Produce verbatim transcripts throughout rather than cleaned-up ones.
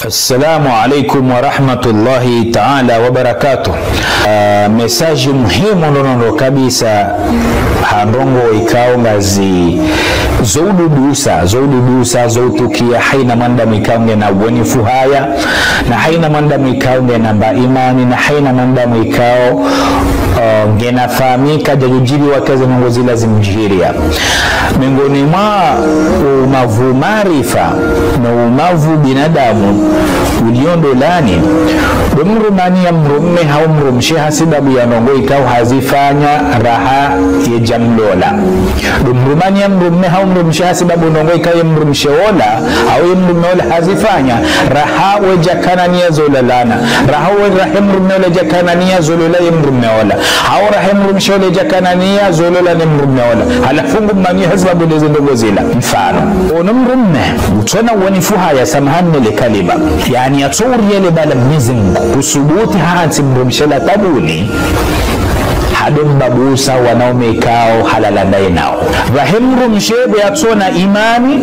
Assalamu alaikum wa rahmatullahi ta'ala wa barakatuh. Ah, message muhimu nono kabisa, ha ndrongoo ikao ngazi zo ududusa, zo ududusa, zo utukia, haina mwanadamu ikao ngena wonifu haya, na haina mwanadamu ikao ngena mba imani, na haina mwanadamu ikao, ah, ngena fahamu, kadja udjiri wakati ndrongoo zila zimdjiria. Miongoni mwa umavu maarifa no umavu binadamu ulio ndolani, ndo mdru mani ya mdrumme hau mdrumshe ha sibabu ya ndrongoo ikao hazifanya raha yedja mlola. Ndo mdru mani ya mdrumme hau mdrumshe ha sibabu ndrongoo ikao ye mdrumshe ola, hau ye mdrumme ola hazifanya, raha wedja kana nia zo lalana. Raha we, raha ye mdrumme ola dja kana nia zo lola ye mdrumme ola. Hau raha ye mdrumshe ola dja kana nia zo lola ne mdrumme ola. Halafu ngu mani ha sibabu ndeze ndrongoo zila. Mfano, ono mdrumme, utsona wonifu haya, samahani nele kalima. Yaani, yatso uria le bala Mnyezi Mungu, kusubuti hahantsi mdrumshe latabuni, hado mbabusa wanaume ikao halala ndaye nao. Raha ye mdrumshe be yatsona imani,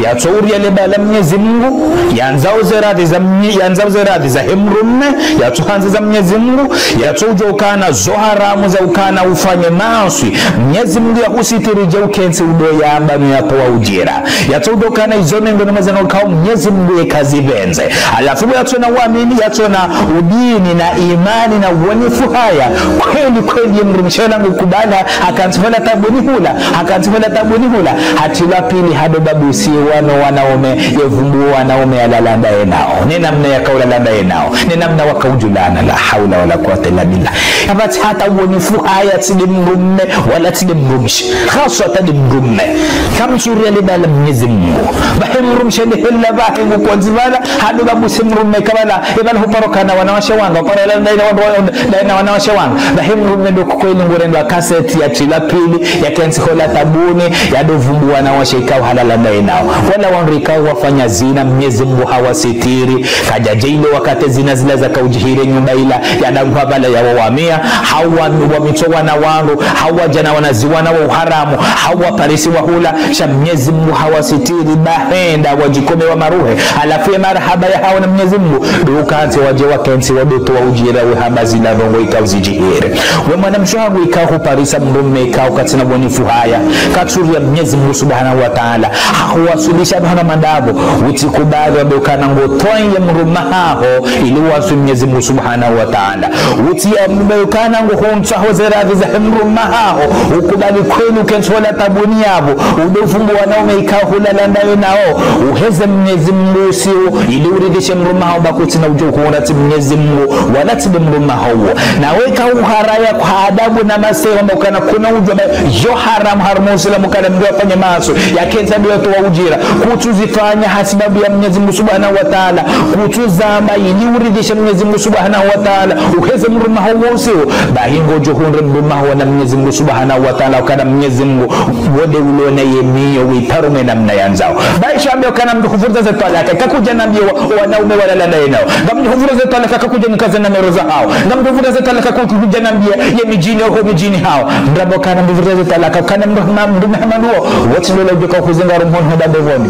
yatso uria le bala Mnyezi Mungu, yandzao ze radhi za mnye-, yandzao ze radhi zahe mdrumme, yatso handzi za Mnyezi Mungu, yatso udjo ukana zo haramu za ukana ufanye maaswi. Mnyezi Mungu yahusitiri dje ukentsi udo yamba no yatowa udjira. Yatso udjo ukana izo mengo no mazeno ikao Mnyezi Mungu ye kazipvendze. Halafu yatsona uamini, yatsona udini na imani na wonifu haya. Kweli, kweli, ye mdrumshe ola ngu kubali, hakantsi ho latabuni hula, hakantsi ho latabuni hula. Hatrilwa pili hado babusiwa no wanaume, yevumbuwa wanaume yalala ndaye nao. Ne namna yakao ulala ndaye nao. Ne namna wakao udjulana, la haula wala quwwata illa billah. Kapvatsi hata wonifu haya tsi nde mdrumme, wala tsi nde mdrumshe. Haswa tsi nde mdrumme. Kamtsu uria le bala Mnyezi Mungu. Bahi mdrumshe nde hela bahi ngu kondzi bala, hado babusi mdrumme kabala, ebala huparo kana wanawashe wanga, huparo lala ndaye na wandru wa-, ndaye na wanawashe wanga. Bahi mdrumme ndo kweli ngu rendwa kaseti yatrilwa pili, yakentsi ho latabuni, yado vumbuwa wanawashe ikao halala ndaye nao. Wala wandru ikao wafanya zina, Mnyezi Mungu hawasitiri. Kadja dje ile wakati zina zila zakao udjiri nyumba ila, yadangwa bala yawawamia, hau wa-, wamitso wana wandru, hau wadjana wanazi wana wa uharamu, hau waparisi wa hula, sha Mnyezi Mungu hawasitiri, bahenda wadjikome wa maruhe. Halafu ye marahaba yahao na Mnyezi Mungu, ndo ukantsi wadje wakentsi wado towa udjira we hamba zila ndrongoo ikao zidjiri. We mwanamshe wangu ikao huparisa mdrumme ikao katsina wonifu haya, katsu uria Mnyezi Mungu Subhanahu wa Ta'ala, hahuwaswilisha bahana mandrabo, utsi kubali wambe ukana ngo towa ye mdrumme haho, ili uwaswi Mnyezi Mungu Subhanahu wa Ta'ala. Utsi yambe ukana ngu huntsa ho ze radhi zahe mdrumme haho, ukubali kweli ukentsi ho latabuni yapvo, udo vumbuwa wanaume ikao hulala ndaye nao, uheze Mnyezi Mungu usiu, ili uridhishe mdrumme haho ba kutsina udjo uhura tsi Mnyezi Mungu, wala tsi nde mdrumme haho uwo. Na we ka uharaya kwa adabu na masewa mba ukana kuna udjua ba, yo haramu harumwa Usilamu ukana mdru afanye maaswi, yakentsi ado yatowa udjira. Kutsu zifanya ha sibabu ya Mnyezi Mungu Subhanahu wa Ta'ala. Kutsu zamba ili uridhishe Mnyezi Mungu Subhanahu wa Ta'ala. Uheze mdrumme haho uwo usiu. Bahi ngodjo hundre mdrumme haho na Mnyezi Mungu Subhanahu wa Ta'ala. Ukana Mnyezi Mungu, wo nde ulo na ye miyo, wiparo mwe namna yandzao. Bahi sha ambe ukana mdru hufurza ze twalaka. Kakudja nambiye wa-, wanaume walala ndaye nao. Ngamdjo hufurza ze twalaka, kakudja nikaze na mero zahao. Ngamdjo hufurza ze twalaka, kakudja nambiye ye midjini, oho midjini hao. Mdrabo kana mdru hufurza ze twalaka, kana mdru hama-, mdru hama nduwo. Wo tsi ndola udjoka huzingaro mhono hwenda mbepvoni.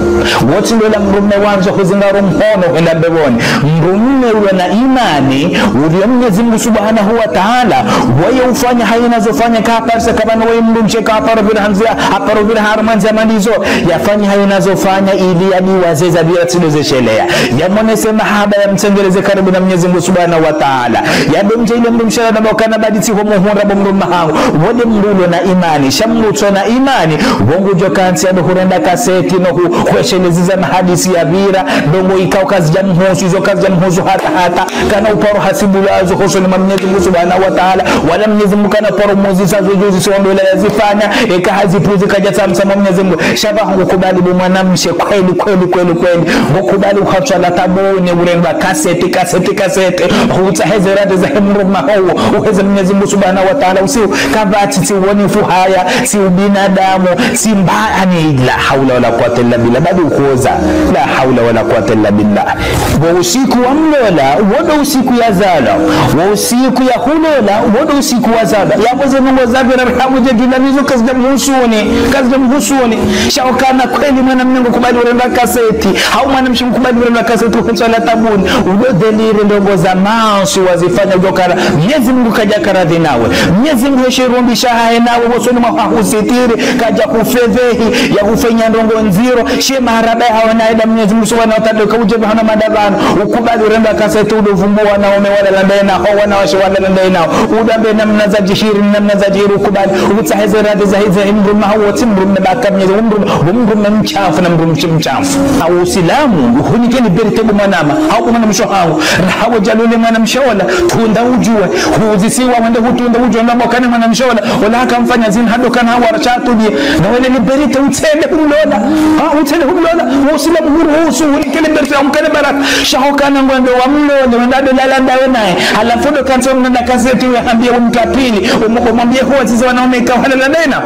Wo tsi ndola mdrumme wandzo huzingaro mhono hwenda mbepvoni. Mdrumme ulo na imani, urio Mnyezi Mungu Subhanahu wa Ta'ala, waye ufanya hayina zo fanya, kaparisa kabana waye mdrumshe kaparo pvira handzi, haparo pvira harumwa ndziya malizo, yafanya hayina zo fanya ili yadiwaze za pvira tsi ndo ze sheleya. Yamonese mahaba, yamtsengeleze karibu na Mnyezi Mungu Subhanahu wa Ta'ala. Yado mdje ile mdrumshe la namba ukana badi tsi ho muhundra bo mdrumme hangu. Wo nde mdru ulo na imani, sha mdru utso na imani, wo ngudjo kantsi yado hurenda kaseti no hu-, hwesheleza mahadisi ya pvira, ndrongoo ikao kazidja mhusu, izo kazidja mhusu hata hata, kana uparo hasibu lazo hosoni mwa Mnyezi Mungu Subhanahu wa Ta'ala, wala Mnyezi Mungu kana paro muzisa zo djuzi so ndola yazifanya, eka hazipvuzi kadja tsamsa mwa Mnyezi Mungu. Sha ba ngukubali bo mwanamshe kweli, kweli, kweli, kweli. Ngukubali uhatswa latabuni, urendwa kaseti, kaseti, kaseti. Hutsaha ze radhi zahe mdrumme haho uwo, uheze Mnyezi Mungu Subhanahu wa taala usiu, kapvatsi tsi uwonifu haya, tsi ubinadamu, tsi mba-, ani, la hawla wala quwwata illa billah, badi ukoza, la hawla wala quwwata illa billah. Wo usiku wa mlola, wo ndo usiku yazalwa, wo usiku yahulola, wo ndo usiku wazalwa. Yapvo ze ndrongo zapvira, yapvo ze djula nizo kazidja mhusuni, kazidja mhusuni. Sha ukana kweli mwanamme ngukubali urendwa kaseti, hau mwanamshe ngukubali urendwa kaseti, uhentswa la tabuni, udo déliré ndrongo za manswi wazifanya, udo kara, Mnyezi Mungu kadjaka radhi nawe. Mnyezi Mungu heshe rumbi shahahe nawe, wosoni mwa hahusitiri, kadja hufedhehi, ya hufanya ndrongo ndziro, she maharaba ya hawa na eda Mnyezi Mungu Subhanahu wa Ta'ala, kaudje bahana madavano, ukubali urendwa kaseti, udo vumbu wanaume walala ndaye naho, wanawashe walala ndaye naho, udambe namna za djihiri, namna za djihiri, ukubali, utsahe ze radhi za hize mdrume, hau wotsi mdrume, baka Mnyezi Mungu, mdrume mshe mshafu na mdrumshe mshafu. Hau Usilamu, hunike liberté bo mwanama, hau bo mwanamshe hangu, raha wadjalole mwanamshe ola, tunda udjuwe, huzisiwa wende hutunda udjuwe, na mwakane mwanamshe ola, ola hakamfanya zina, hadokana hawara sha hatubie, na wene liberté utsende humlola, ha, utsende humlola, wo Usilamu huruhusu, hunike liberté, humkane baraka, sha hukana ngwendo wamlole, wende ado lala ndawe naye, halafu ndo kantsi mnanda kaseti, we hambie umkapili, umu-, umwambie huwa zize wanaume ika halala ndaye na.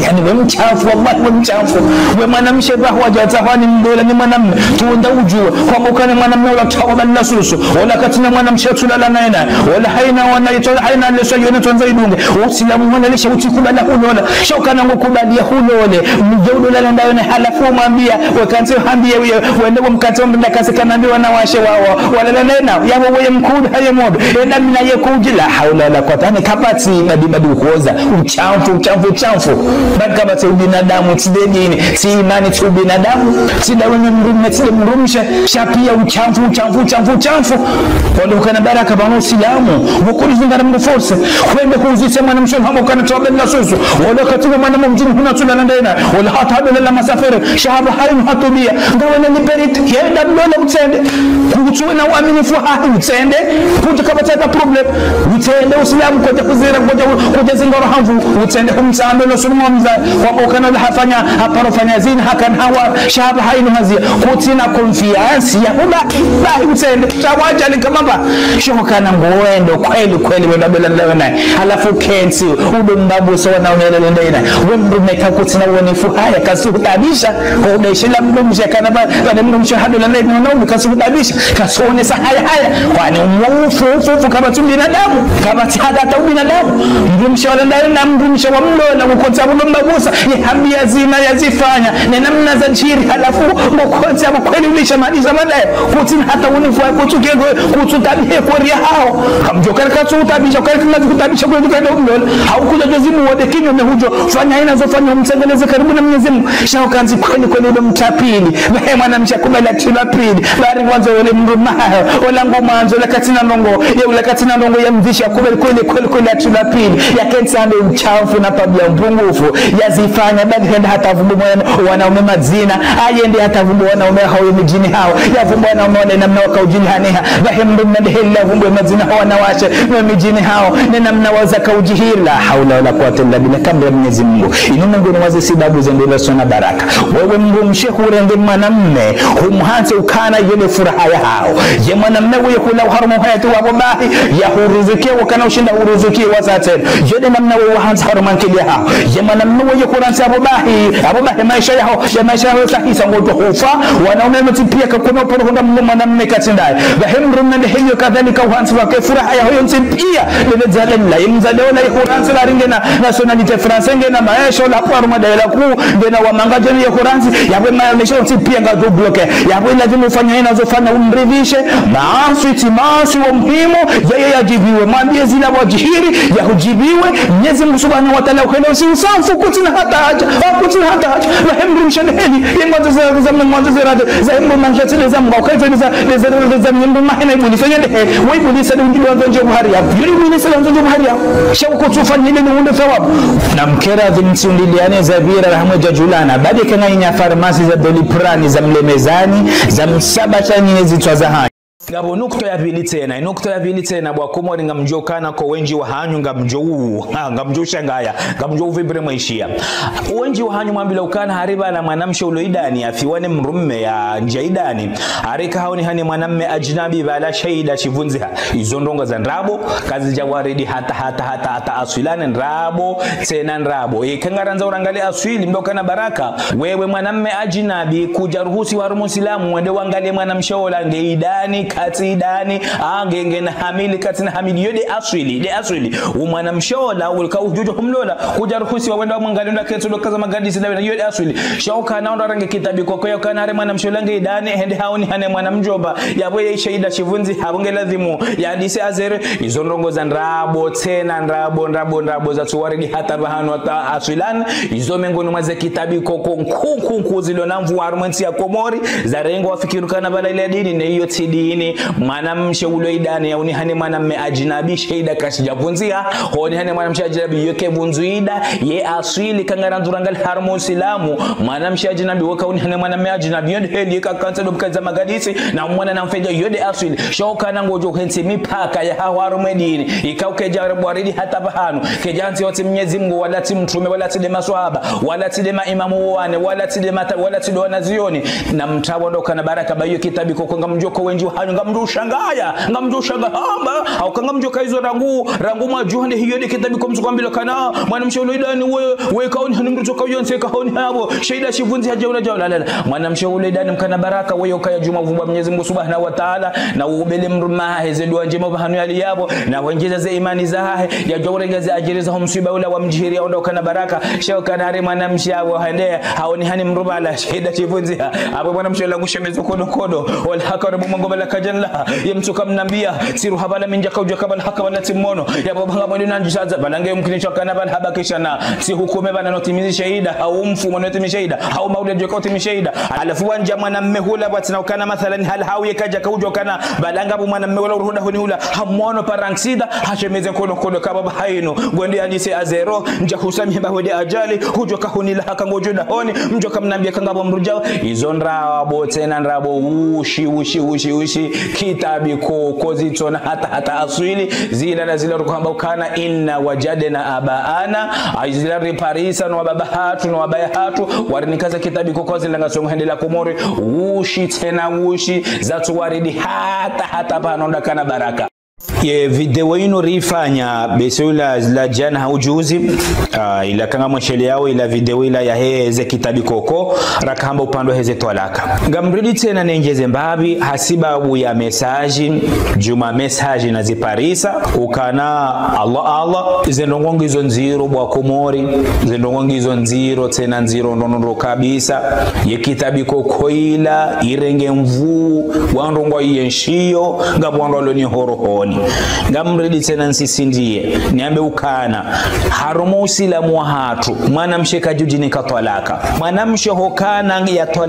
Yani, we mshafu, wallahi, we mshafu. We mwanamshe bahu wadja tsahwani mlola ni mwanamme. Tunda udjuwe. Kwamba ukana mwanamme ola tsaha wa bani la susu. Ola katsina mwanamshe tsulala naye na. Ola haina wana ito, haina leso yone tsondza idunge. Usilamu mwana lisha utsikubali hulola. Sha ukana ngukubali ya hulole. Mdjo ulolala ndaye na halafu umwambia. We kantsi hambie, we, wende we mkantsi wa mnda kasi kanambi wanawashe wawo. Walala naye na. Yapvo weye mkudu, haye modo. Enda mina ye kudji, la hawla wala quwwata. Ani kapvatsi, badi, badi ukoza. Ushamfu, ushamfu, ushamfu. Badi kapvatsi ubinadamu, tsi de dini, tsi imani, tsi ubinadamu, tsi dawe ni mdrume, tsi de mdrumshe, sha pia ushamfu, ushamfu, ushamfu, ushamfu. Wale ukana baraka pvanu Usilamu, wukuli zingara mdru force, hwende huzise mwanamshe hama ukana tsaha wa bani la susu, wale katsina mwanamme mdjini huna tsulala ndaye na, wale hata hadolala masafere, sha haba hainu hatubia, ngawe na liberté, yenda mlola utsende, kutsuwe na uaminifu hahe utsende, kutsu kapvatsi hata problème. Utsende Usilamu kwadja kuzira, kwadja, kwadja zingara hamvu. Utsende humtsambe no sulumu mza, wabo ukana ola hafanya, haparo fanya zina, hakana hawa, sha haba hainu hazia. Kutsina confiance ya ubahi, bahi utsende. Sha wadjali kama ba. Sha ukana ngwendo, kweli, kweli, wendo ado lala naye. Halafu kentsi, udo mbabusa wanaume lele ndaye na. We mdrume ka kutsina uwonifu haya, kasuhutabisha. Kwa udaishila mdrumshe kana ba, bane mdrumshe hado lala naye, no, no, kasuhutabisha. Kasonesa haya haya. Kwani umu ufu, ufu, ufu, kapvatsi ubinadamu. Kapvatsi hata hata ubinadamu. Mdrumshe wala ndaye na mdrumshe wa mlola, ukontsa udo mbabusa. Ye hambia zina yazifanya. Ne namna za djiri, halafu, ukontsa kweli ulisha mali za madaye. Kutsina hata unifu, kutsu kego, kutsu tabihe kori ya hawo. Kamdjo kari katsu utabisha, kari kinazi kutabisha, kuri kari ndo mlola. Hau kudja djozi muwade kinyume hudjo. Fanya haina zo fanya umtsengeleze karibu na Mnyezi Mungu. Sha ukantsi kweli kweli udo mtapili. Bahe mwanamshe kubali atrilwa pili. Bari ngwandzo wole mdrume hahe. Ola ngomwandzo, ola katsina ndrongo. Ye ola katsina ndrongo ya mvisha kubali kweli kweli kweli atrilwa pili. Ya kentsi ande ushamfu na tabia mpungufu. Yazifanya badi henda hata vumbu mwana, wanaume madzina. Ayende hata vumbu wanaume hawo ye midjini hawo. Ya vumbu wanaume wale namna waka udjili haneha. Bahe mdrume nde heli la vumbu madzina hawo wanawashe. No midjini hawo. Ne namna waza ka udjihiri. La hawla wala quwwata illa billah. Kambe Mnyezi Mungu. Inu Mungu ni waze sibabu zendela sona baraka. Wewe mdrumshe hurenge mwanamme, humhantsi ukana yele furaha ya haho. Ye mwanamme weye hula uharumwa uhayati wa apvo bahi, ya huruzukiye ukana ushinda huruzukiye wazatsena. Yele namna weye wahantsi harumwa nkili ya haho. Ye mwanamme weye hurantsi apvo bahi, apvo bahi maesha yaho, ye maesha yaho sahisa ngotwa hufa, wanaume wontsi pia kakuna uporo hunda mdru mwanamme katsi ndaye. Bahi mdrume nde heli yo kadhalika uhantsi wake furaha yaho yontsi pia, bebe dzalella, ye mdzadze ola ye hurantsi la ringena, nationalité française ngena maesha ola hapvo harumwa daye la kuu, ngena wa manga djeni ye hurantsi, yapvo maesha yontsi pia ngadjo bloqué. Yapvo ilazimu ufanye haina zo fanya umridhishe. Maaswi tsi maaswi wa muhimu, yeye yadjibiwe. Mwambie zila wadjihiri, yahudjibiwe. Mnyezi Mungu Subhanahu wa Ta'ala ukhele usi usamfu, kutsina hata haja. Ah, kutsina hata haja. Bahi mdrumshe nde heli, ye ngwandzo za, za, ngwandzo za rade, za mdru manga tsile za mga, ukaizo ni za, za, za, za mdru mahena ibulisa, yende he, wa ibulisa nde undjibiwa nzo ndjo buhari ya. Yuri ibulisa nzo ndjo buhari ya. Sha uko tsufanyile ni unde thawabu. Na mkera dhi mtsiundiliane za vira rahamwe djadjulana. Badi kana inya farmasi za Doliprane, za Mlemezani, za Msabashani ne zitswa za hanyu. Ngapvo nukta ya pvili tsena, nukta ya pvili tsena, bo wakomori ngamdjo ukana ko wendji wahanyu ngamdjo u, ha, ngamdjo ushangaya, ngamdjo uvimbre mwaishiya. Wendji wahanyu mwambilwa ukana hari pvala mwanamshe ulo idani, afiwa ne mdrume yandjiya idani, hari kahaonihana ne mwanamme ajnabi pvala shahida shivundziha. Izo ndrongoo za ndrabo, kazidja waridi hata, hata, hata, hata aswilani ndrabo, tsena ndrabo. Eka ngarandzo urangalie aswili, mdru ukana baraka. Wewe mwanamme ajnabi, kudjaruhusiwa harumwa usilamu, wende wangalie mwanamshe ola nge idani, katsi idani, a, nge, ngena hamili, katsina hamili, yo nde aswili, nde aswili. Umwanamshe ola, ulika udjudjo humlola, kudjaruhusiwa wende wamwangalie ndo ketsu ndo kaza magadisi na wena, yo nde aswili. Sha ukana ndo range kitabi koko ya ukana hari mwanamshe ola nge idani, hende haonihana ne mwanamdjomba, yapvo ye shahida shivundziha, pvo nge lazimu, yandise azere, izo ndrongoo za ndrabo, tsena ndrabo, ndrabo, ndrabo, zatsu waridi hata pvahanu hata aswilani, izo mengoni mwa ze kitabi koko nkuu, nkuu, nkuu zilo na nvuu harumwa entsi ya Komori, zarengwa wafikiri ukana pvala ile dini, ne iyo tsi dini, mwanamshe ulo idani, yaonihana ne mwanamme ajnabi, shahida kashidja vundziha, haonihana ne mwanamshe ajnabi, yo ke vundzwa ida, ye aswili, eka ngarandzo urangalie harumwa usilamu, mwanamshe ajnabi, weka haonihana ne mwanamme ajnabi, yo nde heli, eka kantsa ndo mkaza magadisi, na mwana na mfedja, yo nde aswili, sha ukana ngodjo hentsi mipaka yahaho harumwa edini, ika ukedja waridi hata pvahanu, kedja hantsi watsi Mnyezi Mngu, wala tsi mtrume, wala tsi nde maswahaba, wala tsi nde maimamu wane, wala tsi nde mata, wala tsi nde wanazioni, na mtapvo ndo ukana baraka, ba iyo kitabi koko ngamdjo ko wendji wahanyu, ngamdjo ushangaya, ngamdjo ushangaya, hamba, hauka ngamdjo ka izo rangu, rangu mwadjuha nde hiyo nde kitabi ko mtsuko ambilwa ukana, mwanamshe ulo idani we, we kaonihana mdru tsoka yontsi kahaonihana pvo, shahida shivundziha djaula djaula, la, la. Mwanamshe ulo idani mkana baraka, wewe ukaya djuma uvumba Mnyezi Mngu Subhanahu wa Ta'ala, na ubele mdrume hahe ze dua ndjema pvahanu yaliyapvo, na wendjeza ze imani zahahe, yadjo urenga ze adjiri zaho mswiba ula wa mdjiri, yaonda ukana baraka, sha ukana hari mwanamshe apvo hende, haonihana ne mdru pvala, shahida shivundziha, apvo mwanamshe ola ngushemeza nkodo nkodo, wala haka wana mwango pvala kadjanlaha, ye mtsuka mnambia, tsiruha pvala mi ndjaka udjuwa ka pvala haka pvala tsi mmono, yapvo pvanga mwendo na ndjisaza, pvala nge mkinisha ukana pvala habakisha na, tsi hukume pvala notimizi shahida, hau mfumo notimizi shahida, hau maulidi djoka utimizi shahida. Halafu wandja mwanamme hula, pvatsina ukana mathalani hali hau ye kadjaka udjuwa ukana, pvala ngapvo mwanamme hula uruhuda huni hula, hamwono paranksida, hashemeza nkodo nkodo ka pvapvo hainu, ngwendo yandise azero, ndja husamihi ba wende ajali, hudjoka hunilaha ka ngodjo dahoni, mdjoka mnambia ka ngapvo mdru djao, izo ndrabo tsena ndrabo, ushi, ushi, ushi, ushi, kitabi koko zitsona hata, hata aswili, zila na zila ruko hamba ukana, inna wajadna abaana, ay zila riparisa no wababa hatru, no wabaya hatru, warinika ze kitabi koko zila ngasongo hende la Komori, ushi tsena ushi, zatsu waridi hata, hata pvahanu ndo ukana baraka. Ye video inu rifanya, bese ula la djana hau juzi, ah, ila eka ngamwesheleyao, ila video ila yahe ze kitabi koko, raka hamba upande wahe ze twalaka. Ngamridi tsena nendjeze mbapvi, hasibabu ya message, djuma message naziparisa, ukana, Allah, Allah, ze ndrongoo ngizo ndziro bo wakomori, ze ndrongoo ngizo ndziro, tsena ndziro ndrondro kabisa, ye kitabi koko ila, irenge nvuu, wandru ngwa iyenshio, ngapvo wandru walo ni ho rohoni. Ngamridi tsena nisisindiye, niambe ukana, harumwa usilamu wahatru, mwanamshe kadjudjinika twalaka. Mwanamshe hukana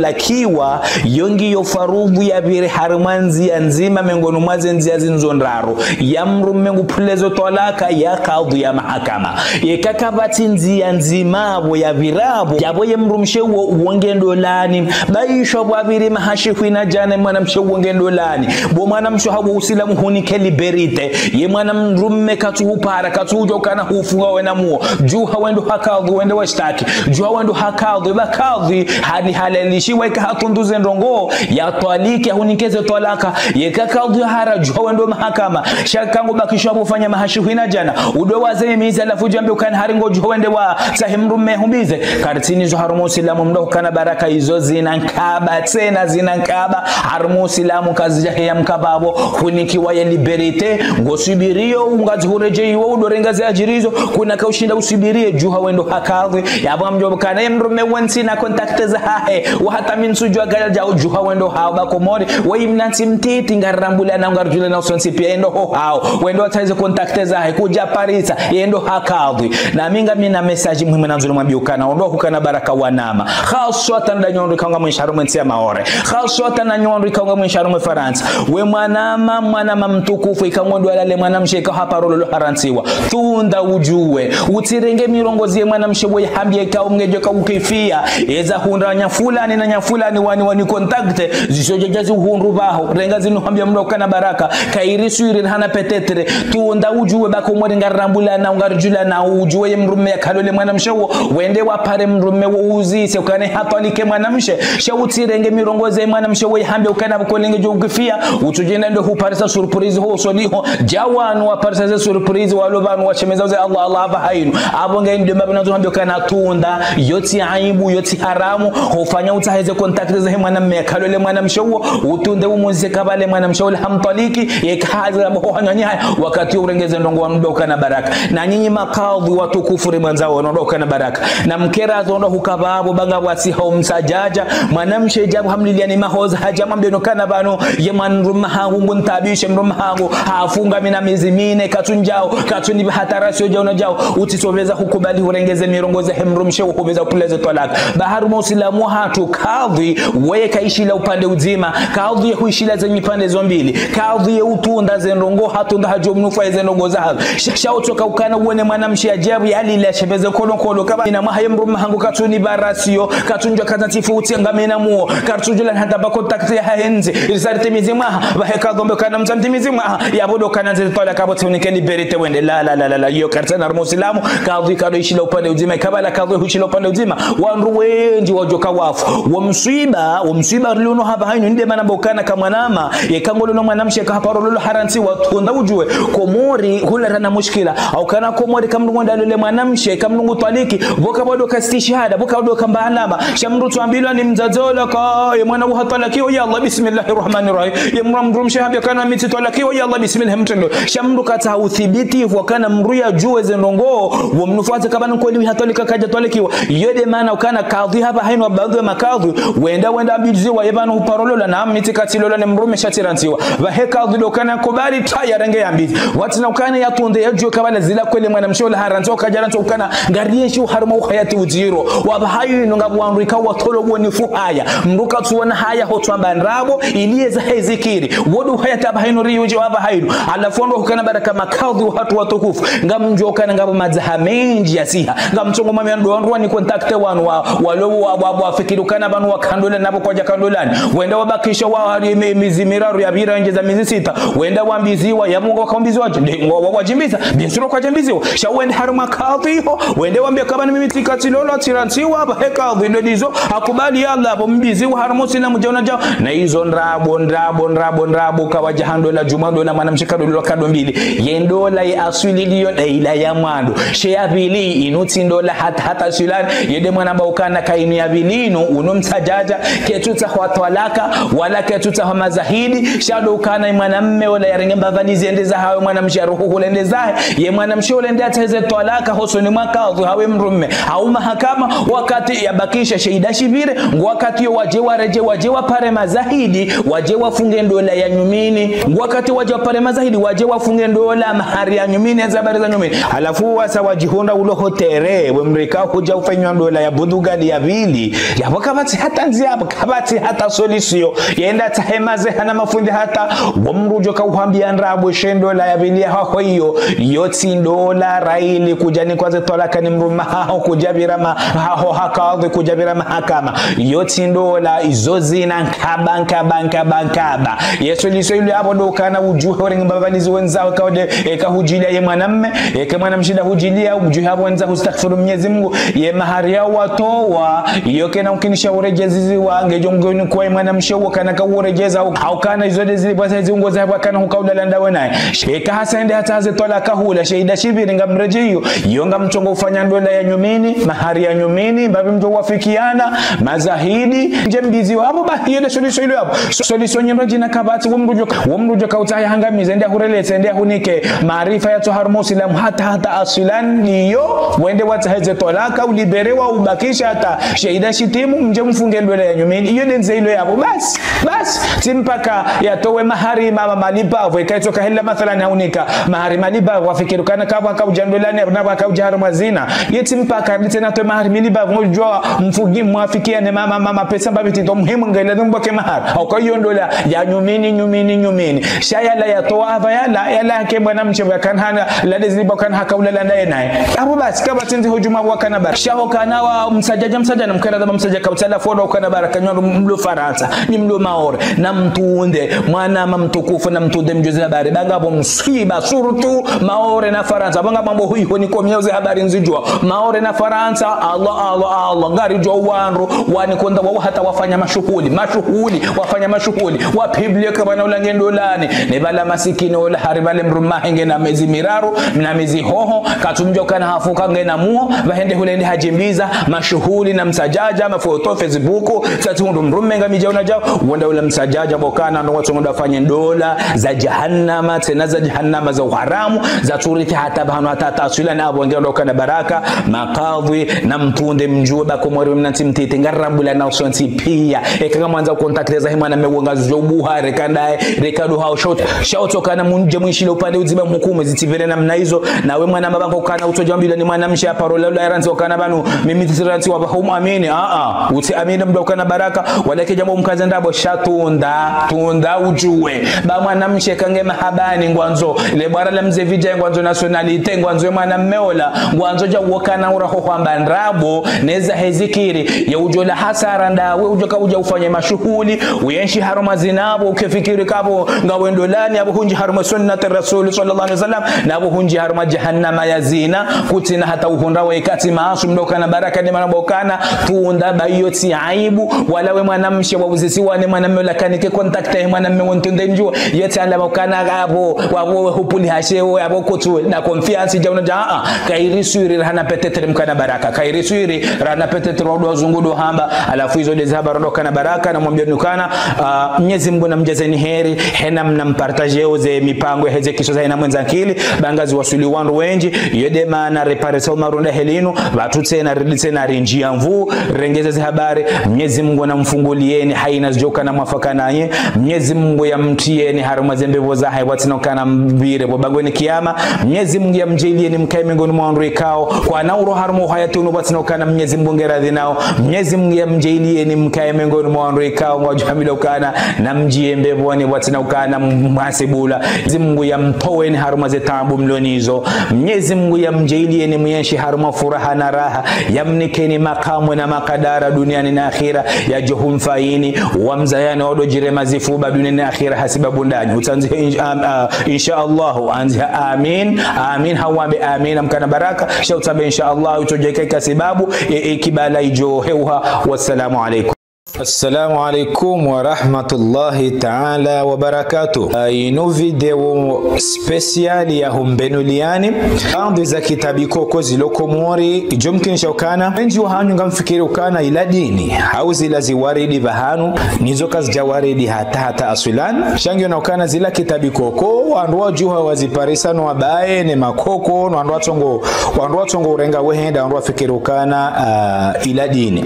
yatwalakiwa, yo ngiyo faradhwi yapvire harumwa ndziya ndzima, mengoni mwa ze ndziya zindzo ndraru, ya mdrume ngu pvulwa zo twalaka, ya kadhwi, ya mahakama. Yeka kapvatsi ndziya ndzima pvo yapvira pvo, yapvo ye mdrumshe uwo, uwo nge ndolani. Ba isho pvwapviri maha shihwi na djana mwanamshe uwo nge ndolani. Bo mwanamshe hapvo usilamu hunike liberté. Ye mwana mdrume katsu hupara, katsu udjuwa ukana hufunga wena muo. Djuha wendo ha kadhwi, wende washtaki. Djuha wendo ha kadhwi, ba kadhwi, hani halalishiwa ika hatunduze ndrongoo, yatwalike, hunike ze twalaka. Yeka kadhwi hara, djuha wendo mahakama. Sha eka ngo bakisha pvo ufanya maha shihwi na djana. Udo waze mimizi halafu djambe ukana hari ngodjo wende watsahe mdrume humbize. Karitsina izo harumwa usilamu mdru ukana baraka izo zina nkaba, tsena zina nkaba. Harumwa usilamu kazidja heya mkaba pvo, hunikiwa ye liberté, ngo subirio, ungazihurejeiwa, udo renga ze adjiri zo, kuna ka ushinda usubirie, djuha wendo ha kadhwi, yapvo ngamdjo ukana ye mdrume wontsi na contact zahahe, wa hata mi ntsudjuwa gaya djao djuha wendo haho ba Komori, wa imnatsi mtiti ngarirambula na ngaridjulana sontsi pia yendo ho haho, wendo watsahe ze contact zahe, kudja parisa, yendo ha kadhwi. Na mi ngamina message muhimu nandzo nimwambie ukana, ondo hukana baraka wanama. Khaswatan nda nyi ondro ika ngamwenshi harumwa entsi ya Maore. Khaswatan nda nyi ondro ika ngamwenshi harumwa Farantsa. We mwanama, mwanama mtukufu, Ika ngondo alale mwanamshe ika haparo lolo harantsiwa. Tunda udjuwe. Utsirenge mirongozi ye mwanamshe we hambia ika umngedjo ka ukifia. Eza hundra nya fulani na nya fulani wani wani contacte. Zisodjo dja zihundru baho. Renga zinu hambia mdru kana baraka. Kairi swiri hana peut-être. Tunda udjuwe bako mori ngarirambula na ungaridjula na udjuwe ye mdrume ya kalole mwanamshe wo. Wende wapare mdrume wo uzise. Ukane hatwalike mwanamshe. Sha utsirenge mirongozi ye mwanamshe we hambia ukana bako lenge djo ukifia. Utsudjenda ndo huparisa surprise ho usoni ho. Dja wanu waparisa ze surprise walo pvanu washemeza uze Allah, Allah apvaha inu. Apvo nge ndo mabina zo hambia ukana tunda. Yotsi aibu, yotsi haramu. Hufanya utsahe ze contacte zahe mwanamme ya kalole mwanamshe wo. Utunde umuzise kabale mwanamshe wo le hamtwaliki. Ye kazi la boho hanyanya haya. Wakati urengeze ndrongo wa mdru kana baraka. Na nyinyi makadhi watukufu ri mwandzao no ndo kana baraka. Na mkera zo ndo hukababo banga wasi hau msadjadja. Mwanamshe djabu hamlilia ni mahoza hadja mwambie no kana pvanu. Ye mwana mdrume hangu nguntabishe mdrume hangu. Hafunga mina mizi mine katsu ndjao. Katsu ni hatara sio djao na djao. Utsisoveza hukubali urengeze mirongozi he mdrumshe hukubeza kuleze twalaka. Baharu mwa usilamu hatru kadhi weye kaishila upande udzima. Kadhi ye huishila zenyi pande zo mbili. Kadhi ye utunda ze ndrongo hatunda hadjo mnufa ze ndrongo za hadhi. Sha, sha utsoka ukana uone mwanamshe ajabu ya lile ashebeze kolo kolo. Kaba ina mwaha ye mdrume hangu katsu ni barasio. Katsu ndjwa katsa tsifu utsi ngamina muo. Kartsudjula hata bako takti ya hahenzi. Risari timizi mwaha. Pvahe kadhi ombe kana mtsa mtimizi mwaha. Ya bodo kana nze twalaka bo tsi unike liberté wende. La, la, la, la, la. Yo kartsa na rumo silamu. Kadhi kado ishila upande udzima. Kabala kadhi huishila upande udzima. Wandru wendji wadjoka wafu. Wo mswiba, wo mswiba rilo no hapvaha inu nde mana bokana ka mwanama, ye ka ngolo no mwanamshe ka haparo lolo harantsiwa tunda udjuwe. Komori, hula rana mushkila. Au kana Komori ka mdru ngonda lole mwanamshe, ka mdru ngutwaliki. Boka bado ka stishhada, boka bado ka mbahalama. Sha mdru tsuambilwa ni mdzadze ola ka, ye mwana uhatwalakiwa, ya Allah, bismillahir rahmanir rahim. Ye mdru mdrumshe hambia kana mi tsitwalakiwa, ya Allah, bismillah mtrendo. Sha mdru katsa uthibiti, wakana mdru ya djuwe ze ndrongo, wo mnufu atse kaba nkoli hatwalika kadja twalikiwa. Yo de mana ukana kadhi hapvaha inu wa baadhi ya makadhi, wenda, wenda ambiziwa, ye pvanu huparo lola, na mi tsi katsi lola ne mdrume sha tsirantsiwa. Pvahe kadhi do kana kubali, ta ya renge ya mbizi. Watsina ukana ya tunde ya djuwe kabala zila kwele mwanamshe ola harantsiwa, kadja rantsiwa ukana, ngarienshi uharuma uhayati udziro. Wa pvaha inu ngapvo wandru ika watolo woni fuhaya. Mdru katsuona haya ho tswamba ndrabo, ili yeza hezikiri. Wodu hayati apvaha inu riuje wa pvaha inu. Alafu wandru hukana baraka makadhi wahatru watukufu. Ngamdjo kana ngapvo madzaha mendji ya siha. Ngamtsongo mami ndo wandru wani contacte wanu wa, walo wa, wa, wa fikiri ukana pvanu wa ka ndola napvo kwadja ka ndolani. Wenda wabakisha wa hari mi-, mizi miraru ya pvira ndjeza mizi sita. Wenda wambiziwa, ya Mungu wakambiziwa, nde, wa, wa, wadjimbiza. Bien sûr kwadjambiziwa. Sha wende haruma kadhi ho. Wende wambie kaba ni mimi tsika tsilolo, tsirantsiwa, pvahe kadhi ndo ndizo. Hakubali ya Allah, apvo mbiziwa haruma usilamu djao na djao. Na izo ndrabo, ndrabo, ndrabo, ndrabo, kawadja ha ndola, djuma ndola, mwanamshe kado lolo kado mbili. Ye ndola ye aswili liyo, nde ila ya mwando. She ya pvili, inu tsi ndola hata, hata aswilan. Ye de mwana mba ukana ka inu ya pvili inu, unu msadjadja, ketsu tsaha twalaka, wala ketsu tsaha mazahidi, sha do ukana ye mwanamme ola ya renge mbapvali zende zahawe mwanamshe ya ruhu hule nde zahe, ye mwanamshe ule nde atsahe ze twalaka, hosoni mwa kadhi hawe mdrume, hau mahakama, wakati ya bakisha she ida shipvire, ngo wakati yo wadje waredje, wadje wapare mazahidi, wadje wafunge ndola ya nyumini, ngo wakati wadje wapare mazahidi, wadje wafunge ndola mahari ya nyumini, ya zabari za nyumini. Halafu wasa wadjihundra ulo hotere, we mdru ika hudja ufanywa ndola ya budugali ya pvili, yapvo kapvatsi hata ndzia, kapvatsi hata solution. Yenda tsahe maze hana mafundi hata, wo mdru djo ka uhambia ndrabo she ndola ya pvili ya haho iyo, yo tsi ndola raili kudjani kwaze twalaka ni mdrume haho kudja pvira ma, haho ha kadhi kudja pvira mahakama. Yo tsi ndola izo zina nkaba, nkaba, nkaba, nkaba. Ye solution ilo yapvo do ukana udjuhe urenge mbapvali zi wendzaho ka ude, eka hudjilia ye mwanamme, eke mwanamshe nda hudjilia, udjuhe apvo wendzaho ustaghfiru Mwenyezi Mungu, ye mahari ya watowa, iyo kena ukinisha uredjeziwa, ngedjo ngoni kwa ye mwanamshe wo kana ka uredjeza, au, au kana izo de zili bwasa ziungo za bwa kana huka ulala ndawe naye. Eka hasa ende hata haze twalaka hula, she ida shipvire ngamredje iyo, iyo ngamtsongo ufanya ndola ya nyumini, mahari ya nyumini, mbapvi mdjo wafikiana, mazahidi, ndje mbiziwa, apvo ba, iyo de solution ilo yapvo. So-, solution nyendo djina kapvatsi, wo mdru djo, wo mdru djo ka utsaha ya hangamize, nde ahureletse, nde ahunike, maarifa ya tso haruma usilamu, hata, hata aswilan, iyo, wende watsahe ze twalaka, uliberewa, ubakisha, hata, she ida shitimu, mdje mfunge ndola ya nyumini, iyo de ndzia ilo yapvo, basi. Basi, tsi mpaka yatowe mahari ma, ma, malibavu, eka itsoka hela mathalan haunika mahari malibavu, wafikiri ukana kapvo haka udja ndolani, na pvo haka udja harumwa zina. Ye tsi mpaka, nitse natowe mahari malibavu, mdjua mfugi, mwafikiane ma, ma, ma, mapesa mbapvi tsi ndo muhimu ngele ndo mboke mahari. Au ka iyo ndola ya nyumini, nyumini, nyumini. Sha yala Yatowa apva yala, yala hake mwanamshe pvo yakana hana, la dezili pvo kana haka ulala ndaye naye. Apvo basi, kapvatsi ndzi hudjuma pvo kana baraka. Sha hukana wa msadjadja, msadjana mkana dhaba msadjaka utsala fodo hukana baraka, nyi mlo Farantsa, nyi mlo Maore, na mtunde, mwanama mtukufu, na mtunde mdjuwe ze habari. Ba ngapvo mswiba, surtout Maore na Farantsa. Ba ngapvo mambo huyi honi komia uze habari nzidjuwa. Maore na Farantsa, Allah, Allah, Allah. Ngaridjuwa wandru, wani konda wawo hata wafanya mashuhuli, mashuhuli, wafanya mashuhuli, wa publie ka pvanu ula nge ndolani. Ne pvala masikini ula hari pvale mdrume wahe ngena mezi miraru, na mezi hoho, katsumdjuwa kana hafu ka ngena muho, pvahende hule ndi hadjimbiza, mashuhuli na msadjadja, mafoto, Facebook, tsatsi hundru mdrume ngamdjao na djao, wonda ula msadjadja pvo kana, ndo watsongo nda fanye ndola, za jahannama, tsena za jahannama, za uharamu, za tsuriti hata pvanu hata taswila na apvo nge ndo kana baraka, makadhwi, na mtunde mdjuwe ba Komori mna ntsi mtiti, ngarambula na usontsi pia. Eka ngamwandzo contacter za himwana mewe ngazidjo buha, reka ndaye, reka duha, shout, shout, kana mundje mwishile upande udzima mhukumu, zitsipvire namna izo, nawe mwana mabanga ukana utsodjambilwa ni mwanamshe aparo laula yarandzi ukana pvanu, mimi tsirandzi wa pvahumu amini, a, a, utsi amini mdru ukana baraka, wala kedjambo mkaze ndrabo sha tunda, tunda udjuwe. Ba mwanamshe ka nge mahabani ngwandzo, le bwara la mze vidja ngwandzo nationalité, ngwandzo mwana mme ola, ngwandzo dja uwo kana uraho hwamba ndrabo, neza hezikiri, ya udjo la hasara ndawe, udjo ka udja ufanye mashuhuli, uyenshi harumwa zina pvo, ukefikiri ka pvo, ngawe ndolani, apvo hundji harumwa sunnati Rasul sallallahu alaihi wasallam, na apvo hundji harumwa jahannama ya zina, kutsina hata uhundra we katsi maasum ndo kana baraka ne mana pvo kana, tunda ba iyo tsi aibu, wala we mwanamshe wa uzisiwa ne mwanamme ola kanike contacter mwana mme wo ntunde mdjuwe, iyo tsi alama ukana apvo, wapvo hupuli hashe wo, apvo kutsu na confiance dja una dja, a, a, kairi swiri rahana peut-être mkana baraka, kairi swiri rahana peut-être wa ndo wazungu ndo hamba, halafu izo ndeze habari ndo kana baraka, na mwambie nukana, a, Mnyezi Mungu na mdjazeni heri, hena mna mpartager uze mipango ya heze kiso za hena mwendza nkili, ba ngazi waswili wandru wendji, iyo nde mana reparesa umarunda helinu, pvatsu tsena, ridi tsena, rindjia nvu, rengeze ze habari, Mnyezi Mungu na mfungulieni, haina zidjo kana mwafaka naye, Mnyezi Mungu ya mtrieni harumwa ze mbepvo zahe, pvatsina ukana mpvire pvo bangweni kiyama, Mnyezi Mungu ya mdjaalieni mkaye mengoni mwa wandru ikao, kwana uro harumwa uhayati unu pvatsina ukana Mnyezi Mungu nge radhi nao, Mnyezi Mungu ya mdjaalieni mkaye mengoni mwa wandru ikao, ngwadjo hambilwa ukana, na mdjiye mbepvoni pvatsina ukana mhasibulwa. Mnyezi Mungu ya mtoweni harumwa ze taabu mlo nizo. Mnyezi Mungu ya mdjaalieni muyenshi harumwa furaha na raha. Ya mnikeni makamu na makadara duniani na akhira. Ya djo humfaini. Wamzayani wado djirema zifuba duniani na akhira hasibabu ndanyi. Utsandzi in-, am-, a, insha Allahu. Andzi amin. Amin. Hawambe amin. Amkana baraka. Sha utsambe insha Allahu. Utsodjeka ika sibabu. E, e, kibala idjo heuha. Wassalamu alaikum. Assalamu alaikum wa rahmatullahi ta'ala wa barakatuh. Ah, inu video spécial ya humbenuliani. Baadhwi za kitabi koko zilo Komori, idjo mkinisha ukana. Wendji wa hanyu ngamfikiri ukana ila dini. Hau zila ziwaridi pvahanu, nizo kazidja waridi hata hata aswilan. Sha ngiyo na ukana zila kitabi koko, wandru wadjuha waziparisa no wabaye ne makoko, no wandru watsongo, wandru watsongo urenga wehenda, wandru wafikiri ukana, ah, ila dini.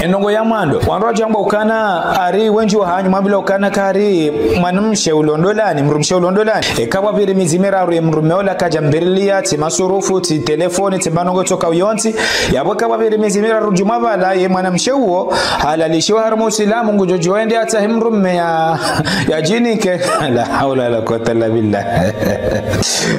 Endrongo ya mwando, wandru wadjamba ukana, ari wendji wa hanyu, mwambila ukana kari mwanamshe ulo ndolani, mdrumshe ulo ndolani. Eka pvapviri mezi miraru ye mdrume ola kadja mbirilia, tsi masurufu, tsi telefoni, tsi mbandrongo tsoka uyontsi. Yapvo eka pvapviri mezi miraru djuma pvala ye mwanamshe uwo, halalishiwa harumwa usilamu ngudjo djuwa ende atsahe mdrume ya, ya djinike. La hawla wala quwwata illa billah.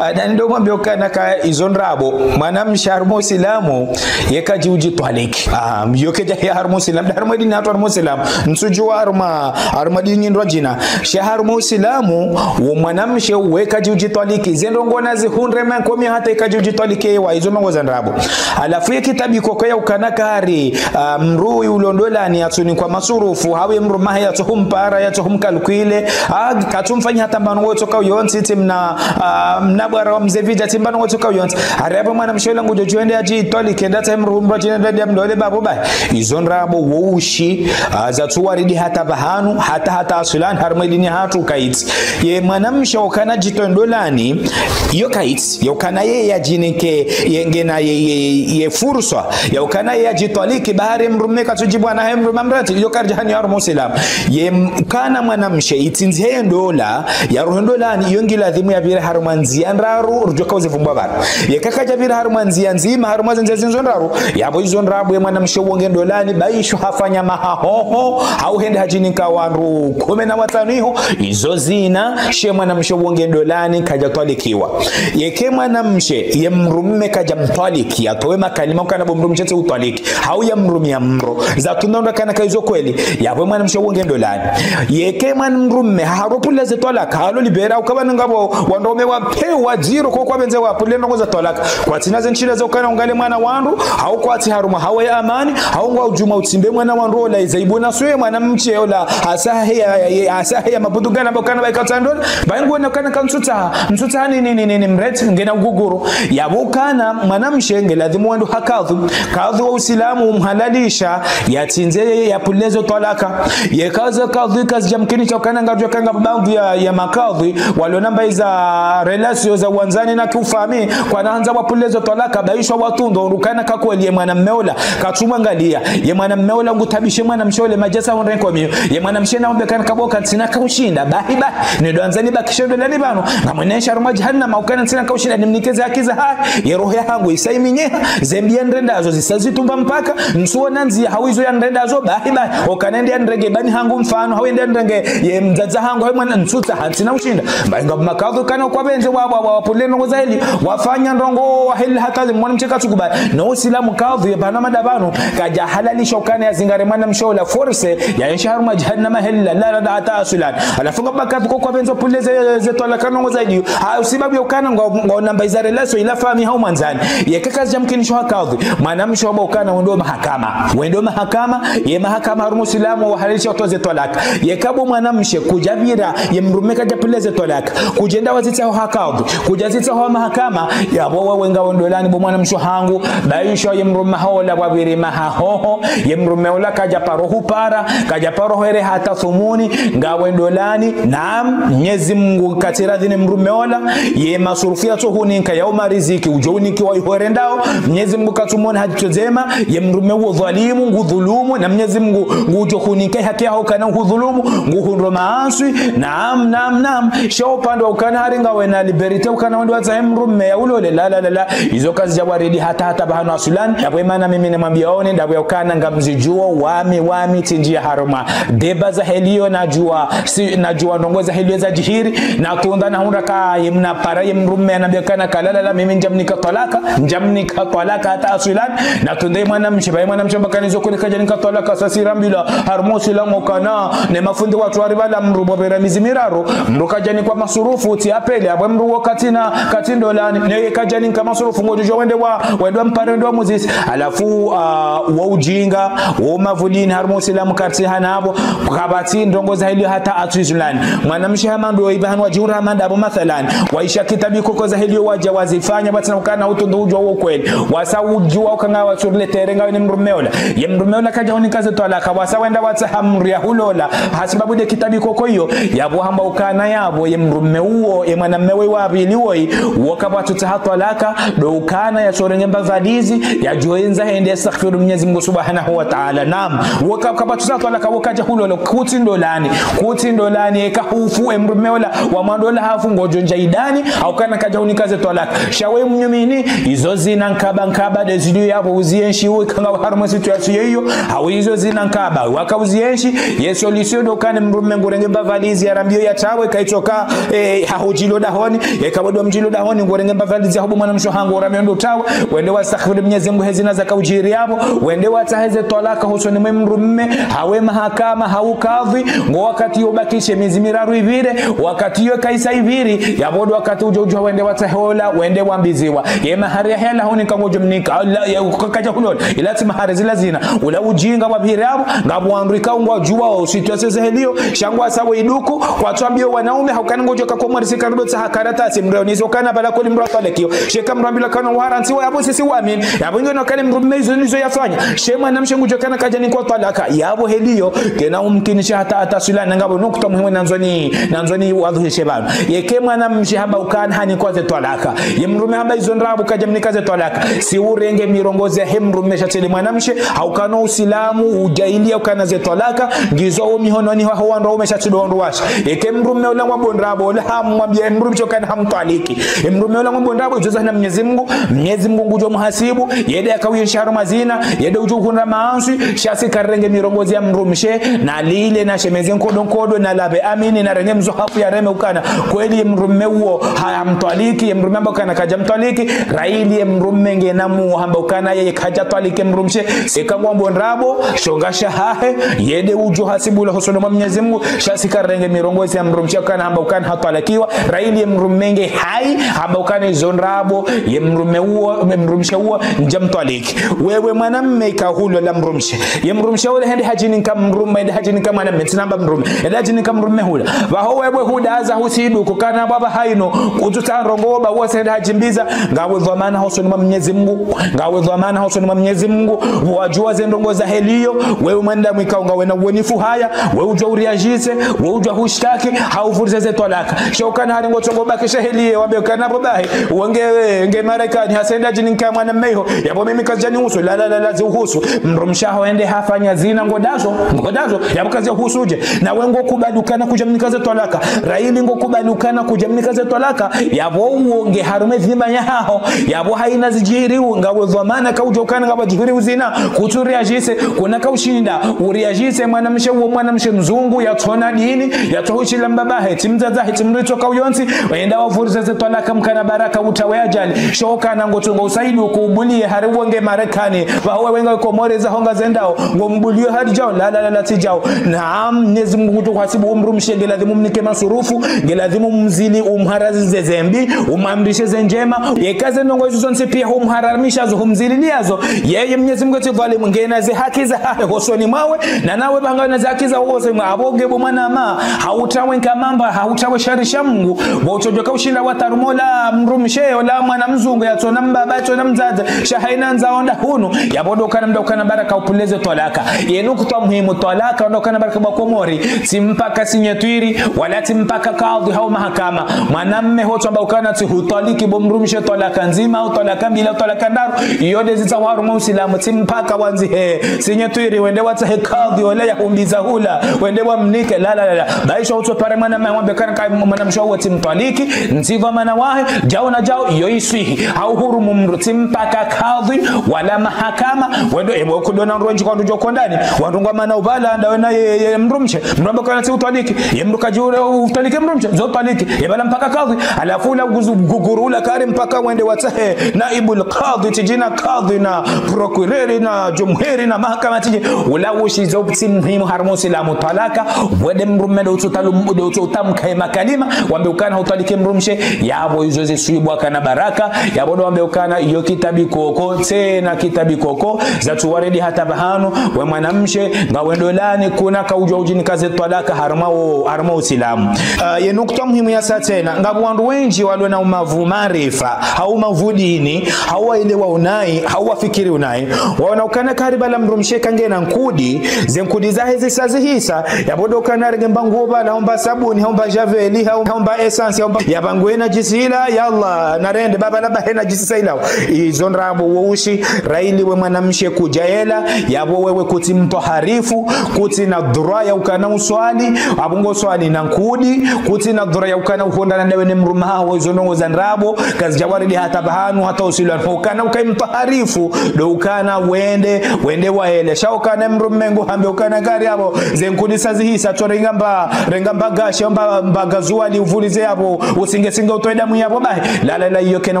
Adani ndo mwambio ukana ka izo ndrabo. Mwanamshe harumwa usilamu, ye kadji udjitwaliki. Ah, yo kedja ya harumwa usilamu, harumwa dini hatru harumwa usilamu. Ntsudjuwa harumwa, harumwa dini ndrwadjina. Sha harumwa usilamu, wo mwanamshe we kadji udjitwaliki. Ze ndrongo na zihundre mankomi hata ye kadji udjitwaliki wa izo ndrongo za ndrabo. Halafu ye kitabi koko ya ukana kari, ah, mdru ulo ndolani yatsunikwa masurufu, hau ye mdrume wahe yatsohumpara, yatsohumkalkwile, ah, katsumfanya hata mbandrongo tsoka uyontsi, tsi mna, ah, mna bwara wa mze vidja, tsi mbandrongo tsoka uyontsi. Ari apvo mwanamshe ola ngudjo djuwa ende adjitwaliki, ende atsahe mdru mdrwadjina ende ya mlole bapvo baye. Izo ndrabo wo ushi, ah, zatsuwaridi hata pvahanu, hata hata aswilan, harumwa dini hatru kaitsi. Ye mwanamshe ukana djitowe ndolani, yo kaitsi, yo ukana ye ya djinike, ye ngena ye, ye, ye furswa, ya ukana ye ya djitwaliki, ba hari mdrume katsudjibwa nahe mdrume amrati, iyo karidja hanyo harumwa usilamu. Ye m-, kana mwanamshe, itsindzi heye ndola, ya rohe ndolani, iyo ngiladhimu yapvire harumwa ndzia ndraru, rudjoka uzivumbwa pvanu. Ye kakadja pvire harumwa ndzia ndzima, harumwa ze ndzia zindzo ndraru, yapvo izo ndrabo ye mwanamshe uwo nge ndolani, ba isho hafanya maha mahoho, hau hende hadjinika wandru kume na watsanu iho, izo zina, she mwanamshe wo nge ndolani kadja twalikiwa. Yeke mwanamshe, ye mdrume kadja mtwaliki, yatowe makalima ukana bo mdrumshe tsi utwaliki, hau yamrumia mdru. Zatunda ndo kana ka izo kweli, yapvo mwanamshe wo nge ndolani. Yeke mwana mdrume, haharo pvuleze twalaka, halo libera, ukaba nangabo, wandrume wa pewa dziro, ko kwapvendze wapvule ndrongo za twalaka. Kwatsina ze ntsila za ukana ungale mwana wandru, hau kwatsi harumwa hawa ya amani, hau ngwa udjuma utsimbe mwana wandru ola, iza ibuna suye mwanamshe ola, asahe ya, ya, ya, asahe ya mabudu gana, ba ukana ba ikatsa ndolani, ba ingo na ukana ka ntsutsa, ntsutsa ni, ni, ni, ni, ni mreti, ngena uguguru. Yapvo ukana, mwanamshe nge ladhimu wendo ha kadhwi, kadhwi wa usilamu umhalalisha, yatsindze ye yapvuleze twalaka. Yeka ze kadhwi kazidja mkinisha ukana ngadjo kanga baadhwi ya, ya makadhwi, walo na mbayi za relation za wandzani na kiufami, kwana handza wapvuleze twalaka, ba isho watundo, ukana ka kweli ye mwanamme ola, katsumwangalia, ye mwanamme ola ngutabishe mwanamshe ole madjasa hundre nkomiyo, ye mwanamshe na umbe kana kabo ka ntsina kaushinda, bahi bahi, ni ndo andzani bakishe ndolani pvanu, ngamwenesha harumwa jahannama ukana ntsina kaushinda, nimnike ze haki zahahe, ye roho yahangu isa iminyeha, ze mbi yandrendazo zisa zitumba mpaka, ntsuona ndzia hau izo yandrendazo, bahi bahi, ukana nde yandrenge bani hangu mfano, hau nde yandrenge ye mdzadze hangu, hau mwana ntsutsa, hantsina ushinda. Ba inga makadhwi ukana kwapvendze wa, wa, wa, wapvule ndrongo za heli, wafanya ndrongo wa heli hata mwanamshe katsukubali. No usilamu kadhwi, ye pvanu mada pvanu, kadja halalisha ukana yazingare mwanamshe ola force, ya enshi harumwa jahannama heli, la, la, la, hata aswilan. Halafu nga makadhwi ko kwapvendze pvuleze, ze twalaka ndrongo za heli. Ha, usibabu ya ukana ngo, ngo namba iza relation ila fami hau mwandzani. Yeka kazidja mkinisha ha kadhwi, mwanamshe wamba ukana wendo mahakama. Wendo mahakama, ye mahakama harumwa usilamu wahalalisha utoze twalaka. Yeka bo mwanamshe kudjapvira, ye mdrume kadja pvuleze twalaka, kudjenda wazitsaho ha kadhwi, kudja zitsaho mahakama, yapvo wewe nga wendo ndolani bo mwanamshe hangu, ba isho ye mdrume haola wapviri mahahoho, ye mdrume ola kadja paro hupara, kadja paro here hata thumuni, nga wendo ndolani, naam, Mnyezi Mungu katsiradhi ne mdrume ola, ye masurufu yatso huninka ya uma riziki, udjo unikiwa iho rendao, Mnyezi Mungu katsumwona ha dzitso dzema, ye mdrume uwo dhwalimu, ngudhulumu, na Mnyezi Mungu ngudjo huninka haki yaho ukana ngudhulumu, nguhundro maaswi, naam, naam, naam. Sha upande wa ukana hari ngawe na liberté ukana wende watsahe mdrume ya ulole, la, la, la, la. Izo kazidja waridi hata, hata pvahanu aswilan. Yapvo mana mimi namwambia one, ndapvo ya ukana ngamzidjuo, wami, wami, tsindjia harumwa débat za heli yo, nadjua, si, nadjua ndrongo za heli yo zadjiri, natunda nahundra ka ye mna para ye mdrume anambia ukana ka la, la, la, mimi ndjamnika twalaka, ndjamnika twalaka hata aswilan, natunde mwanamshe, ba ye mwanamshe amba ukana izo kweli kadjanika twalaka, sasi rambilwa, harumwa usilamu ukana, ne mafundi watru wari pvala mdru bo pvera mezi miraru, mdru kadjanikwa masurufu, tsi apvele, apvo mdru wo katsina, katsi ndolani, ne kadjanika masurufu, ngodjo wende wa, wende wa mpare, wende wa muzisi, halafu, ah, wo ujinga, wo mavulini, harumwa usilamu kartsi hanapvo, kapvatsi ndrongo za heli yo hata aswilan. Mwanamshe hama ndo ipvahanu wadjihura hama ndapvo mathalan, waisha kitabi koko za heli yo wadja wazifanya, pvatsina ukana utundu udjua wo kweli. Wasa udjua ukanga wa sur le terrain ngawe ne mdrume ola. Ye mdrume ola kadja hunika ze twalaka, wasa wenda watsaha mdru ya hulola. Hasibabu nde kitabi koko iyo, yapvo hamba ukana yapvo, ye mdrume uwo, ye mwanamme we wa pvili woyi, wo kapvatsutsaha twalaka, ndo ukana yatsorenge mbavalizi, yadjoendza hende yastaghfiru Mnyezi Mungu Subhanahu wa Ta'ala. Naam, wo ka, kapvatsutsaha twalaka, wo kadja hulola, kutsi ndolani, kutsi ndolani, eka hufu, ye mdrume ola, wa mwando ola hafu, ngodjo ndja idani, hau ukana kadja hunika ze twalaka. Sha we mnyumini, izo zina nkaba nkaba, nde zilio yapvo uzienshi, uwe kanga harumwa situation iyo, hau izo zina nkaba, waka uzienshi, ye solution ndo ukana mdrume ngurenge mbavalizi, yarambio yatsawe, kaitsoka, eh, hahudjilo dahoni, yeka wendo mdjilo dahoni, ngurenge mbavalizi, yaho bo mwanamshe hangu, urambio ndo tsawe, wende wastaghfiru Mnyezi Mungu he zina zaka udjiri yapvo, wende watsahe ze twalaka hosoni mwe mdrume, hawe mahakama, hau kadhwi, ngo wakati yo bakishe mezi miraru ipvire, wakati yo kaisa ipviri, yapvo ndo wakati udjo udjua wende watsahe ola, wende wambiziwa. Ye mahari ya hela hunika ngodjo mnika, Allah, ya ukakaja hulola. Ila tsi mahari zila zina. Ula ujinga wa pvire yapvo, ngapvo wandru ikao ngwadjuao, usitwase ze heli yo, sha ngwasao iduku, kwatswambio wanaume, hau ukana ngodjo ka komori sika ndo tsaha karatasi, mdru nizo ukana pvala kweli mdru atwalikiwa. Sha eka mdru ambilwa ukana warantsiwa yapvo sisi wamini. Yapvo ingo no ukana mdrume izo nizo yafanya. She mwanamshe ngudjo ukana kadjanikwa twalaka. Yapvo heli yo, kena umkinisha hata, hata aswilan ngapvo nukta muhimu nandzoni, nandzoni wadhuhishe pvanu. Yeke mwanamshe hamba ukana hanikwa ze twalaka. Ye mdrume hamba izo ndrabo kadjamnika ze twalaka. Si urenge mirongozi yahe mdrume sha tsi le mwanamshe, hau ukana usilamu, ujailiya ukana ze twalaka, ngizo wo mihononi haho wandru waume sha tsi ndo wandru washe. Yeke mdrume ola ngwambo ndrabo, ola hamwambia mdrumshe ukana hamtwaliki. Ye mdrume ola ngwambo ndrabo, izo zahina Mnyezi Mungu, Mnyezi Mungu ngudjo muhasibu, yende yaka uyenshi harumwa zina, yende udjo uhundra maanswi, sha si kari renge mirongozi ya mdrumshe, nalile, nashemeze nkodo nkodo, nalapve amini, narenge mswahafu yareme ukana kweli ye mdrume uwo ha-, hamtwaliki, ye mdrume hamba ukana kadja mtwaliki, raili ye mdrume ngena muo hamba ukana yeye kadja twaliki mdrumshe, sika ngwambo ndrabo, shonga shahahe, yende udjo hasibulwa hosoni mwa Mnyezi Mngu, sha sika renge mirongozi ya mdrumshe ukana hamba ukana hatwalakiwa, raili ye mdrume nge hai, hamba ukana izo ndrabo, ye mdrume uwo, ye mdrumshe uwo, ndja mtwaliki. Wewe mwanamme ika hulola mdrumshe. Ye mdrumshe ule hende hadjinika mdrume, hende hadjinika mwanamme, tsinamba mdrume. Hende hadjinika mdrume hula. Pvaho wewe hudaza husidu, kukana baba haino, kutsutsa ndrongoo ba wose hende hadjimbiza, ngawe dhwamana hosoni mwa Mnyezi Mngu. Ngawe dhwamana hosoni mwa Mnyezi Mngu. Wadjua ze ndrongoo za heliyo, wewe mwanadamu ikao ngawe na uwonifu haya, wewe udjua uriajise, wewe udjua hushtaki, hau uvurize ze twalaka. Sha ukana hari ngotsongo bakisha heliye, wambe ukana bo bahi, wonge, nge Marekani, hasa hende hadjinika mwanamme iho, yapvo mimi kazidjanihusu, la, la, la, la, zihuhusu. Mdrumshe haho hende hafanya zina ngodazo, ngodazo, yapvo kazihuhusu dje. Nawe ngokubali ukana kudja mnika ze twalaka. Raili ngokubali ukana kudja mnika ze twalaka. Yapvo uwo nge harumwa dhima yahaho. Yapvo haina zidjiri u-, ngawe dhwamana kaudjo ukana ngapvo djihiri uzina. Kutsu uriajise, kuna kaushinda. Uriajise mwanamshe uwo mwanamshe mzungu, yatsona dini, yatso hushila mbabahe, tsi mdzadzahe, tsi mdru itso kauyontsi, wenda wavurize ze twalaka mkana baraka utawe ajali. Sha ukana ngotsongo usaidu kuubuliye hari wonge Marekani, pvaho wewe nga Komori zaho ngazendao, ngombuliyo hari djao, la, la, la, la, tsi djao. Naam, Mnyezi Mngu kutsu hasibu umdrumshe, nge ladhimu mnike masurufu, nge ladhimu mzili, umharazi ze zembi, umamrishe ze ndjema. Yeka ze ndrongoo izo zontsi pia humharamisha zo, humzililiya zo. Yeye Mnyezi Mngu tsi dhwalimu, ngena ze haki zahahe hosoni mwawe, na nawe pvanga na ze haki zaho hosoni mwawe. Apvo nge bo mwanama, hautawe nkamamba, hautawe sharia sha Mngu, bo utsodjoka ushinda watarumola mdrumshe, ola mwana mzungu, yatsona mbaba, yatsona mdzadze, sha haina ndzao nda hunu, yapvo ndo ukana mda ukana baraka upvuleze twalaka. Ye nukutwa muhimu twalaka, ndo ukana baraka bo Wakomori, tsi mpaka sinyatwiri, wala tsi mpaka kadhi hau mahakama. Mwanamme hotso amba ukana tsihutwaliki bo mdrumshe twalaka ndzima, hau twalaka mbili, hau twalaka ndraru, iyo nde zitsaho harumwa Usilamu, tsi mpaka wandzihe sinyatwiri, wende watsahe kadhi, ole yahumbiza hula, wende wamnike, la, la, la, la. Baisha utso pare mwanamme wambe ukana ka mwanamshe uwo tsimtwaliki, ntsi dhwamana wahe, djao na djao, iyo iswihi. Hau hurumu mdru tsi mpaka kadhi, wala mahakama, wendo ebo kudona ndronji kwa ndudjo kondani, wandru ngwamana ubala, ndawe na ye, ye mdrumshe, mdru amba ukana tsihutwaliki, ye mdru kadjure utwaliki mdrumshe, zo twaliki, ye bala mpaka kadhi, halafu ula guzu-, guguru ula kari mpaka wende watsahe, naibul kadhi, tsidjina kadhi na procureur na jumhuri na mahakama tsidji, ula ushi zo tsi muhimu harumwa Usilamu twalaka, wende mdrume ndo utso talu-, ndo utso utamka ye makalima, wambe ukana hutwaliki mdrumshe, yapvo izo ziswibwa kana baraka, yapvo ndo wambe ukana iyo kitabi koko, tsena kitabi koko, zatsu waridi hata pvahanu, we mwanamshe, ngawe ndolani, kuna kaudjua udjinika ze twalaka harumwa wo, harumwa Usilamu. Ah, ye nukutwa muhimu yasa tsena, ngapvo wandru wendji walona umavu maarifa, hau umavu dini, hau waelewa unayi, hau wafikiri unayi, waona ukana kari bala mdrumshe kangena nkudi, ze nkudi zahe zisa zihisa, yapvo ndo ukana renge mba nguo bala, hau mba sabuni, hau mba javel, hau, hau mba essence, hau mba, yapvo ngwena djisi ila, yallah, narende, baba laba hena djisi sa ilao. Izo ndrabo wo ushi, raili we mwanamshe kudjaela, yapvo wewe kutsi mtwaharifu, kutsi na dhura ya ukana uswali, apvo ngoswali na nkudi, kutsi na dhura ya ukana uhondrana ndawe ne mdrume haho, izo ndrongoo za ndrabo, kazidja waridi hata pvahanu, hata Usilamu, ukana ukaye mtwaharifu, ndo ukana wende, wende waele. Sha ukana mdrume nguhambe ukana kari apvo, ze nkudi sa zihisa, tso renga mba, renga mba gashi, mba, mba gazuali, uvurize apvo, usinge singe utoe damu yapvo bahi. La, la, la, iyo kena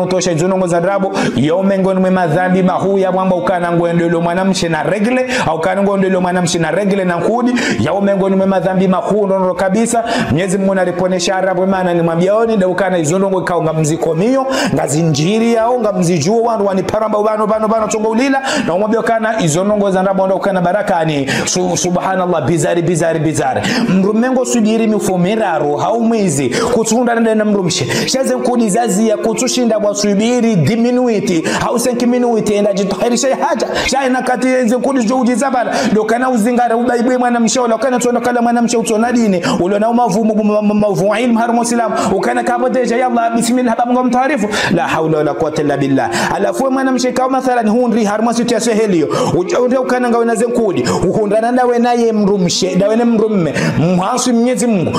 utosha, izo ndrongoo za ndrabo, yo mengoni mwe madhambi mahuu ya wamba ukana ngwendelo mwanamshe na règle, hau ukana ngwendelo mwanamshe na règle na nkudi, yo mengoni mwe madhambi mahuu ndrondro kabisa. Mnyezi Mngu nariponeshe arabu, mana nimwambiaoni, nde ukana izo ndrongoo ikao ngamzikomiyo, ngazindjiriyao, ngamzidjuo, wandru wanipara mba pvanu, pvanu, pvanu, tsongo ulila, na umwambia ukana izo ndrongoo za ndrabo ndo ukana barakani. Su-, subhanallah, bizari, bizari, bizari. Mdrume ngosubiri mifu miraru, hau mwezi, kutsuhundrana ndawe na mdrumshe. Sha ze nkudi zaziya kutsushinda wasubiri dix minutes, hau cinq minutes, enda djitwaharishe hadja. Sha ina kati ze nkudi zidjo udjiza bala. Ndo ukana uzingara ubaibwe mwanamshe, ula ukana tsona kala mwanamshe utsona dini. Ulona umavu, mu-, mu-, mu-, mavu ilmu harumwa Usilamu. Ukana kapvo déjà, yallah, bismillah, haba Mngu mtwaharifu. La hawla wala quwwata illa billah. Halafu we mwanamshe kao mathalan hundri harumwa situation heliyo. Udja, udja ukana ngawe na ze nkudi. Uhundrana ndawe naye mdrumshe, ndawe ne mdrume. Mhaswi Mnyezi Mngu.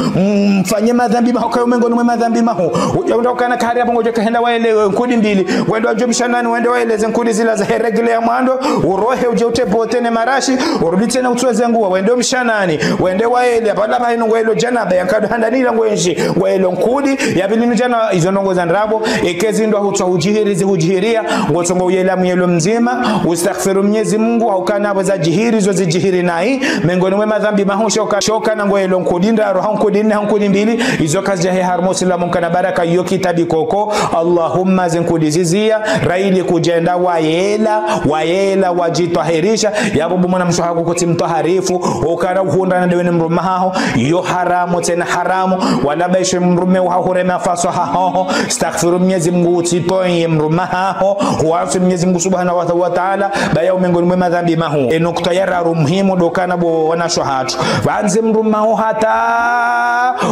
Mfanye madhambi mahuu, kayo mengoni mwe madhambi mahuu. Udja, udja ukana kari apvo ngodjo kahenda waele nkudi mbili. Wende wadjumsha nani, wende waeleze nkudi zila zahe règle ya mwando. Urohe udje ute bote ne marashi. Urudi tsena utsuwe ze nguo, wende mshanani, wende waele, pvala pvahanu ngwelo janaba, ya nkado handani ila ngwendji, ngwelo nkudi, ya pvili nu janaba, izo ndrongoo za ndrabo, eka ezi ndo hutswa hudjihiri, zihudjihiria, ngotsongo uyela muyelo mdzima, ustaghfiru Mnyezi Mungu, ha ukana pvo zadjihiri, zo zidjihiri nayi, mengoni mwe madhambi mahuu, sha uka-, sha ukana ngwelo nkudi ndraru, hau nkudi nne, hau nkudi mbili, izo kazidjahe harumwa usilamu kana baraka yo kitabi koko, Allahumma ze nkudi ziziya, raili kudjenda wayela, wayela, wadjitwahirisha, yapvo bo mwanamshe haho kutsi mtwaharifu, ukana uhundrana ndewe ne mdrume haho, yo haramu tsena haramu, wala baishe mdrume waho hurema faso haho, astaghfiru Mnyezi Mungu utsitoye mdrume haho, huwasi Mnyezi Mungu Subhanahu wa, wa Ta'ala, ba yo mengoni mwe madhambi mahuu. E nukta ya raru muhimu ndo ukana bo wanashe hatru. Pvandze mdrume haho hata,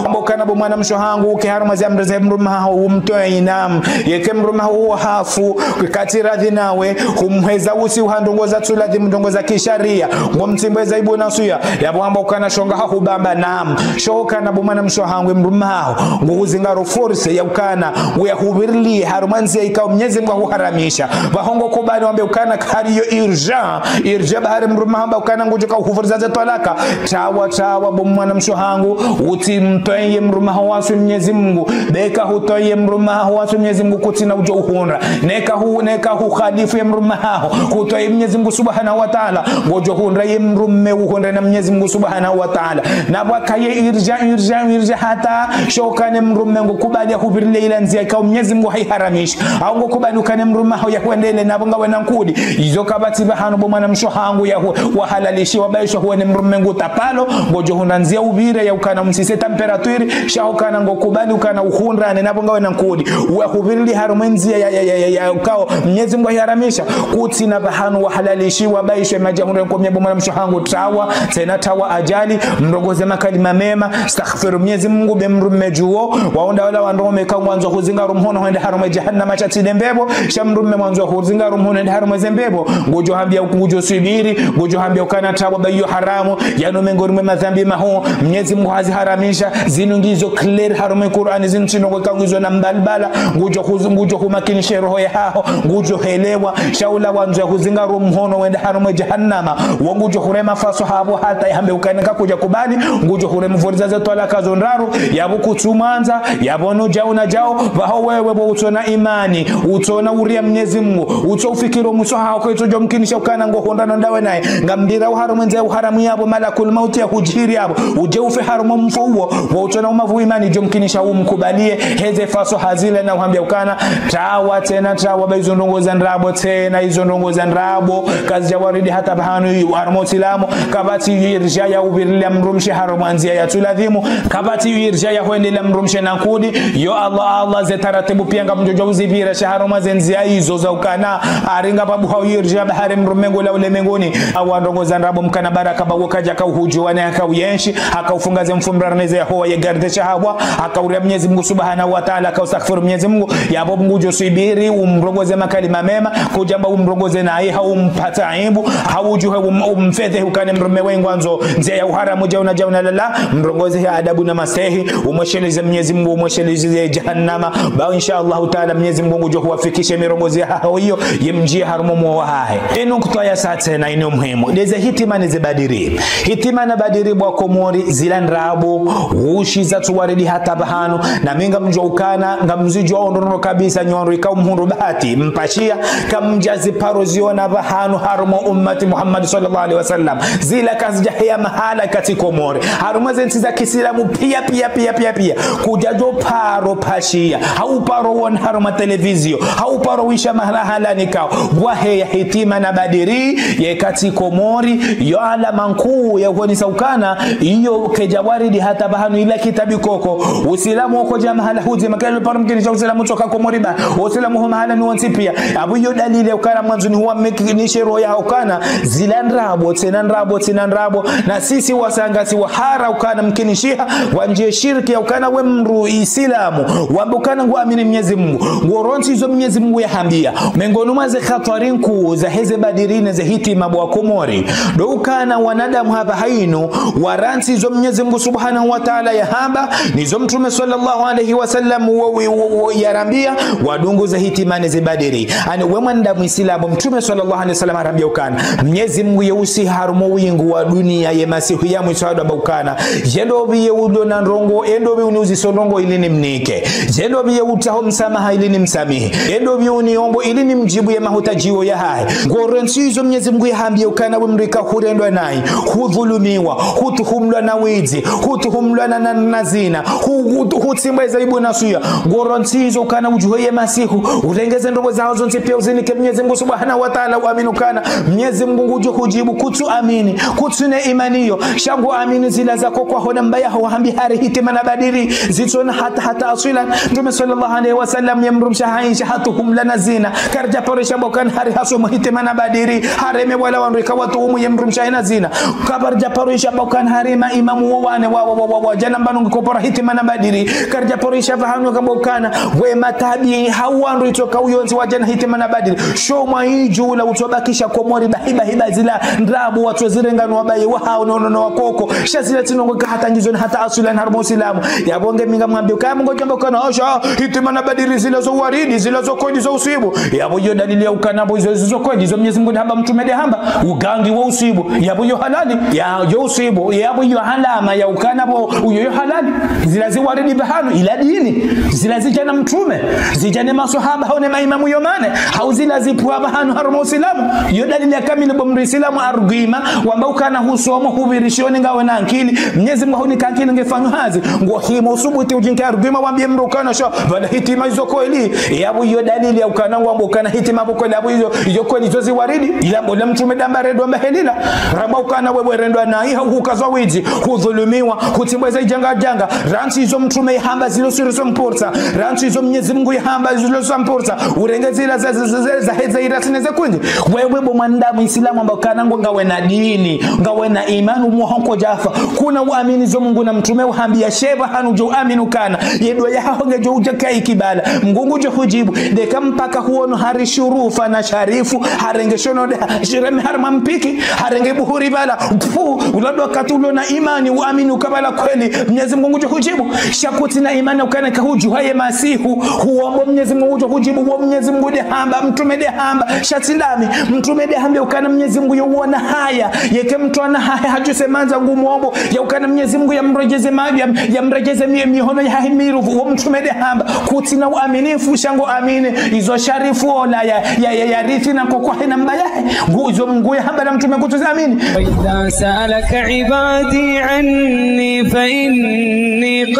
amba ukana bo mwanamshe hangu, uke harumwa ze amri ze mdrume haho, umtoye naam. Yeka mdrume haho hafu, katsi radhi nawe, humheza usi uha ndrongoo zatsu ladhimu ndrongoo za kisharia, ngomtsimbo eza ibu nasuya, yapvo hamba ukana shonga hahubamba naam. Sha ukana bo mwanamshe hangu mdrume haho, nguhuzingaro force ya ukana, uya hupvirilie harumwa ndzia ikao Mnyezi Mungu ahuharamisha. Pvaho ngo kubali wambe ukana kari yo irja, irja bahari mdrume hamba ukana ngudjo ka uhupviriza ze twalaka. Tawa, tawa, bo mwanamshe hangu, utsimtoye mdrume haho waswi Mnyezi Mungu. Beka hutoye mdrume haho waswi Mnyezi Mungu kutsina udjo uhundra. Neka hu-, neka hukhalifu ye mdrume haho, hutoye Mnyezi Mungu Subhanahu wa Ta'ala, ngodjo hundra ye mdrume uhundre na Mnyezi Mungu Subhanahu wa Ta'ala. Na pvwaka ye irja, irja, irja hata, sha ukana mdrume ngo kubali ya hupvirilie ila ndzia ikao Mnyezi Mungu hayiharamisha. Au ngo kubali ukana mdrume haho ya hwendele na pvo ngawe na nkudi. Izo kapvatsi pvahanu bo mwanamshe hangu ya hu-, wahalalishiwa baisha huwe ne mdrume ngu tapalo, ngodjo hundra ndzia upvire ya ukana umsise temperature, sha ukana ngo kubali ukana uhundrane na pvo ngawe na nkudi. Uwe hupvirilie harumwa ndzia ya, ya, ya, ya, ya, ukao Mnyezi Mungu ayiharamisha. Kutsina pvahanu wahalalishiwa baisha madja hundre nkomia bo mwanamshe hangu tawa, tsena tawa ajali, mrongoze makalima mema, astaghfiru Mnyezi Mungu be mdrume djuwo, waonda wala wandrume ka ngwandzo huzingaro mhono hwende harumwa jahannama sha tsi nde mbepvo, sha mdrume ngwandzo huzingaro mhono hwende harumwa ze mbepvo, ngudjo hambia ngudjo swibiri, ngudjo hambia ukana tawa ba yo haramu, yanu mengoni mwe madhambi mahuu, Mnyezi Mungu haziharamisha, zinu ngizo clair harumwa Qur'ani, zinu tsi ndrongoo ikao ngizo na mbalbala, ngudjo huzu-, ngudjo humakinishe roho yaho, ngudjo helewa, sha ula wandzo ya huzingaro mhono wende harumwa jahannama, wo ngudjo hurema faso hapvo hata yahambe ukana kakudja kubali, ngudjo hurema pvoriza ze twalaka zo ndraru, yapvo kutsumwandza, yapvo no djao na djao, pvaho wewe bo utsona imani, utsona uria Mnyezi Mungu, utso ufikiro mwiso haho ko itso djo mkinisha ukana ngo hundrana ndawe naye, ngambira uharumwa ndzia ya uharamu yapvo malakul mauti ya hudjiri yapvo, udje ufe harumwa mfo uwo, wo utsona umavu imani djo mkinisha umkubalie, heze faso hazile na uhambia ukana, tawa tsena tawa ba izo ndrongoo za ndrabo tsena, izo ndrongoo za ndrabo, kazidja waridi hata pvahanu harumwa usilamu, kapvatsi irja ya upvirilia mdrumshe harumwa ndzia yatsu ladhimu, kapvatsi irja ya hwendela mdrumshe na nkudi, yo Allah, Allah, ze taratibu pia ngamdjo djo uzipvira sha harumwa ze ndzia izo za ukana, aringa pvabuha irja bahari mdrume ngula ulemenguni, awa ndrongoo za ndrabo mkana baraka ba wo kadja ka uhudjuwa ne haka uyenshi, haka ufunga ze mfumra ne ze yahowa ye garde shahawa, haka uria Mnyezi Mungu Subhanahu wa Ta'ala, haka ustaghfiru Mnyezi Mungu, yapvo ngudjo swibiri, umrongoze makalima mema, kudjamba umrongoze naye, hau umpatsa aibu, hau udjuhe um-, umfedhehi ukana mdrume we ngwandzo ndzia ya uharamu djao na djao na lala, mrongoze he adabu na mastehi, umwesheleze Mnyezi Mungu, umwesheleze jahannama, ba insha Allahu Ta'ala Mnyezi Mungu ngudjo huwafikishe mirongozi yaho iyo, yemdjie harumwa moyo wahahe. Inu nukta ya satse na inu muhimu, ndeze hitima ne ze badiri. Hitima na badiri bo wakomori zila ndrabo, ushi zatsu waridi hata pvahanu, na mi ngamdjuwa ukana, ngamzidjuwa ondro ndro kabisa nyi wandru ikao mhundru bahati, mpashia, kamdja ziparo ziona pvahanu harumwa ummati Muhammad sallallahu alaihi wasallam. Zila kazidja heya mahala katsi Komori. Harumwa ze ntsi za kisilamu pia, pia, pia, pia, pia. Kudjadjo paro pashia. Hau paro wona harumwa televizio. Hau paro wisha mahala halani kao. Bwahe ya hitima na badiri, ye katsi Komori, yo alama nkuu ya uhonesa ukana, iyo kedja waridi hata pvahanu ila kitabi koko. Usilamu okodja mahala hudzi, makalelo paro mkinisha usilamu tsoka Komori ba. Usilamu ho mahala ni wontsi pia. Apvo iyo dalili ya ukana mwandzo ni huwa mkinishe roho ya ukana, zila ndrabo, tsena ndrabo, tsena ndrabo. Na sisi wasaya ngasi wahara ukana mkinishiha, wandjie shirki ya ukana we mdru isilamu. Wambe ukana ngu amini Mnyezi Mungu. Ngu rontsi izo Mnyezi Mungu yahambia. Mengoni mwa ze khatwari nkuu za heze badiri ne ze hitima bo wakomori. Ndo ukana wanadamu hapvaha inu, warantsi izo Mnyezi Mungu Subhanahu wa Ta'ala yahamba, nizo Mtrume sallallahu alaihi wasallam wo, wo, wo, wo, yarambia, wadungu ze hitima ne ze badiri. Ani we mwanadamu isilamu, Mtrume sallallahu alaihi wasallam harambia ukana. Mnyezi Mngu ye usiha harumwa wingu wa dunia ye masihu ya mwiso hado amba ukana: Ye ndopvi ye ulo na ndrongo, ye ndopvi uniuziso ndrongo ili nimnike? Ye ndopvi ye utsaho msamaha ili nimsamihi? Ye ndopvi uniombo ili nimdjibu ye mahutadjio yahahe? Ngorantsi izo Mnyezi Mngu yahambiya ukana we mdru ika hurendwa nayi, hudhulumiwa, hutuhumlwa na widzi, hutuhumlwa na, na, na zina, hu-, hu-, hutsimbwa ze aibu na suya. Ngorantsi izo ukana udjuhe ye masihu, urenge ze ndrongo zaho zontsi piya uzinike Mnyezi Mngu Subhanahu wa Ta'ala, uamini ukana Mnyezi Mngu ngudjo hudjibu. Kutsu amini, kutsu ne imani yo, sha ngo amini zila zako kwaho na mbaba yaho wahambi hari hitima na badiri, zitsona hata, hata aswilan. Mtrume swallallahu alayhi wa sallam ye mdrumshe hahe Aisha hatuhumlwa na zina. Karidja paro isha amba ukana hari hasomo hitima na badiri, hareme wala wandru ika watuhumu ye mdrumshe hahe na zina. Karidja paro isha amba ukana hari maimamu wo wane wa, wa, wa, wa, wadjana mbanu ngiko paro hitima na badiri. Karidja paro isha pvahanu amba ukana we matabiina hau wandru itsoka uyontsi wadjana hitima na badiri. Sho mwa idjula utsobakisha Komori ba hiba hiba zila ndrabo watsozirenga no wabaye wahao no, no, no wakoko. Sha zila tsi ndrongo ka hata ngizo na hata aswilan harumwa Usilamu. Yapvo nge mi ngamwambiyo ukaya Mngu ngudjo amba ukana: Osha, hitima na badiri zila zo waridi, zila zo kweli zo usibu. Yapvo iyo dalili ya ukana pvo izo, izo zo kweli, izo Mnyezi Mngu de hamba, mtrume de hamba. Ugangi wo usibu. Yapvo iyo halali, ya, yo usibu. Yapvo iyo alama ya ukana pvo uyo yo halali. Zila zi waridi pvahanu, ila dini. Zila zidja na mtrume, zidja ne maswahaba, hau ne maimamu yo mane, hau zila zipvwa pvahanu harumwa Usilamu. Iyo dalili ya kamili bo mdru Isilamu argument, wamba ukana husomo, hupvirishioni, ngawe na ankili. Mnyezi Mngu hahunika ankili nge fanyo hazi. Ngohimo usubuti udjinike argument wambiye mdru ukana sha, pvala hitima izo kweli. Yapvo iyo dalili ya ukana ngwambo ukana hitima pvo kweli, yapvo iyo, iyo kweli izo zi waridi. Ila mbo la mtrume de amba rendwa mba helila. Ramba ukana wewe rendwa nayi, hau hukazwa widzi, hudhulumiwa, hutsimbwa ze djanga djanga. Rantsi izo mtrume yahamba zilo sur cent pour cent. Rantsi izo Mnyezi Mngu yahamba zilo cent pour cent. Urenge zila za, za, za, za, za hedza irasi ne ze kwingi. Wewe bo mwanadamu Isilamu amba ukana ngo ngawe na dini, ngawe na imani, umoho nkodjafa. Kuna uamini zo Mngu na mtrume wahambiya, sha pvahanu djo uamini ukana ye dua yaho ngedjo udja kayi kibala, Mngu ngudjo hudjibu. Deka mpaka huono hari shurufa na sharifu, harenge shono de, shireme harumwa mpiki, harenge buhuri pvala. Pfu, ula ndo wakati ulo na imani, uamini uka pvala kweli Mnyezi Mngu ngudjo hudjibu. Sha kutsi na imani ukana ka hudjuha ye masihu, huombo Mnyezi Mngu ngudjo hudjibu, wo Mnyezi Mngu de hamba, mtrume de hamba, sha tsi ndami, mtrume de hamba ukana Mnyezi Mngu yo uona haya, yeke mtrwana hahe hadjuse mandza ngumombo, ya ukana Mnyezi Mngu yamredjeze ma-, yam-, yamredjeze mi-, mihono yahahe miruvu, wo mtrume de hamba. Kutsi na uaminifu, sha ngo amini izo sharifu ola ya, ya, ya, ya rithi na koko hahe na mbaba yahe. Ngu, izo Mngu yahamba na mtrume kutsu zi amini. وإذا سألك عبادي عني فإني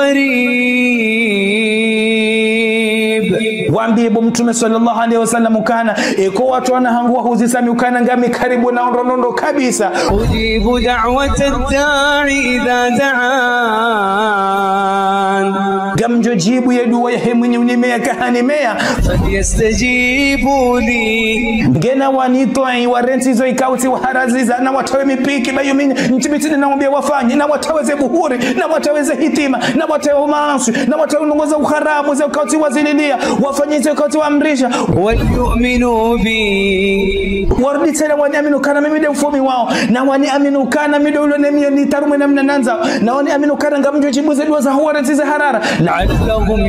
قريب. Wambiye bo mtrume swallallahu alayhi wa sallam ukana, eka wo watrwana hangu wahuzisa mi ukana ngami karibu nawo ndrondrondro kabisa. أجيب دعوة الداع إذا دعان. Ngamdjo djibu ye dua yahe mwenye unimeya eka hanimeya. فليستجيبوا لي. Ngena wanitwai, warantsi izo ikao tsiwaharaziza, na watrawe mipiki, ba yo mi ntsi mi tsi nina wambiya wafanye, na watrawe ze buhuri, na watrawe ze hitima, na watrawe maaswi, na watrawe ndrongo za uharamu, ze ikao tsiwazililiya, wafanye izo ikao tsiwaamrisha. وليؤمنوا بي. Warudi tsena waniamini ukana mimi de mfaume wawo, na waniamini ukana mi de ulo ne miyo nitarumwe namna nandzao, na waniamini ukana ngamdjo djibu ze dua zaho warantsi ze harara. لعلهم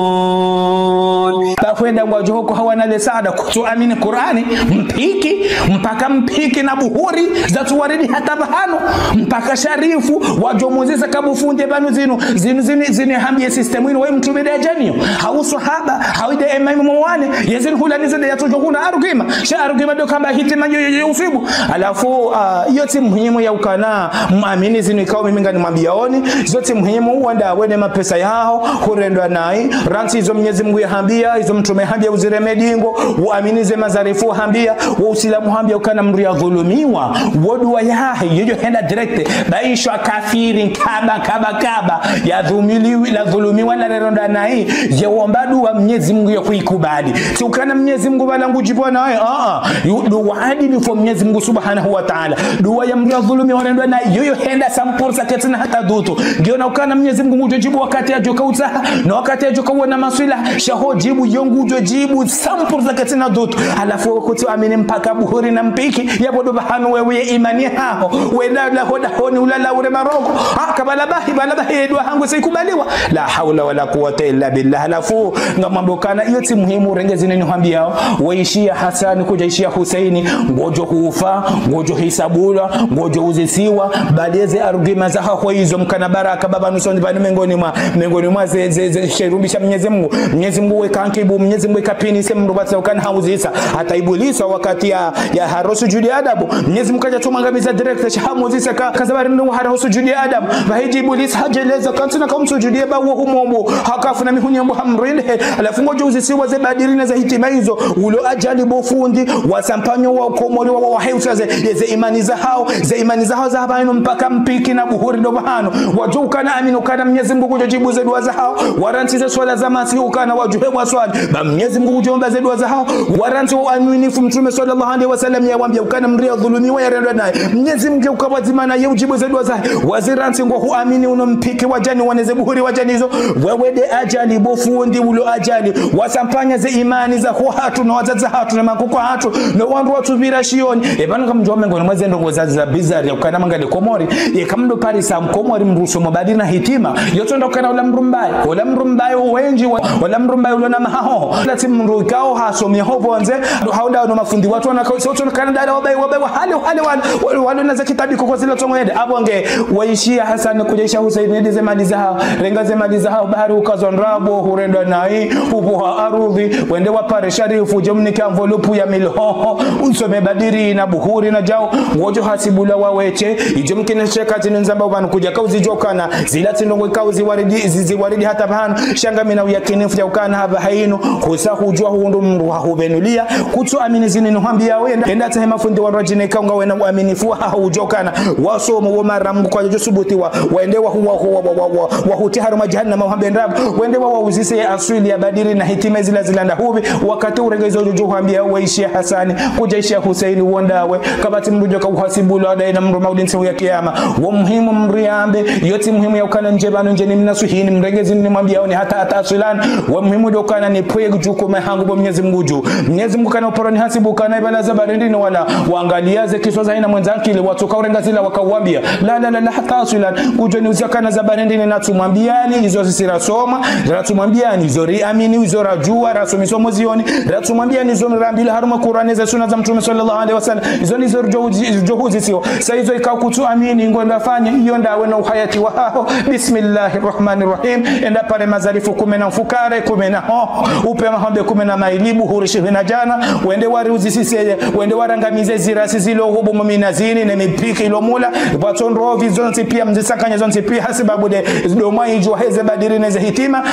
يرشدون. Ba hwenda ngwadjo hoko hawana le saada, kutsu amini Kur'ani, mpiki, mpaka mpiki na buhuri, zatsu waridi hata pvahanu, mpaka sharifu, wadjo muzisa kabufunde pvanu zinu, zinu, zinu, zinu hambiye système inu, we mtrume de yadja niyo, hau swahaba, hau de emaimamu wane, ye zinu hula nizo de yatsodjo hula argument, sha argument do hamba hitima yo, yo, yo usibu. Halafu, ah, iyo tsi muhimu ya ukana muamini zinu ikao mimi nganimwambiyaoni, izo tsi muhimu, wenda wene mapesa yaho, hurendwa nayi, rantsi izo Mnyezi Mngu yahambiya, izo mtrume yahambiya uzireme dingo, uamini ze mazarifu wahambiya, wo Usilamu hambiya ukana mdru yadhulumiwa, wo dua yahe, yoyo henda direct, ba isho kafiri, nkaba, kaba, kaba, yadhulumiwi-, ladhulumiwa na rerendwa nayi, ye womba dua Mnyezi Mngu yo huikubali. Tsi ukana Mnyezi Mngu pvala ngudjibu naye, a, a. Yu-, dua adilifu Mnyezi Mngu Subhanahu wa Ta'ala. Dua ya mdru yadhulumiwa warendwa nayi, yoyo henda cent pour cent ketsina hata doute. Ngiyo na ukana Mnyezi Mngu ngudjo djibu wakati yadjoka utsaha, na wakati yadjoka uona maswilaha, sha ho djibu yo ngudjo djibu cent pour cent katsina doute. Halafu wewe kutsu amini mpaka buhuri na mpiki, yapvo ndo pvahanu wewe ye imani yaho, wenda la hoda honi ulala ure maroko. Ha, kabala bahi, bala bahi, ye dua hangu tsi kubaliwa. La hawla wala quwwata illa billah. Halafu, ngamwambo kana, iyo tsi muhimu, renge zinu nihwambiyao. Waishiya Hasani, kudja ishiya Huseini, ngodjo hufa, ngodjo hisabulwa, ngodjo uzisiwa, bali eze arguments zaho izo mkana baraka, baba nusondi pvanu mengoni mwa, mengoni mwa ze, ze, ze, sherumbi sha Mnyezi Mungu. Mnyezi Mungu weka nkibu, Mnyezi Mungu weka pini, se mndru batsa ukana hauzisa. Hata Iblisa wakati ya, ya haro sujudi Adamu, Mnyezi Mungu kadja tsumwangamiza direct, sha hamuzisa ka, kaza bari nungu haro sujudi Adamu. Pvahidji Iblisa hadjeleza, kantsina kamsujudiye ba wo humombo, hakafu na mihunyombo hamrinde. Halafu ngodjo uzisiwa ze badiri na ze hitima izo, ulo ajali bo fundi, wasampanyo wa Komori wa, wa, waheusa ze, ze imani zahao, ze imani zahao za pvahanu mpaka mpiki na buhuri ndo pvahanu. Wadjo ukana amini ukana Mnyezi Mungu kudjo djibu ze dua zahao, warantsi ze swala za masihu ukana wadjuhe waswali. Ba Mnyezi Mungu kudjo omba ze dua zahao, warantsi wo uaminifu Mtrume swallallahu alaihi wasallam yawambiya ukana mndru ya dhulumiwa yarendwa naye. Mnyezi Mungu uka pvwadzima naye udjibu ze dua zahe. Wazirantsi ngo huamini uno mpiki wa djani wane ze buhuri wa djani izo. Wewe nde ajali bo fundi ulo ajali. Wasampanya ze imani zaho hatru na wadzadze hatru na makoko hatru na wandru watsupvira shioni. E pvanu ngamdjo mengoni mwa ze ndrongo za, za bizarre ya ukana mangade Komori. Ye kamdo parisa Mkomori mndru usomo badiri na hitima. Yo tsonda ukana ula mndru mbaye. Ula mndru mbaye uwendji wa, ula mndru mbaye ulo na mahaho. Ula tsi mndru ikao hasomia ho pvondze. Hau nda no mafundi watru wana kao, so tsonda ukana dala wabaye, wabaye, wahale, wahale, wahale, wahale na za kitabi koko zila tsongo yende. Apvo nge, waishiya Hasani, kudja ishiya Huseini, ndi ze mali zahao, renga ze mali zahao, bahari ukazwa ndrabo, hurendwa nayi, upvoha arudhi, wende wapare Sharifu, udje mnike enveloppe ya mili hoho, usome badiri na buhuri na djau, ngodjo hasibulwa waweshe, idjo mkine sheka tini ndzamba upvanu kudja kauzidjo ukana, zila tsi ndrongo ikao ziwaridi, zi-, ziwaridi hata pvahanu, sha ngamina uyakinifu ya ukana hapvaha inu, husa hudjwa hundru mndru hahupvenuliya, kutsu amini zinu nihwambiyao, enda, enda tsahe mafundi wa rajine ikao ngawena uaminifu wahaho udjo ukana, wasomo wo mara Mungu kwadjo subuti wa, wende wahu, wahu, wa, wa, wa, wa, wahuti harumwa jahannama uhambe ndrabo, wende wa, wauzise ye aswili ya badiri na hitima zila zila nda hupvi, wakati urenge izo djo hwambiya waishiya Hasani, kudja ishiya Huseini wo ndawe, kapvatsi mndru djo ka uhasibulwa dayi na mndru maudi ntsihu ya kiyama. Wo muhimu mndru yambe, yo tsi muhimu ya ukana ndje pvanu ndje ni mnasuhini, mrenge zinu nimwambiyao ni hata, hata aswilan, wo muhimu ndo ukana ni pvoye djukumu hangu bo Mnyezi Mungu dju. Mnyezi Mungu kana uparo ni hasibu kana ibala za barendini wala wangaliya ze kiswa za hayina mwendza ankili watsoka urenga zila wakauwambiya. La, la, la, la, hata aswilan. Udjo ni uziya kana za barendini natsumwambiyani, izo sisi rasoma, ratsumwambiyani, izo riamini, izo radjuwa, rasomi somo zioni, ratsumwambiyani, izo rambilwa harumwa Kurani ze suna za Mtrume swallallahu alaihi wasallam. Izo ni izo ridjo uzi-, ridjo uzisiwa. Sa izo ikao kutsu amini, ngo nda fanye, iyo ndawe no uhayati wahaho. Bismillahir Rahmanir Rahim. Enda pare mazalifu kume na mfukare, kume na ho. Upe mahombe kume na mayili, buhuri shihwi na djana. Wende wari uzisise, wende warangamize zirasi zilo hubu mumina zini, ne mipiki ilo mula. Pvatso ndrovi zontsi piya, mzisakanye zontsi piya, hasibabu nde, ndo mwa idjuwa heze badiri neze hitima.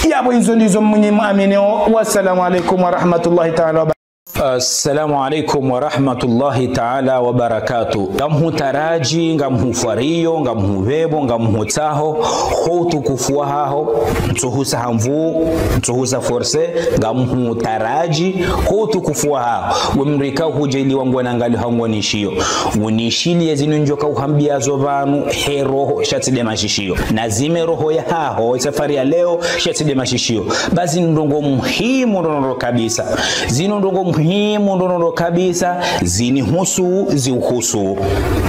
Yapvo izo ndizo mnyi muamini o. Wassalamu alaikum wa rahmatullahi ta'ala wa barakatuh. Assalamu alaikum wa rahmatullahi ta'ala wa barakatuh. Ngamhutaraji, ngamhufwariyo, ngamhupvepvo, ngamhutsaho, ho utukufu wahaho, ntsuhusa ha nvuu, ntsuhusa force, ngamhutaraji, ho utukufu wahaho. We mndru ikao hudja ili wangu wanangali hangu wanishiyo. Unishiliye zinu ndjo ka uhambiya zo pvanu, he roho, sha tsi nde mashishiyo. Nazime roho yahaho, safari ya leo, sha tsi nde mashishiyo. Ba zinu ndrongo muhimu ndrondro kabisa. Zinu ndrongo muhimu ndrondro kabisa, zinihusu, zihuhusu.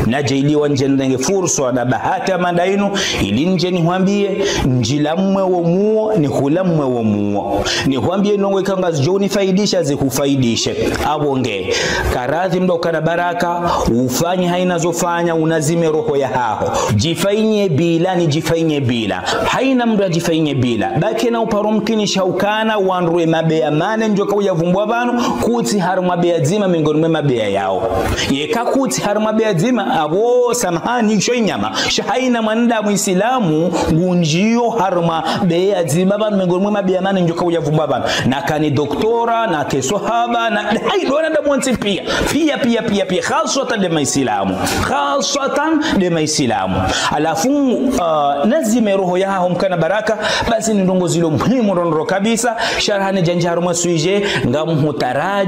Nadje ili wandje nirenge furswa na bahati ya mada inu, ili ndje nihwambiye, ndjila mwe wo muo, nihula mwe wo muo. Nihwambiye ndrongo ikao ngazidjo unifaidisha, zihufaidishe. Apvo nge, karadhi mndru ukana baraka, ufanye hayina zo fanya, unazime roho yahaho. Djifanye bila, ni djifanye bila. Hayina mndru ya djifanye bila. Ba kena uparo mkinisha ukana wandru we mabeya mane ndjo ka uyavumbwa pvanu, kutsi harumwa beya dzima mengoni mwe mabeya yao. Yeka kutsi harumwa beya dzima, apvo samahani, sho inyama. Sha hayina mwanadamu Isilamu, ngundjiyo harumwa beya dzima pvanu mengoni mwe mabeya mane ndjo ka uyavumbwa pvanu. Na kani doktora, na ke swahaba, na, hayi, ndo wanadamu wontsi piya. Piya, piya, piya, piya. Khaswatan nde Maisilamu. Khaswatan nde Maisilamu. Halafu, ah, nazime roho yahaho mkana baraka, ba zinu ndrongo zilo muhimu ndrondro kabisa, sha raha nidjandja harumwa sujet, ngamhutaraji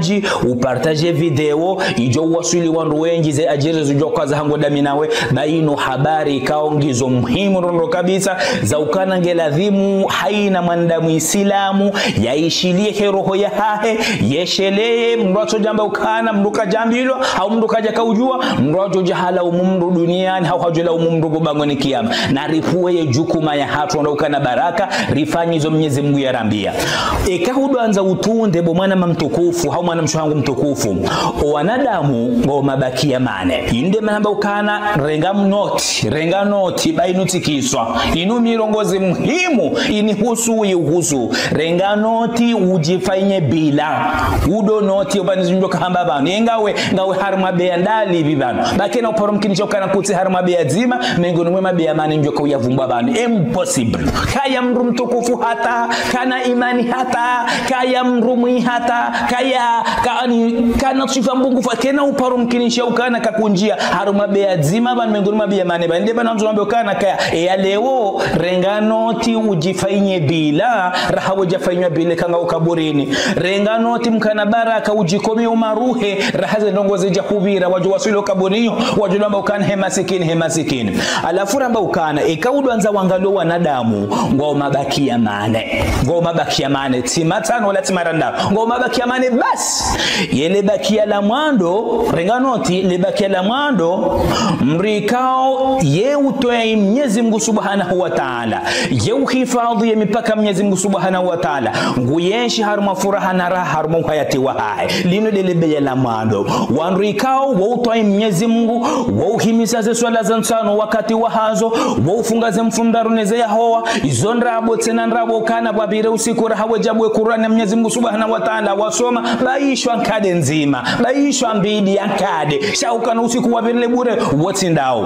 upartager video, idjo waswili wandru wendji ze adjiri zidjo kaza hangu dami nawe, ba inu habari ikao ngizo muhimu ndrondro kabisa, za ukana nge ladhimu haina mwanadamu Isilamu, yaishiliye he roho yahahe, yesheleye, mndru yatsodjamba ukana, mndru kadjambilwa, hau mndru kadjaka udjuwa, mndru yadjo djahala umumndru duniani, hau hadjo laumu mndru pvo bangweni kiyama. Na ripvuwe ye djukuma yahatru, ndo ukana baraka, rifanyizo Mnyezi Mungu yarambia. Eka hudjwandza utunde bo mwananya mtukufu, hau mwanamshe hangu mtukufu, o wanadamu ngwao mabakiya mane. Inde mana amba ukana, renga mnoti, renga noti, ba inu tsi kiswa. Inu mirongozi muhimu, inihusu, ihuhusu. Renga noti, udjifanye bila. Udo noti, opvanu zindjo kahamba pvanu. Ye ngawe, ngawe harumwa beya ndali pvi pvanu. Ba kena uparo mkinisha ukana kutsi harumwa beya dzima, mengoni mwe mabeya mane ndjo kauyavumbwa pvanu. Impossible. Kaya mndru mtukufu hata, kana imani hata, kaya mndru mwi hata, kaya, kani, kana swifa mbungufu, kena uparo mkinisha ukana kakundjia harumwa beya dzima pvanu mengoni mwa mabeya mane pvanu. Inde pvanu ndzo nambe ukana kaya, eya leo, renga noti udjifanye bila, raha wudjafanywa bila eka ngawe kaburini. Renga noti mkana baraka udjikome umaruhe, raha ze ndrongoo zidja hupvira, wadjo waswili kaburini, wadjo lamba ukana he masikini, he masikini. Halafu ramba ukana, eka hudjwandza wangaliye wanadamu, ngwao mabakiya mane. Ngwao mabakiya mane, tsi matsanu wala tsi mararu. Ngwao mabakiya mane basi. Ye le bakiya la mwando, renga noti, le bakiya la mwando, mndru ikao, ye utwai Mnyezi Mungu Subhanahu wa Ta'ala. Ye uhifadhwi ye mipaka Mnyezi Mungu Subhanahu wa Ta'ala. Nguyenshi harumwa furaha na raha harumwa uhayati wahahe. Linu ndele beya la mwando. Wandru ikao, wo utwai Mnyezi Mungu, wo uhimisa ze swala za ntsanu wakati wahazo, wo ufunga ze mfumoraru ne ze yahowa, izo ndrabo tsena ndrabo kana pvwapvire usiku raha wedjabue Kur'ani ya Mnyezi Mungu Subhanahu wa Ta'ala wasoma, ba ishwa nkade ndzima, ba ishwa mbili ya nkade, sha ukana usiku wapvirile bure, wo tsi ndao.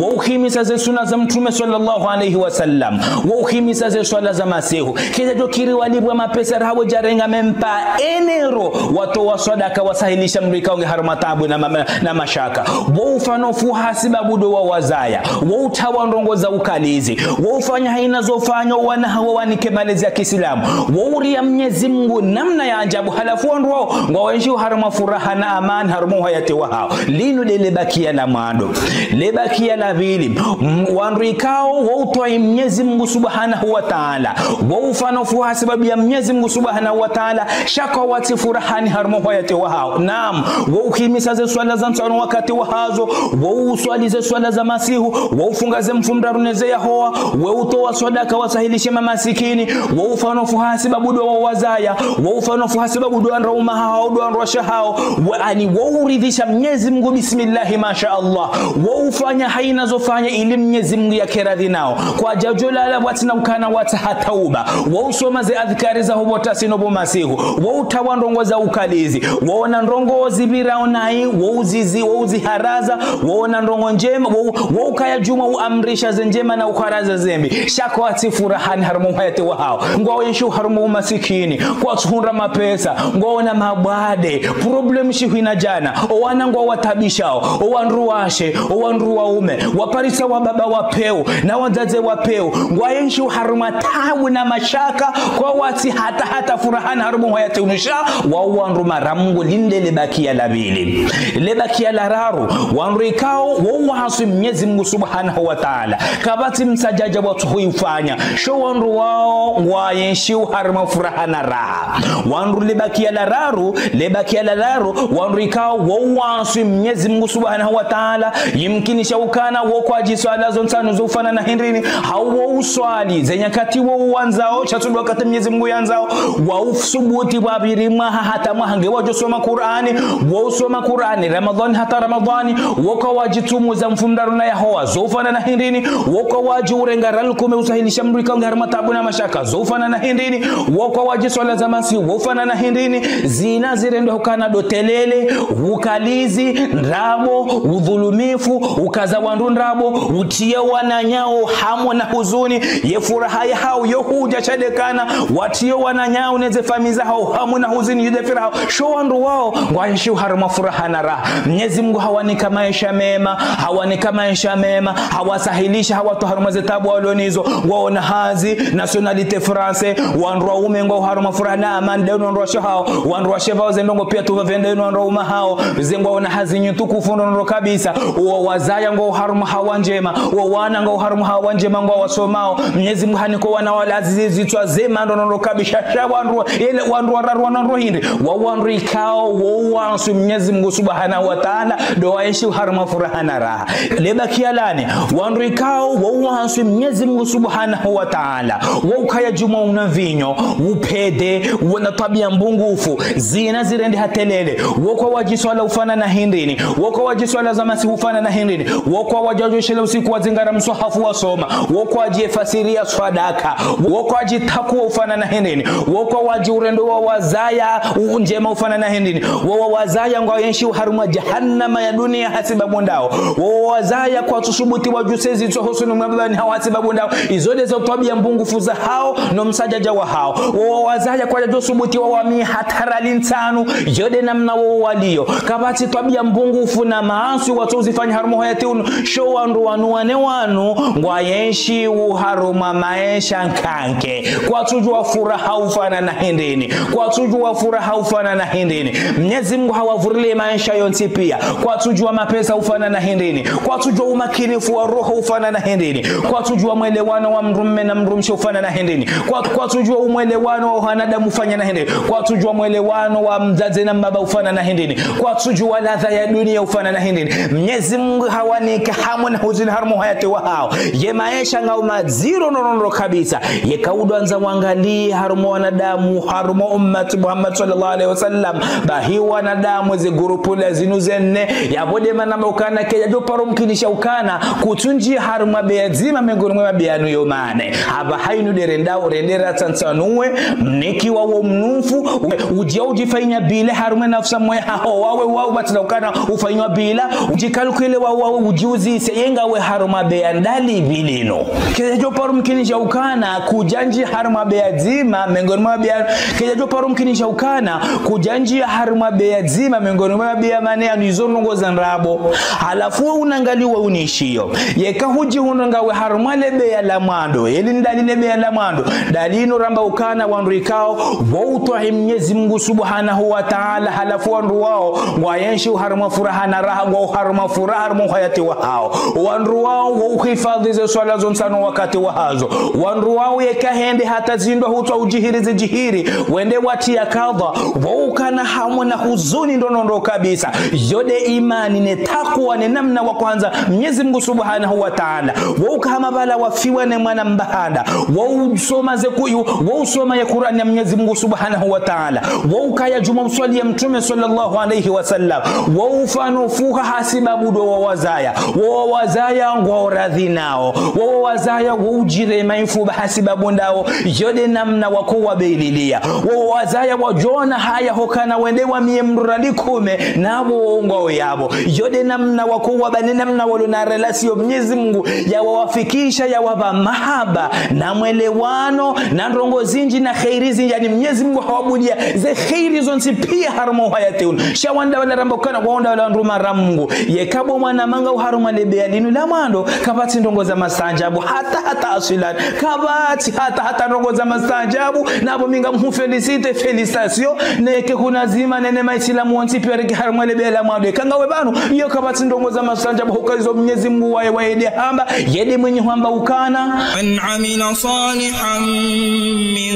Wo uhimisa ze suna za Mtrume swallallahu alayhi wa sallam, wo uhimisa ze swala za masihu, kidja djo kiri walipvwa mapesa raha wedjarenga même pas un euro, watowa swadaka wasahilisha mndru ikao nge harumwa taabu na ma-, na mashaka. Wo ufanya fuha hasibabu ndo wawazaya. Wo utawa ndrongoo za ukalizi. Wo ufanya haina zo ufanya wana hawo wanike malezi ya Kiislamu. Wo uria Mnyezi Mungu namna ya ajabu. Halafu wandru wao, ngwayenshio harumwa furaha na amani, harumwa uhayati wahao. Linu ndele bakiya la mwando. Le bakiya la pvili. M-, wandru ikao, wo utwai Mnyezi Mungu Subhanahu wa Ta'ala. Wo ufanya fuha hasibabu ya Mnyezi Mungu Subhanahu wa Ta'ala. Sha kwatsi furahani harumwa uhayati wahao. Naam, wo uhimisa ze swala za ntsanu wakati wahazo, wo uswali ze swala za masihu, wo ufunga ze mfumoraru ne ze yahowa, wo utowa swadaka wasahilishe mamasikini, wo ufanya fuha hasibabu ndo wawazaya, wo ufanya fuha hasibabu ndo wandru waume hao, ndo wandru washe hao, wo, ani wo uridhisha Mnyezi Mungu, bismillahi, masha Allah, wo ufanya haina zo ufanya ili Mnyezi Mungu yake radhi nao. Kwadjadjo lala pvwatsina ukana watsaha tauba. Wo usoma ze adhkari za hupvo tasino pvo masihu. Wo utawa ndrongoo za ukalizi. Wo ona ndrongoo zipvirao nayi. Wo uzizi, wo uziharaza. Wo ona ndrongoo ndjema. Wo, wo ukaya djumwa uamrisha ze ndjema na uharaza ze mbi. Sha kwatsi furahani harumwa uhayati wahao. Ngwayenshio harumwa umasikini. Kwatsuhundra mapesa. Ngwaona mabwade. Problème shihwi na djana. O wana ngwawataabishao. O wandru washe. O wandru waume. Waparisa wababa wa pewu. Na wadzadze wa pewu. Ngwayenshio harumwa taabu na mashaka. Kwatsi hata hata furahani harumwa uhayati unu sha. Wao wandru mara Mungu. Linu ndele bakiya la pvili. Le bakiya la raru. Wandru ikao. Wo uwaswi Mnyezi Mungu Subhanahu wa Ta'ala. Kapvatsi msadjadja watsuhuifanya. Sho wandru wao ngwayenshio harumwa furaha na raha. Wandru le bakiya la raru, le bakiya la raru, wandru ikao wo uwaswi Mnyezi Mungu Subhanahu wa Ta'ala, yimkinisha ukana wo kwadji swala zo ntsanu zo ufanya na hindrini, hau wo uswali, ze nyakati wo uwandzao, sha tsi ndo wakati Mnyezi Mungu yandzao, wo usubuti pvwapviri mwaha hata mwaha nge wadjo soma Kur'ani, wo usoma Kur'ani, Ramadhani hata Ramadhani, wo kwadji tsumu za mfumoraru na yahowa, zo ufanya na hindrini, wo kwadji urenga riali kume usahilisha mndru ikao nge harumwa taabu na mashaka, zo ufanya na hindrini, wo kwadji swala za masihu, wo ufanya na hindrini, zina zirendwa ukana ndo telele, ukalizi, ndrabo, udhulumifu, ukaza wandru ndrabo, utriya wananyao hamu na huzuni, ye furaha yahao yo hudja sha ndekana, watriya wananyao ne ze famiyi zahao hamu na huzuni, yo nde furaha. Sho wandru wao, ngwayenshio harumwa furaha na raha. Mnyezi Mungu hawanika maesha mema, hawanika maesha mema, hawasahilisha, hawatowa harumwa ze taabu walo nazo, ngwaona hazi, nationalité française, wandru waume ngwao harumwa furaha na amani, ndeno wandru washe hao, wandru Washe pvao ze ndrongoo pia tu pvapvendza inu wandru waume hao, ze ngwaona hazi nyi tukufu ndrondro kabisa. Wo wazaya ngwao harumwa hawa ndjema, wo wana ngwao harumwa hawa ndjema ngwawasomao. Mnyezi Mungu haniko wana wala zizi zitswa zema ndrondro kabisa. Sha wandru, yele wandru wararu wana ndro hindri. Wa wandru ikao, wo wanswi Mnyezi Mungu Subhanahu wa Ta'ala, ndo waenshi harumwa furaha na raha. Leba kialani, wandru ikao, wo wanswi Mnyezi Mungu Subhanahu wa Ta'ala, wo ukaya djumwa una vinyo, upvendze, wana twabia mbungufu, zina zirende hatelele, wo kwawadji swala ufana na hindrini, wo kwawadji swala za masihu ufana na hindrini, wo kwawadji shela usiku wazingara mswahafu wasoma, wo kwadji efasiriya swadaka, wo kwadji takuwa ufana na hindrini, wo kwawadji urendo wa wazaya u-, ndjema ufana na hindrini, wo wa wazaya ngwaenshi harumwa jahannama ya dunia hasibabu ndao, wo wa wazaya kwatsusubuti wadjuse zitswa hosoni mwa babani hao hasibabu ndao, izo ndezo twabia mbungufu za hao, no msadjadja wa hao. Wo wa wazaya kwadjadjo subuti wawamie hata rali ntsanu, yo nde namna wo waliyo. Kapvatsi twabia mbungufu na maaswi watso uzifanya harumwa uhayati unu, sho wandru wanu wane wanu, ngwaenshi uharumwa maesha nkanke. Kwatsudjuwa furaha ufana na hindrini. Kwatsudjuwa furaha ufana na hindrini. Mnyezi Mungu hawavurilie maesha yontsi pia. Kwatsudjuwa mapesa ufana na hindrini. Kwatsudjuwa umakinifu wa roho ufana na hindrini. Kwatsudjuwa mwelewano wa mdrume na mdrumshe ufana na hindrini. Kwa-, kwatsudjuwa umwelewano wa wanadamu ufana na hindrini. Kwatsudjuwa mwelewano wa mdzadze na mbaba ufana na hindrini. Kwatsudjuwa ladha ya dunia ufana na hindrini. Mnyezi Mungu hawanika hamu na huzuni harumwa uhayati wa hao. Ye maesha ngao madziro ndrondro kabisa. Yeka udjwandza wangalie harumwa wanadamu, harumwa ummat Muhammad sallallahu alaihi wasallam. Bahi wanadamu ze gurupu la zinu zenne. Yapvo nde mana ukana kayadjo paro mkinisha ukana kutsundji harumwa beya dzima mengoni mwa mabeya yanu yo mane. Apvaha inu nde rendao, rende ratsantsanuwe, mniki wa wo mnufu, u-, udja udjifanya bila harumwa nafsi mwe haho wawe, wawe batila ukana ufanywa bila, udjikalkile wa wawe udjiuzise, ye ngawe harumwa beya ndali bilino. Kayadjo paro mkinisha ukana kudjandji harumwa beya dzima mengoni mwa beya, kayadjo paro mkinisha ukana kudjandji harumwa beya dzima mengoni mwa beya mane yanu izo ndrongoo za ndrabo. Halafu we unangalie we unishiyo. Yeka hudjihundra ngawe harumwa le beya la mwando. Yeli ndali le beya la mwando. Ndali ino ramba ukana wandru ikao, wo utwahi Mnyezi Mungu Subhanahu wa Ta'ala, halafu wandru wao, ngwaenshi harumwa furaha na raha, ngwao harumwa furaha harumwa uhayati wa hao. Wandru wao, wo uhifadhi ze swala zo ntsanu wakati wa hazo. Wandru wao yeka hende hata zindrwa hutswa udjihiri zidjihiri, wende watria kadha, wo ukana hamu na huzuni ndrondro kabisa. Yo nde imani ne takuwa ne namna wa hwandza Mnyezi Mungu Subhanahu wa Ta'ala. Wo uka hama pvala wafiwa ne mwana mbahanda. Wo usoma ze kuyu, wo usoma ye Kur'ani ya Mnyezi Mungu Subhanahu wa Ta'ala. Wo ukaya djumwa uswali ya Mtrume sallallahu alaihi wasallam. Wo ufanya fuha hasibabu ndo wa wazaya. Wo wa wazaya ngwao radhi nao. Wo wa wazaya wo udjirema ifuba hasibabu ndao. Yo nde namna wako wabeliliya. Wo wa wazaya wadjona haya hukana wende wamie mdru rali kume, napvo wo ngwao yapvo. Yo nde namna wako waba ne namna walo na relation Mnyezi Mungu yawawafikisha, yawapva mahaba, na mwelewano, na ndrongoo zindji, na kheri zindji, yaani Mnyezi Mungu hawabuliya ze kheri zontsi pia harumwa uhayati unu. Sha wandru wala ramba ukana, wandru wala wandru mara Mungu. Yeka bo mwananya ngawe harumwa le beya linu la mwando, kapvatsi ndrongoo za mastaanjabu, hata, hata aswilan. Kapvatsi hata, hata ndrongoo za mastaanjabu, napvo mi ngamhu féliciter, félicitations, neke huna zima, nene maislamu wontsi pia reke harumwa le beya la mwando. Yeka ngawe pvanu, iyo kapvatsi ndrongoo za mastaanjabu, huka izo Mnyezi Mungu waye, waye nde hamba, ye nde mwenye hwamba ukana. من عمل صالحا من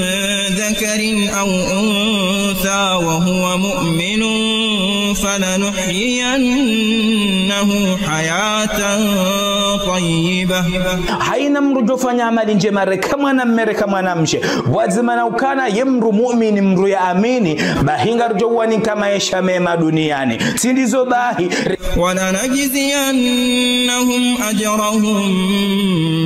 ذكر أو أنثى وهو مؤمن فلنحيينه حياة طيبة. Haina mdru djofanya amali ndjema reka mwanamme reka mwanamshe. Pvwadzima na ukana ye mdru mu'mini, mdru ya amini, bahi ngaridjo uwanika maesha mema duniani. Tsi ndizo bahi. ولنجزينهم أجرهم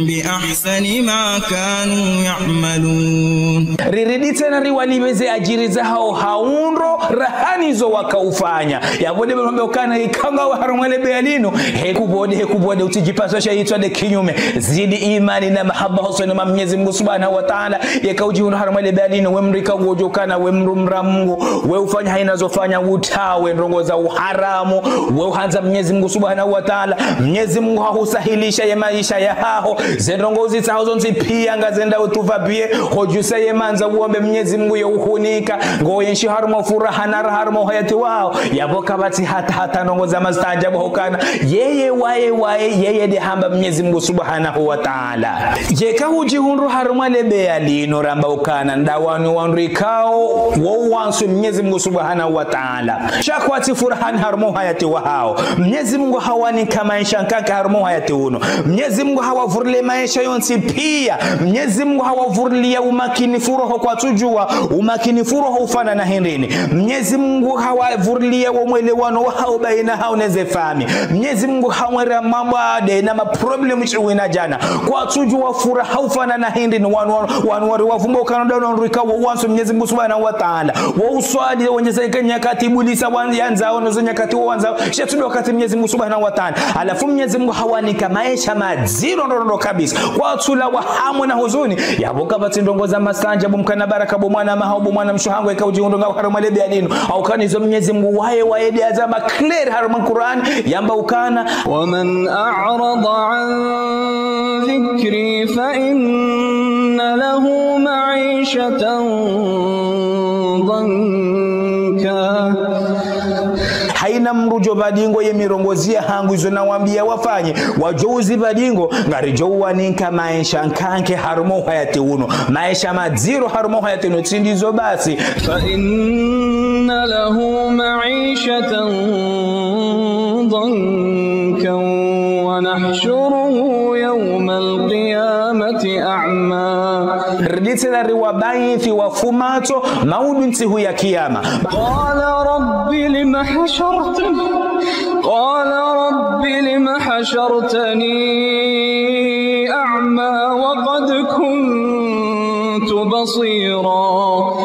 بأحسن ما كانوا يعملون. Riridi tsena riwalipve ze adjiri za hao ha undro raha ni zo waka ufanya. Yapvo nde pvanu ramba ukana yeka ngawe harumwa le beya linu, heka pvo nde, heka pvo nde utsidjipasoshe itswa nde kinyume. Zidi imani na mahaba hosoni mwa Mnyezi Mungu Subhanahu wa Ta'ala. Yeka udjihundru harumwa lebeya linu, we mdru ikao ngodjo ukana, we mdru mdra Mungu, we ufanya haina zofanya utawe ndrongo za uharamu, we uhandza Mnyezi Mungu Subhanahu wa Ta'ala. Mnyezi Mungu hahusahilisha ye maesha yahaho. Ze ndrongo uzitsaho zontsi pia ngazendao tout va bien. Hodjusa ye mandza uombe Mnyezi Mungu ye uhunika. Ngoyenshi harumwa furaha na raha harumwa uhayati waho. Yapvo kapvatsi hata, hata ndrongo za mastaajabu hukana. Yeye waye, waye, yeye nde hamba Mnyezi Mungu Subhanahu wa Ta'ala. Yeka udjihundru harumwa lebeya linu ramba ukana, nda wanu wandru ikao, wo uwanswi Mnyezi Mungu Subhanahu wa Ta'ala. Sha kwatsi furahani harumwa uhayati wahawo. Mnyezi Mungu hawanika maesha nkanke harumwa uhayati unu. Mnyezi Mungu hawavurilia maesha yontsi pia. Mnyezi Mungu hawavurilia umakinifu roho kwatsudjua umakinifu roho ufanana hindrini. Mnyezi Mungu hawavurilia wo mwelewano wahawo baina hawo neze fami. Mnyezi Mungu hawera mabwade na maproblemu shiwi na djana. Kwatsudjua furaha ufanana hindrini wanu, wanu, wanu wari wavumba ukana nda wanu wandru ikao wo uwanswi Mnyezi Mungu Subhanahu wa Ta'ala. Wo uswali, wendjeza ika nyakati ibulisa wan-, yandzao, no zo nyakati wo wandzao. Sha tsi ndo wakati Mnyezi Mungu Subhanahu wa Ta'ala. Halafu Mnyezi Mungu hawanika maesha madziro ndrondro kabisa. Kwatsulawa hamu na huzuni. Yapvo kapvatsi ndrongo za mastaajabu mkana baraka bo mwanama hau bo mwanamshe hangu yeka udjihundru ngawe harumwa lebeya linu. Hau kana izo Mnyezi Mungu waye, waye nde hazamba clair harumwa Qur'an. Yamba ukana. ومن أعرض عن ذكري فإن له معيشة ضنكا. Haina mdru djo pvadingo ye mirongozi yahangu izo nawambia wafanye, wadjo uzi pvadingo, ngaridjo uwanika maesha nkanke harumwa uhayati unu. Maesha madziro harumwa uhayati unu, tsi ndizo basi. فإن له معيشة ضنكا ونحشره يوم القيامة أعمى. Riditsela riwabainthi wafumatso, maudu ntsihu ya kiyama. قال رب لم حشرتني، قال رب لم حشرتني أعمى وقد كنت بصيرا.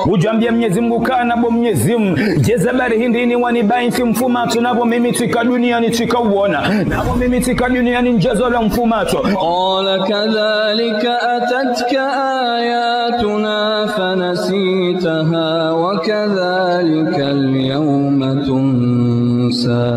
Udjambia Mnyezi Mungu kana bo Mnyezi Mungu, djeza bari hindrini wanibainthi mfumatso, napvo mimi tsika duniani tsika uona. Napvo mimi tsika duniani ndjazalwa mfumatso. قال كذلك أتتك آياتنا فنسيتها وكذلك اليوم تنسى.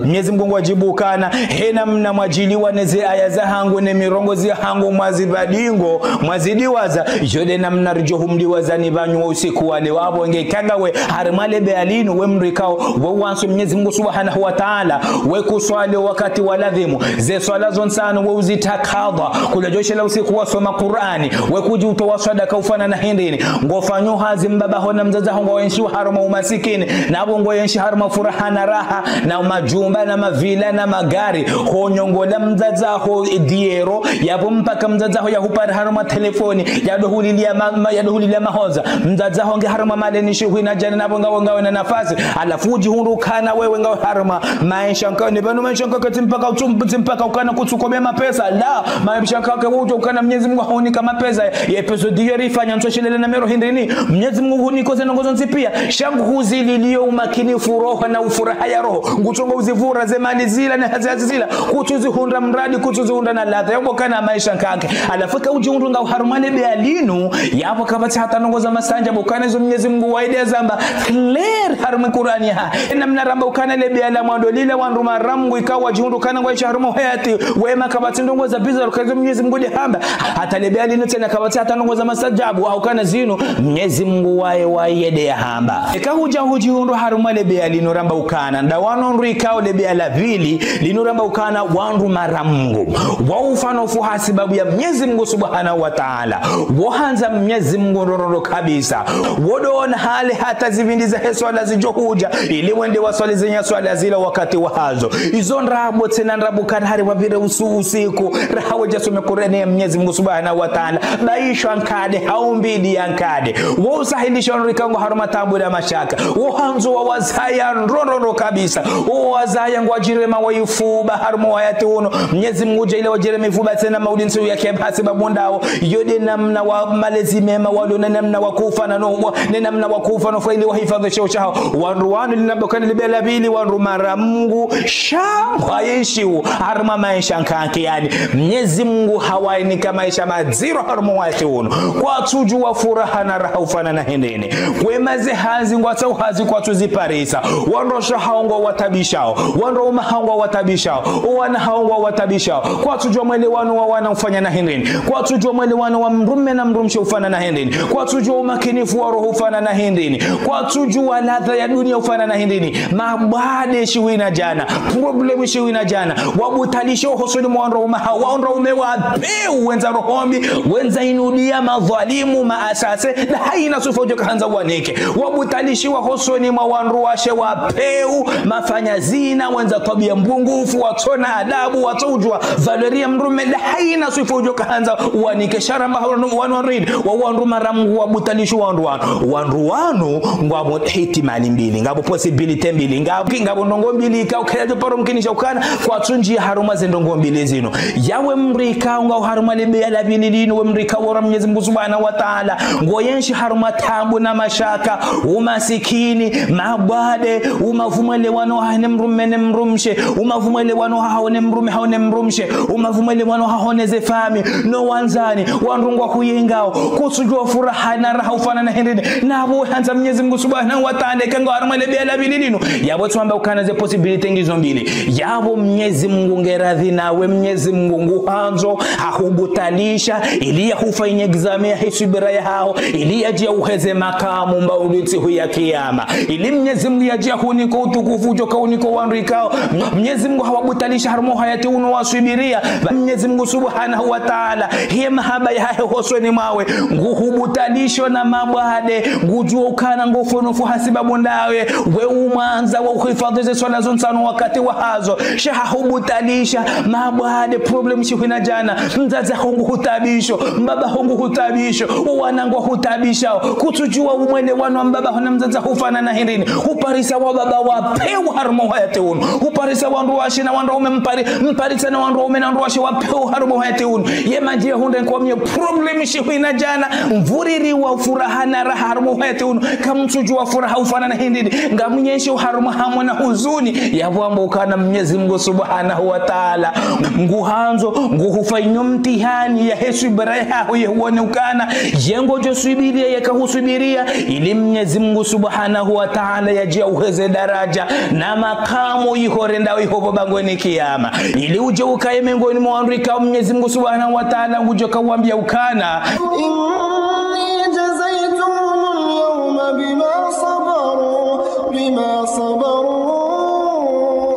Mnyezi Mungu ngudjibu kana, he namna mwadjiliwa neze aya zahangu ne mirongozi yahangu mwazi pvadingo, mwazidiwaza, djo nde namna ridjo humdiwazani pvanu wo usiku wa leo. Apvo nge ika ngawe harumwa lebeya linu, we mdru ikao, we uwanswi Mnyezi Mungu Subhanahu wa Ta'ala, we kuswali wakati wa ladhimu, ze swala zontsanu we uzitakadha, kula djoshe la usiku wasoma Qur'ani, we kudji utowa swadaka ufanana hindrini, ngofanyo hazi mbaba haho na mdzadze haho ngwayenshi harumwa umasikini, napvo ngoyenshi harumwa furaha na raha, na majumba, na mavila, na magari, honyongola mdzadze haho diero, yapvo mpaka mdzadze haho yahupara harumwa telefoni, yadohulilia ma-, ma-, yadohulilia mahodza, mdzadze haho nge harumwa maleni shiwi na djana napvo ngawe ngawe na nafasi, halafu udjihundru kana wewe ngawe harumwa maesha nkanke, ne pvanu maesha nkanke tsi mpaka utsum-, tsi mpaka ukana kutsukome mapesa, la, maesha nkanke udjo ukana Mnyezi Mungu hahunika mapesa, ye pesa ndiyo rifanya ntso shilele na mero hindrini, Mnyezi Mungu hunika ze ndrongo zontsi pia, sha nguhuzililio umakinifu roho na ufuraha ya roho, ngutsongo uzivura ze mali zila na hazi hazi zila, kutsuzihundra mradi, kutsuzihundra na ladha, yapvo kana maesha nkanke. Halafu ika udjihundru ngawe harumwa lebeya linu, yapvo kapvatsi hata ndrongo za mastaajabu kana izo Mnyezi Mungu waye nde hazamba clair harumwa Qur'ani yahahe. Namna ramba ukana lebeya la mwando lila wandru mdra Mungu ikao wadjihundru kana ngwayenshi harumwa uhayati wema, kapvatsi ndrongo za bizarre, kana izo Mnyezi Mungu nde hamba. Hata lebeya linu tsena kapvatsi hata ndrongo za mastaajabu, hau kana zinu Mnyezi Mungu waye, waye nde yahamba. Eka hudja hudjihundru harumwa lebeya linu ramba ukana, nda wanu wandru ikao lebeya la pvili, linu ramba ukana wandru mdra Mungu. Wo ufanya ufu ha sababu ya Mnyezi Mungu Subhanahu wa Ta'ala. Wo handza Mnyezi Mungu ndrondro kabisa. Wo ndo ona hale hata zipvindi zahe swala zidjo hudja, ili wende waswali ze nya swala zila wakati wahazo. Izo ndrabo tsena ndrabo kana hari wapvire usu-, usiku, raha wadja some Qur'ani ya Mnyezi Mungu Subhanahu wa Ta'ala. Baishwa nkade, hau mbidi ya nkade. Wo usahilisha wandru ikao ngwao harumwa taabu na mashaka. Wo handzo wawazaya ndrondro kabisa. Wo wazaya ngwadjirema wa ifuba harumwa uhayati unu. Mnyezi Mungu djaaliya wadjireme ifuba tsena mauti ntsihu ya kiyama hasibabu ndawo. Yo nde namna wa malezi mema walo, ne namna wa kufa na no, ne namna wa kufa no fwa ili wahifadhwi sheo shahawo. Wandru wanu linabokani libela pvili, wandru mara Mungu sha ngwayeshiwo harumwa maesha nkaki yani. Mnyezi Mungu hawainika maesha madziro harumwa uhayati unu. Kwatsudjuwa furaha na raha ufanana hindrini. Kwema ze hazi ngwatsao hazi kwatsuziparisa. Wandru washe hawo ngwawatabishao. Wandru waume hawo ngwawatabishao. Owana hawo ngwawatabishao. Kwatsudjuwa mwelewano wa wana ufanana hindrini. Kwatsudjuwa mwelewano wa mdrume na mdrumshe ufanana hindrini. Kwatsudjuwa umakinifu wa roho ufanana hindrini. Kwatsudjuwa ladha ya dunia ufanana hindrini. Mabwade shiwi na djana. Problemu shiwi na djana. Wabutalisha hosoni mwa wandru waume hawo. Wandru waume wa peu, wendza roho mbi, wendza inudia, madhwalimu, maasase, na haina swifa udjo kahandza wanike. Wabutalishiwa hosoni mwa wandru washe wa peu, mafanya zina, wendza twabiya mbungufu, watsona adabu, watsoudjuwa valeur ya mdrume, na haina swifa udjo kahandza wanike. Sha ramba wanu, wanu, wanu, wa wandru mara Mungu wabutalishiwa wandru wanu. Wandru wanu ngwapvo ihtimali mbili, ngapvo possibilité mbili, ngapvo, ngapvo ndrongoo mbili, ikao kayadjo paro mkinisha ukana, kwatsundji harumwa ze ndrongoo mbili zinu. Yawe mdru ikao ngawe harumwa lebeya la pvili linu, we mdru ikao ora Mnyezi Mungu Subhanahu wa Ta'ala, ngoyenshi harumwa taabu na mashaka, umasikini, mabwade, umavu mwelewano haho ne mdrume ne mdrumshe, umavu mwelewano haho ne mdrume haho ne mdrumshe, umavu mwelewano haho ne ze fami, no wandzani, wandru ngwahuyengao, kutsudjuwa furaha na raha ufanana hindrini, na pvo handza Mnyezi Mungu Subhanahu wa Ta'ala, eka ngawe harumwa lebeya la pvili linu, yapvo tsamba ukana ze possibilité ngizo mbili. Yapvo Mnyezi Mungu nge radhi nawe, Mnyezi Mungu nguhandzo, hahubutalisha, ili yahufanyie examen yahe swibira yahaho, ili yadje yahuheze makamu mba uli ntsihu ya kiyama. Ili Mnyezi Mungu yadje yahunike utukufu udjo kaunika wandru ikao. Mnyezi Mungu hawabutalisha harumwa uhayati unu waswibiriya. Mnyezi Mungu Subhanahu wa Ta'ala, hiye mahaba yahahe hosoni mwawe, nguhubutalisho na mabwade, ngudjuwa ukana ngufa no fwa hasibabu ndawe, we umwandza wa uhifadhwi ze swala zo ntsanu wakati wahazo, sha hahubutalisha, mabwade, problemu shiwi na djana, mdzadze haho nguhutabisho, mbaba haho nguhutabisho, owana ngwahutabishao, kutsudjuwa umwelewano wa mbaba haho na mdzadze ufanana hindrini, huparisa wababa wa peu harumwa uhayati unu, huparisa wandru washe na wandru waume mpari, mparisa na wandru waume na wandru washe wa peu harumwa uhayati unu. Ye madji ya hundre nkwamye problemu shiwi na djana, mvuriri wa furaha na raha harumwa uhayati unu, kamtsudjuwa furaha ufanana hindrini, ngamnyenshi harumwa hamu na huzuni, yapvo amba ukana Mnyezi Mungu Subhanahu wa Ta'ala, nguhandzo, nguhufanyio mtihani yahe swibira yahaho ye huone ukana, ye ngodjo swibiriya, yeka huswibiriya, ili Mnyezi Mungu Subhanahu wa Ta'ala yadje yahuheze daraja, na makamu iho rendao iho pvo bangweni kiyama. Ili udje ukaye mengoni mwa wandru ikao Mnyezi Mungu Subhanahu wa Ta'ala ngudjo kawambia ukana: إني جزيتهم اليوم بما صبروا، بما صبروا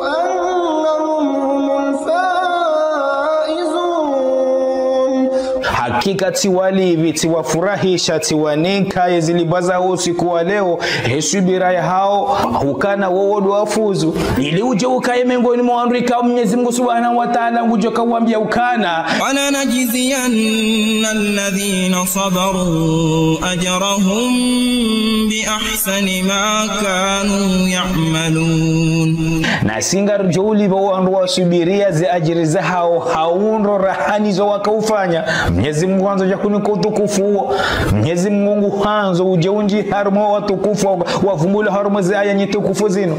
أنهم هم الفائزون. Hakika tsiwalipvi, tsiwafurahisha, tsiwanika ye zilipvwa zawo usiku wa leo, he swibira yahawo, ukana wowo ndo wafuzu. Ili udje ukaye mengoni mwa wandru ikao Mnyezi Mungu Subhanahu wa Ta'ala ngudjo kawambia ukana: ولنجزين الذين صبروا أجرهم بأحسن ما كانوا يعملون. Nasi ngaridjo ulipva wandru waswibiriya ze adjiri zahawo ha undro rahana izo wakaufanya. Mnyezi Mungu handzo udje yahunika utukufu uwo. Mnyezi Mungu nguhandzo udje undji harumwa watukufu wa, wavumbulwa harumwa ze aya nyitukufu zinu.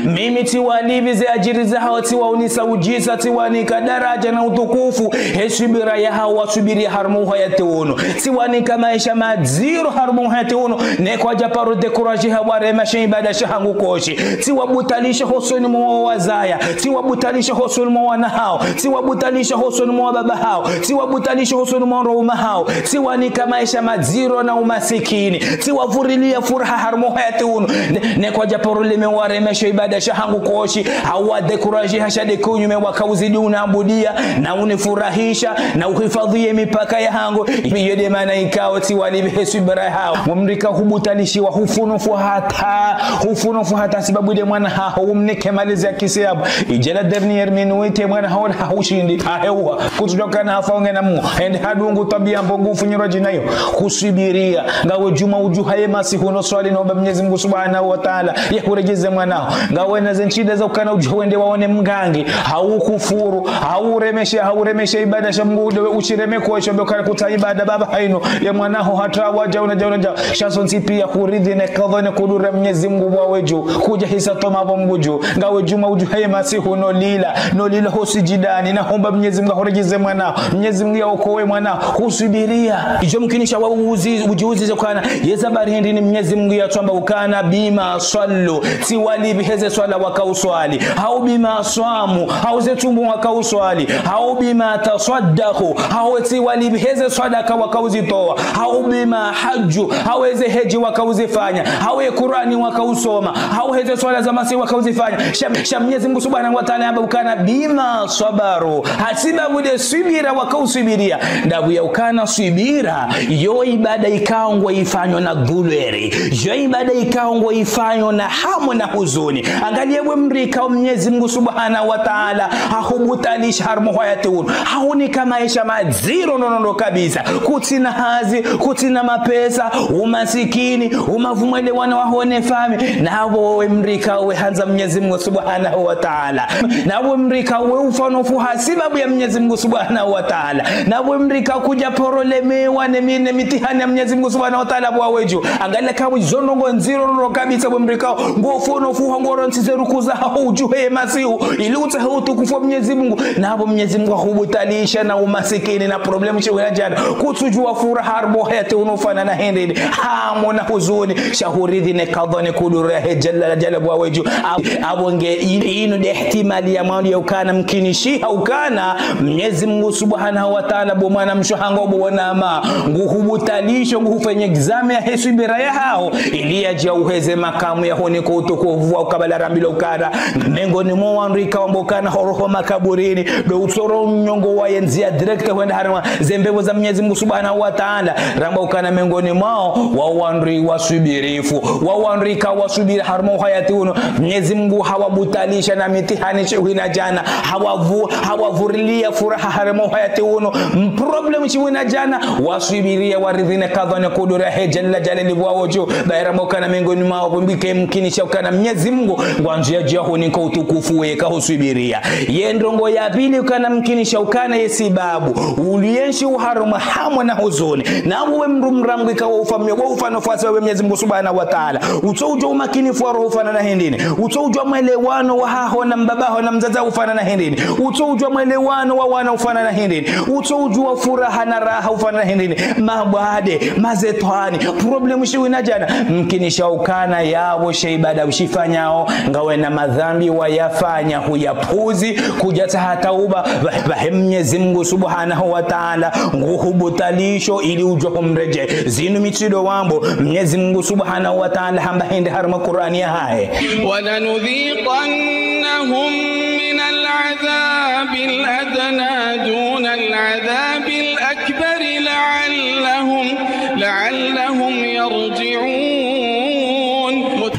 Mimi tsiwalipvi ze adjiri zahawo, tsiwaunisa udjisa, tsiwanika daraja na utukufu, he swibira yahawo waswibiri harumwa uhayati unu. Tsiwanika maesha madziro harumwa uhayati unu, ne kwadja paro décourager ha warema she ibada shahangu koshi. Tsiwabutalisha hosoni mwa wazaya, tsiwabutalisha hosoni mwa wana hawo, tsiwabutalisha hosoni mwa baba hawo, tsiwabutalisha hosoni mwa waume hawo, tsiwanika maesha madziro na umasikini, tsiwavurilia furaha harumwa uhayati unu. Ne, ne kwadja paro leme warema she ibada shahangu koshi, hau wa décourager ha sha de kinyume wakauzidi unaabudia, na unifurahisha, na uhifadhwi ye mipaka yahangu. Iyo de maana ikao tsiwalipvi he swibira yahawo. Mdru ikao hubutalishiwa, hufa no fwa hata, hufa no fwa hata sibabu de mwana haho, umnike mali Ezi akisi yapvo, idjela dernière minute mwana haola ha ushindi, haheuha, kutsudjuwa kana hafa unge na mu, hende hadungu twabiya mbovu ufunyirwa djina iyo, huswubiriya, ngawe djuma udjuha ye masihu no swali no ba Mnyezi Mngu Subhanahu wa Ta'ala, yahuredjeze mwana haho, ngawe na ze ntsida za ukana udjuha wende waone mgangi, hau kufuru, hau remeshe, hau remeshe ibada sha Mngu, dewe ushireme kwesho, be ukana kutsa ibada baba hayinu, ye mwana haho hata wadja una dja una dja, sha zontsi piya huridhi ne kadha ne kudura Mnyezi Mngu bwa wedju, kudja hisa toma bo Mngu dju, ngawe djuma udjuha ye masihu no lila, no lila ho sijidani, na homba Mnyezi Mngu yahuredjeze mwana, Mnyezi Mngu yaokowe mwana, huswubiriya. Idjo mkinisha wa uzi, udjiuzize ukana, yeza bari hindri ni Mnyezi Mngu yatsamba ukana bima swallu, tsi wali biheze swala waka uswali, hau bima swamu, hau ze tsumu waka uswali, hau bima tasaddaqu, hau tsi wali biheze swadaka waka uzitowa, hau bima hajju, hau eze hedji waka uzifanya, hau ye Kurani waka usoma, hau heze swala za masihu waka uzifanya. Sha, sha Mnyezi Mngu Subhanahu wa Ta'ala yamba ukana bima swabaru. Hasibabu de swubira waka uswubiriya. Ndapvo ya ukana swubira, yo ibada ikao ngwa ifanyo na douleur. Yo ibada ikao ngwa ifanyo na hamu na huzuni. Angaliya we mdru ikao Mnyezi Mngu Subhanahu wa Ta'ala hahubutwalisha harumwa uhayati unu. Hahunika maesha madziro nono kabisa. Kutsina hazi, kutsina mapesa, umasikini, umavumwele wana waho ne fami. Napvo we mdru ikao we handza Mnyezi Mngu Subhanahu wa Ta'ala. Napvo we mdru ikao we ufa no ufu hasibabu ya Mnyezi Mngu Subhanahu wa Ta'ala. Napvo we mdru ikao kudja porolemewa ne mi-, ne mitihani ya Mnyezi Mngu Subhanahu wa Ta'ala bwa wedju. Angaliya kabu zo ndrongo ndziro nono kabisa we mdru ikao, ngo ufa no ufu hangu rontsize rukuza haho udjuhe ye masihu, ili utsahe utukufu wa Mnyezi Mngu. Napvo Mnyezi Mngu hahubutwalisha na umasikini na problème shiwi na djana. Kutsudjuwa furaha harumwa uhayati unu ufanana hindri ni. Hamu na huzuni. Sha huridhi ne kadha ne kudura yahe Jalla Jalla bwa wedju. Ab-, apvo nge in-, inu de ihtimali ya mwando ya ukana mkinishiha ukana Mnyezi Mngu Subhanahu wa Ta'ala bo mwana mshe hangu bo wanama, nguhubutwalisho, nguhufanye examen yahe swubira yahaho, ili yadje uheze makamu yaho niko utukufu wa ukabala rambilwa ukana, mengoni mwa wandru ikao wamba ukana horoho makaburini, do utsoro nyongo wa ye ndziya direct hwenda harumwa ze mbepvo za Mnyezi Mngu Subhanahu wa Ta'ala, ramba ukana mengoni mwao, wa wandru waswubirifu, wa wandru ikao waswubiri harumwa uhayati unu, Mnyezi Mngu hawabutwalisha na mitihani shiwi na djana, hawavu-, hawavuriliya furaha harumwa uhayati unu, m-, problème shiwi na djana, waswubiriya waridhi ne kadha ne kudura yahe Jalla Jalla bwa wedju, ba ramba ukana mengoni mwao, pvo mbike mkinisha ukana Mnyezi Mngu, ngwandzo yadje yahunika utukufu weka huswubiriya. Ye ndrongo ya pvili ukana mkinisha ukana ye sibabu, uliyenshi uharumwa hamu na huzuni. Napvo we mdru mdru ikao we ufa mnyo, we ufa no ufu hasibabu ya Mnyezi Mngu Subhanahu wa Ta'ala. Utso udjuwa umakinifu wa roho ufanana hindri ni. Utso udjuwa mwelewano wahaho na mbaba haho na mdzadze ufanana hindri ni. Utso udjuwa mwelewano wa wana ufanana hindri ni. Utso udjuwa furaha na raha ufanana hindri ni. Mabwade, mazetwani, problème shiwi na djana. Mkinisha ukana yapvo she ibada ushifanyao, ngawe na madhambi wayafanya, huyapuzi, kudjatsaha tauba, ba-, bahe Mnyezi Mngu Subhanahu wa Ta'ala, nguhubutwalisho ili udjuwa humredjei. Zinu mitsindo wambo, Mnyezi Mngu Subhanahu wa Ta'ala hamba hindri harumwa Kurani yahahe. ولنذيقنهم من العذاب الأدنى دون العذاب الأكبر لعلهم، لعلهم يرجعون.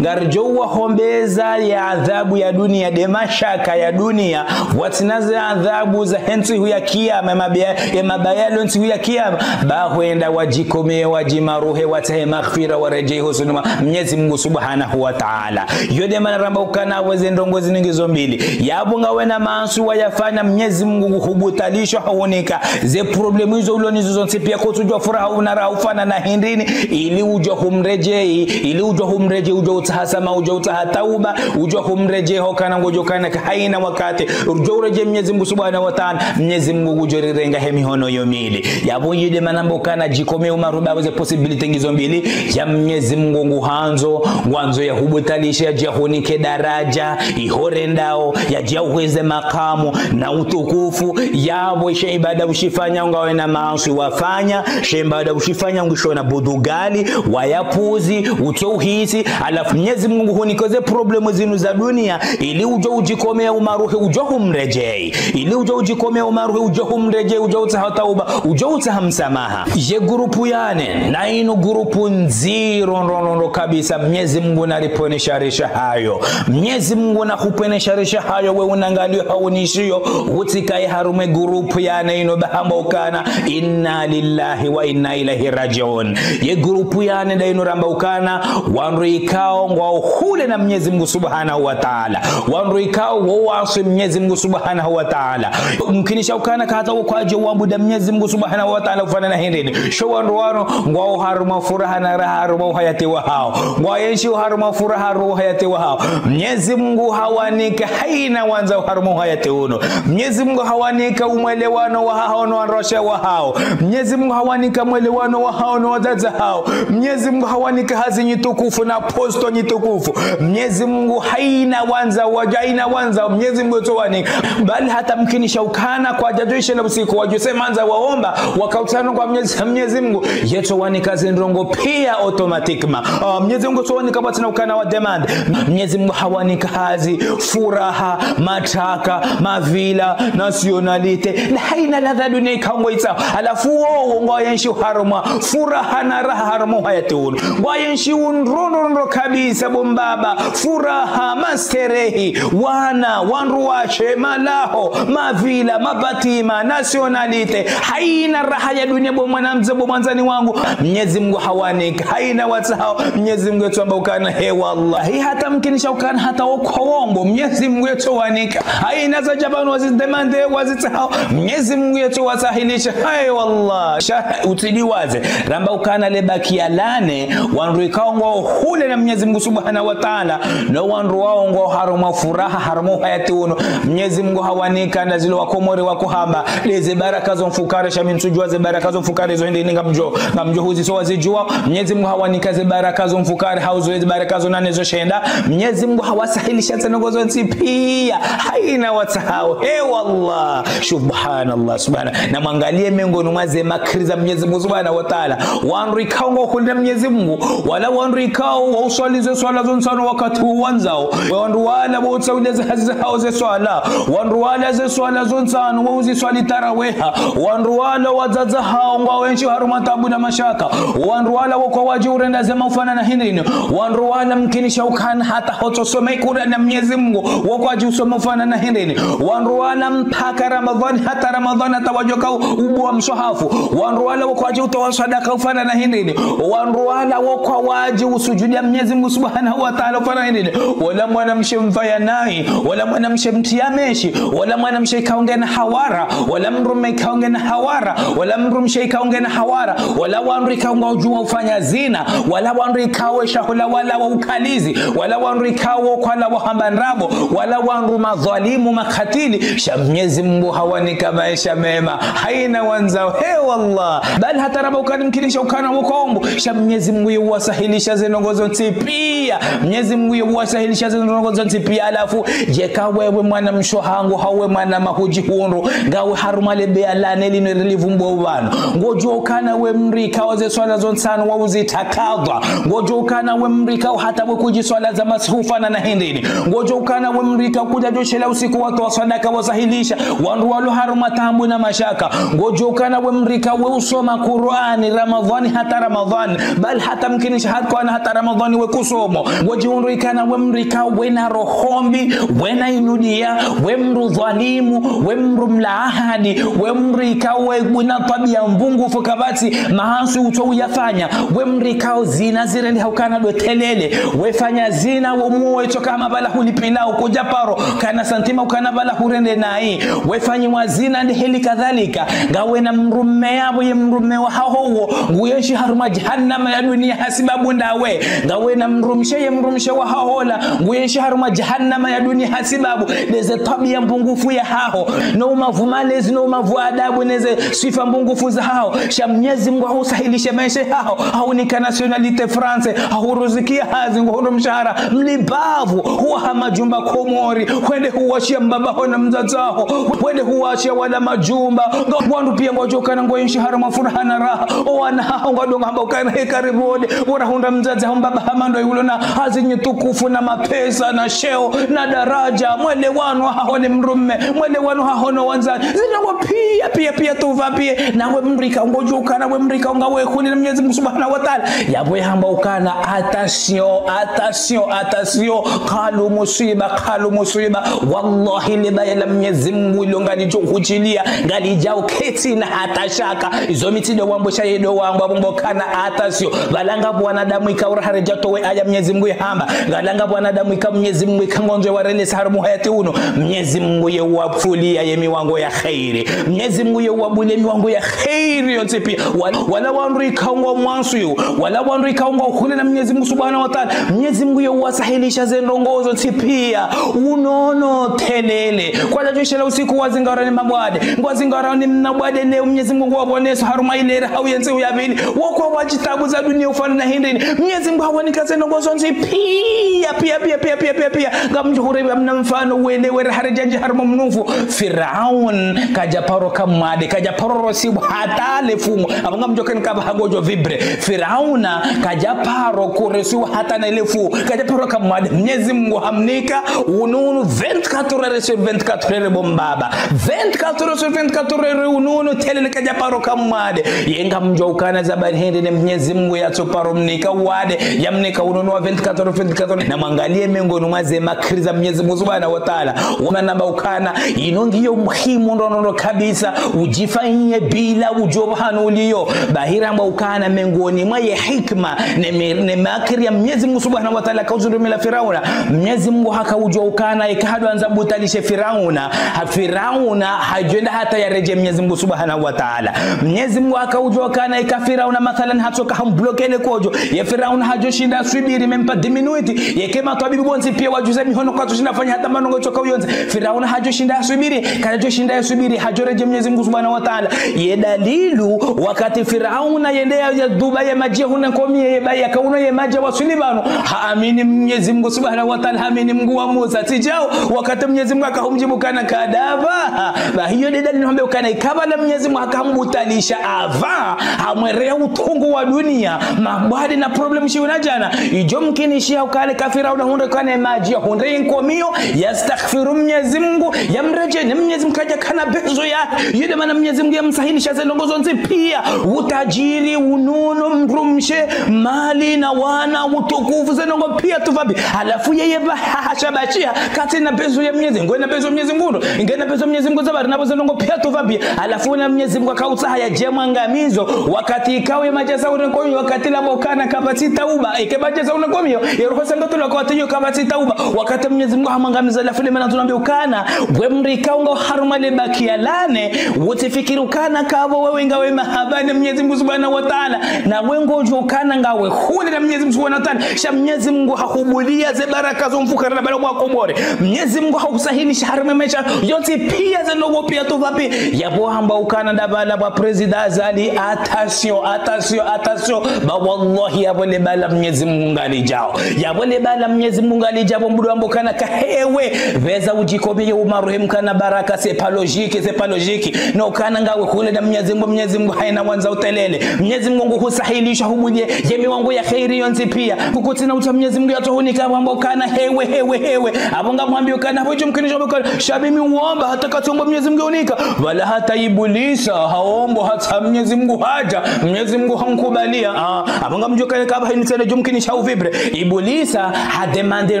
Ngaridjo wahombeza ye adhabu ya duniya, de mashaka ya duniya, watsina ze adhabu zahe ntsihu ya kiyama, ye mabaya, ye mabaya yalo ntsihu ya kiyama, ba hwenda wadjikome, wadjimaruhe, watsahe maghfira, waredjei hosoni mwa Mnyezi Mngu Subhanahu wa Ta'ala. Iyo de mana ramba ukana apvo ze ndrongo zinu ngizo mbili. Yapvo ngawe na maaswi wayafanya, Mnyezi Mngu nguhubutwalisho hahunika. Ze problème izo ulo nazo zontsi piya kutsudjuwa furaha una raha ufanana hindri ni, ili udjuwa humredjei, ili udjuwa humredjei, udjuwa utsaha swamaha, udjuwa utsaha tauba, udjuwa humredjei hukana ngodjo kana ka hayina wakati, udjuwa uredjei Mnyezi Mngu Subhanahu wa Ta'ala, Mnyezi Mngu ngudjo rirenga he mihono yo mili. Yapvo iyo de mana ramba ukana djikome umaruba apvo ze possibilité ngizo mbili, ya Mnyezi Mngu nguhandzo, ngwandzo yahubutwalishe, yadje yahunike daraja, iho rendao, yadje yahuheze makamu na utukufu, yapvo she ibada ushifanya ngawe na maaswi wafanya, she ibada ushifanya ngisho na budugali, wayapuzi, utso uhisi, halafu Mnyezi Mungu hunika ze problème zinu za dunia, ili udjo udjikomea umaruhi udjo humredjei. Ili udjo udjikomea umaruhi udjo humredjei, udjo utsaha tauba, udjo utsaha msamaha. Ye groupe ya nne, na inu groupe ndziro ndro ndro ndro kabisa, Mnyezi Mungu naripvwene shari shahayo. Mnyezi Mungu nakupvwene shari shahayo, we unangalio hau nishio, utsikaye harumwa ye groupe ya nne inu ba hamba ukana, inna lillahi wa inna ilaihi rajiun. Ye groupe ya nne nda inu ramba ukana, wandru ikao ngwao hule na Mnyezi Mungu Subhanahu wa Ta'ala. Wandru ikao wo wasi Mnyezi Mungu Subhanahu wa Ta'ala. Mkinisha ukana hata wo kwadje wambuda Mnyezi Mungu Subhanahu wa Ta'ala ufanana hindrini. Sha wandru wanu, ngwao harumwa furaha na raha harumwa uhayati wahao. Ngwayenshio harumwa furaha harumwa uhayati wahao. Mnyezi Mungu hawanika haina wandzao harumwa uhayati unu. Mnyezi Mungu hawanika umwelewano wahao no wandruwashe wahao. Mnyezi Mungu hawanika mwelewano wahao no wadzadze hao. Mnyezi Mungu hawanika hazi nyitukufu na posto nyitukufu. Mnyezi Mungu haina wandzao, wadja haina wandzao, Mnyezi Mungu yetso wanika. Bali hata mkinisha ukana kwadjadjo ishia usiku, wadjo sema ndza waomba, waka utsano kwa Mnyezi, Mnyezi Mungu, yetso wanika zindrongo pia automatiquement. Ah, Mnyezi Mungu yetso wanika pvatsina ukana wa demande. Mnyezi Mungu hawanika hazi, furaha, matraka, mavilla, nationalité, na haina ladha dunia ikao ngwaitsao. Halafu wowo ngwayenshio harumwa furaha na raha harumwa uhayati unu. Ngwayenshio ndro ndro ndro kabisa bo mbaba, furaha, masterehi, wana, wandruwashe, malaho, mavilla, mabâtiment, nationalité. Haina raha ya dunia bo mwanamdze, bo mwandzani wangu, Mnyezi Mungu hawanika haina watsahao. Mnyezi Mungu yetso wamba ukana, he wallahi, hata mkinisha ukana hata wo kwao wombo, Mnyezi Mungu yetso wanika. Haina zadja pvanu wazi demande, wazitsahao, Mnyezi Mungu yetso wasahilisha. He wallah, sha utsidiwaze. Ramba ukana le bakiya la nne, wandru ikao ngwao hule na Mnyezi Mungu Subhanahu wa Ta'ala, no wandru wao ngwao harumwa furaha harumwa uhayati unu. Mnyezi Mungu hawanika nda zilo Wakomori wakohamba, nde ze baraka zo mfukare, sha mi ntsudjuwa ze baraka zo mfukare zo hindrini, ngamdjo, ngamdjo huziso wazidjuwa. Mnyezi Mungu hawanika ze baraka zo mfukare, hau zo ze baraka zo nane zo shenda. Mnyezi Mungu hawasahilisha ze ndrongo zontsi pia. Haina watsahao. He wallah. Subhanallah, subhana. Na mwangalie miongoni mwa ze makri za Mnyezi Mungu Subhanahu wa Ta'ala. Wandru ikao ngwao hule na Mnyezi Mungu. Wala wandru ikao wao uswali ze swala zo ntsanu wakati uwandzao. Wandru wala wao utsawulia ze hazi zahao ze swala. Wandru wala ze swala zo ntsanu wao uziswali taraweha. Wandru wala wadzadze hao ngwayenshio harumwa tabu na mashaka. Wandru wala wo kwadji urenda zema ufanana hindrini. Wandru wala mkinisha ukana hata hotso soma Kur'ani ya Mnyezi Mungu, wo kwadji usoma ufanana hindrini. Wandru wala mpaka Ramadhani hata Ramadhani hata wadjoka u-, ubuwa mswahafu. Wandru wala wo kwadji utowa swadaka ufanana hindrini. Wandru wala wo kwadji usujudia Mnyezi Mungu Subhanahu wa Ta'ala ufanana hindrini. Wala mwanamshe mvaya nayi, wala mwanamshe mtriya meshi, wala mwanamshe ikao ngena hawara, wala mdrume ikao ngena hawara, wala mdrumshe ikao ngena hawara, wala wandru ikao ngwadjuwa ufanya zina, wala wandru ikao we shahula wala wa ukalizi, wala wandru ikao kwala wahamba ndrabo, wala wandru madhwalimu makatili, sha Mnyezi Mungu hawanika maesha mema. Haina wandzao, he wallah. Bali hata ramba ukana mkinisha ukana wo kwao wombo, sha Mnyezi Mungu yewasahilishia ze ndrongo zontsi pia. Mnyezi Mungu yewasahilishia ze ndrongo zontsi pia. Halafu, yeka wewe mwanamshe hangu, hau we mwanama hudjihundru, ngawe harumwa le beya la nne linu rilivumbuo pvanu. Ngodjuwa ukana we mdru ikao ze swala zo ntsanu wao uzitakadha. Ngodjuwa ukana we mdru ikao hata we kudjiswala za masihu ufanana hindrini. Ngodjuwa ukana we mdru ikao kudjadjo shela usiku watowa swadaka wasahilisha wandru walo harumwa tabu na mashaka. Ngodjuwa ukana we mdru ikao we usoma Kur'ani Ramadhani hata Ramadhani. Bali hata mkinisha hata kwana hata Ramadhani we kusomo. Ngodjihundru ikana we mdru ikao wena roho mbi, wena inudia, we mdru dhwalimu, we mdru mla ahadi, we mdru ikao we wena twabia mbungufu kapvatsi mahansi utso uyafanya, we mdru ikao zina zirendeha ukana ndo telele, we fanya zina wo muwe tsoka hama pvala hulipvilao kudja paro, kana santima ukana pvala hurende nayi, we fanyiwa zina nde heli kadhalika, ngawe na mdrume yapvo ye mdrume wahaho wo, nguyenshi harumwa jahannama ya dunia hasibabu ndawe, ngawe na mdrumshe ye mdrumshe wahaho ola, nguyenshi harumwa jahannama ya dunia hasibabu ndeze twabia mbungufu yahaho, no umavu malezi, no umavu adabu, neze swifa mbungufu zahaho. Sha Mnyezi Mungu hahusahilishe maesha yahaho, hahunika nationalité France, hahuruzikia hazi, ngohundro mshahara, mlibavu, huwaha majumba Komori, hwende huwashia mbaba haho na mdzadze haho, hwende huwashia wala majumba, nga wandru pia ngwadjo ukana ngoyenshi harumwa furaha na raha, o wana haho ngwadunga hamba ukana heka ribode, bora hundra mdzadze haho mbaba hama ndo Ulona hazi nyitukufu na mapesa na sheo na daraja, mwelewano haho ne mdrume, mwelewano haho no wandzani. Zindrongo pia, pia, pia tupvapvi. Nawe mdru ikao ngodjo ukana, we mdru ikao ngawe hule na Mnyezi Mungu Subhanahu wa Ta'ala, yapvo yahamba ukana, attention, attention, attention. Kalu muswiba, kalu muswiba. Wallahi, le baya la Mnyezi Mungu ilo ngalidjo hudjilia, ngalidjao ketsina hata shaka. Izo mi tsi ndo wambo, sha ye ndo wambo, apvo ngapvo ukana attention. Pvala ngapvo wanadamu ikao raha ridja towe aya Mnyezi Mungu yahamba. Pvala ngapvo wanadamu ikao Mnyezi Mungu ikao ngwandzo warelese harumwa uhayati unu. Mnyezi Mungu ye uwapvulia ye miwango ya kheri. Mnyezi Mungu ye uwabulie miwango ya kheri yontsi pia. Wala, wala wandru ikao ngwao mwansu yo. Wala wandru ikao ngwao hule na Mnyezi Mungu Subhanahu wa Ta'ala. Mnyezi Mungu ye uwasahilisha ze ndrongo zontsi pia. Unono telele. Kwadjadjo shela usiku wazingara ni mabwade. Ngwazingara ni mabwade leo, Mnyezi Mungu ngwapvoneso harumwa ile raha uyenzi uyabili. Wokwa wadjitabu za dunia ufana na hindrini. Mnyezi Mungu hawanika ze ndrongo zontsi pia, pia, pia. Ngamdjo huripva mna mfano wele wera haridjandji harumwa mnufu. Firaun kadja paro ka mwade, kadja paro rosiwa hata le fungu. Apvo ngamdjo keni kaba hangodjo vibre. Firauna kadja paro kuresiwa hata na ile fungu. Kadja paro ka mwade. Mnyezi Mungu hamnika ununu vingt-quatre heures sur vingt-quatre heures, bo mbaba. Vingt-quatre heures sur vingt-quatre heures ununu telele kadja paro ka mwade. Ye ngamdjo ukana za bari hende ne Mnyezi Mungu yatso paro mnika wade, yamnika ununu wa vingt-quatre heures sur vingt-quatre heures. Na mwangalie mengoni mwa ze makri za Mnyezi Mungu Subhanahu wa Ta'ala. Wona namba ukana, ino ngiyo muhimu ndrondrondro kabisa, udjifanye bila udjo pvahanu uliyo. Bahi ramba ukana mengoni mwa ye hikma, ne mi-, ne makri ya Mnyezi Mungu Subhanahu wa Ta'ala, kauzurumila Firauna. Mnyezi Mungu haka udjua ukana, ika hadjwandza butwalishe Firauna. Ha Firauna, hadjwenda hata yaredjee Mnyezi Mungu Subhanahu wa Ta'ala. Mnyezi Mungu haka udjua ukana, ika Firauna, mathalan, hatsoka hambloke le kodjo. Ye Firauna hadjo shinda aswibiri, même pas dix minutes. Yeka matwabibu wontsi pia wadjuze mihono kwatsu shinda fanya hata manongo tsoka uyonze. Firauna hadjo shinda aswibiri, kadjadjo shinda aswibiri, hadjo redjee Mnyezi Mungu Subhanahu wa Ta'ala. Ye dalilu, wakati Firauna yende ya, ya duba ye madji ya hune nkomiyo ye baya kauno ye madji ya waswili pvanu. Haamini Mnyezi Mungu Subhanahu wa Ta'ala, haamini Mungu wa Musa. Tsi djao, wakati Mnyezi Mungu haka humdjibu ukana kadhaba. Bahi iyo nde dalilu hambe ukana ikapvala Mnyezi Mungu haka hambutwalisha apva, hamwerea utungu wa dunia, mabwade na problème shiwu na djana. Idjo mkinishiha ukana ika Firauna hundre ukana madji ya hundre nkomiyo, yastaghfiru Mnyezi Mungu, yamredjee ne Mnyezi Mungu kadja kana besoin ya. Iyo nde mana Mnyezi Mungu yamsahilisha ze ndrongo zontsi pia. Utadjiri, unono, mdrumshe, mali na wana, utukufu, ze ndrongo pia tupvapvi. Halafu yeye pvaha hashabashiha, katsina besoin ya Mnyezi Mungu, ngena besoin ya Mnyezi Mungu, ngena besoin ya Mnyezi Mungu za bari napvo ze ndrongo pia tupvapvi. Halafu na Mnyezi Mungu haka utsaha yadje mwangamizo, wakati ikao ye madji ya hune nkomiyo, wakati lapvo ukana kapvatsi tauba, ike madji ya hune nkomiyo, ye roho sanga tula kwa tiyo kapvatsi tauba, wakati Mnyezi Mungu hamwangamiza. Halafu nde mana tsunambe ukana, we mdru ikao ngao harumwa le bakiya lane, utsifikiri ukana kapvo wewe ngawe mahaba ne Mnyezi Mungu Subhanahu wa Ta'ala, nawe ngodjo ukana ngawe hule na Mnyezi Mungu Subhanahu wa Ta'ala, sha Mnyezi Mungu hahubulia ze baraka zo mfukare na bala mwa kobore. Mnyezi Mungu hahusahilisha harumwa maesha yontsi pia, ze ndrongo pia tupvapvi. Yapvo hamba ukana nda pvala pvwa Président Azali, attention, attention, attention. Ba wallahi yapvo le bala Mnyezi Mungu ngalidjao. Yapvo le bala Mnyezi Mungu ngalidjao, mbudu wambo ukana ka hewe. Pveza udjikomiye umaruhemu kana baraka, c'est pas logique, c'est pas logique. No ukana ngawe hule na Mnyezi Mungu, Mnyezi Mungu haina wandza utelele. Mnyezi Mungu nguhusahilisha hubulie ye miwango ya kheri yontsi pia. Kukutsina utsa Mnyezi Mungu yatso hunika wambo ukana hewe, hewe, hewe. Apvo ngamwambi ukana, apvo idjo mkinishiha ukana, sha mimi uomba hata katsomba Mnyezi Mungu unika. Wala hata Ibulisa, haombo hata Mnyezi Mungu hadja, Mnyezi Mungu hamkubalia. Ah, apvo ngamdjo kale kaba haini tsena idjo mkinishiha uvibre. Ibulisa, hademande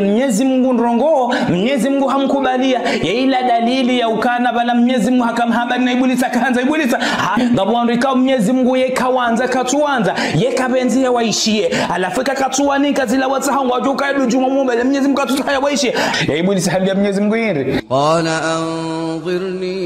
Mnyezi Mungu ndrongo, Mnyezi Mungu hamkubalia. Ye ila dalili ya ukana pvala Mnyezi Mungu haka mahaba na Ibulisa, kahandza Ibulisa. Ha, ngapvo wandru ikao Mnyezi Mungu ye kawandza, katsuwandza, ye kapvendzi ya waishiye. Halafu ika katsuwanika zila watsaha ngwadjo ukaya dudjuma mumba, le Mnyezi Mungu katsutsaha ya waishiye. Ya Ibulisa hambia Mnyezi Mungu hindri. قال أنظرني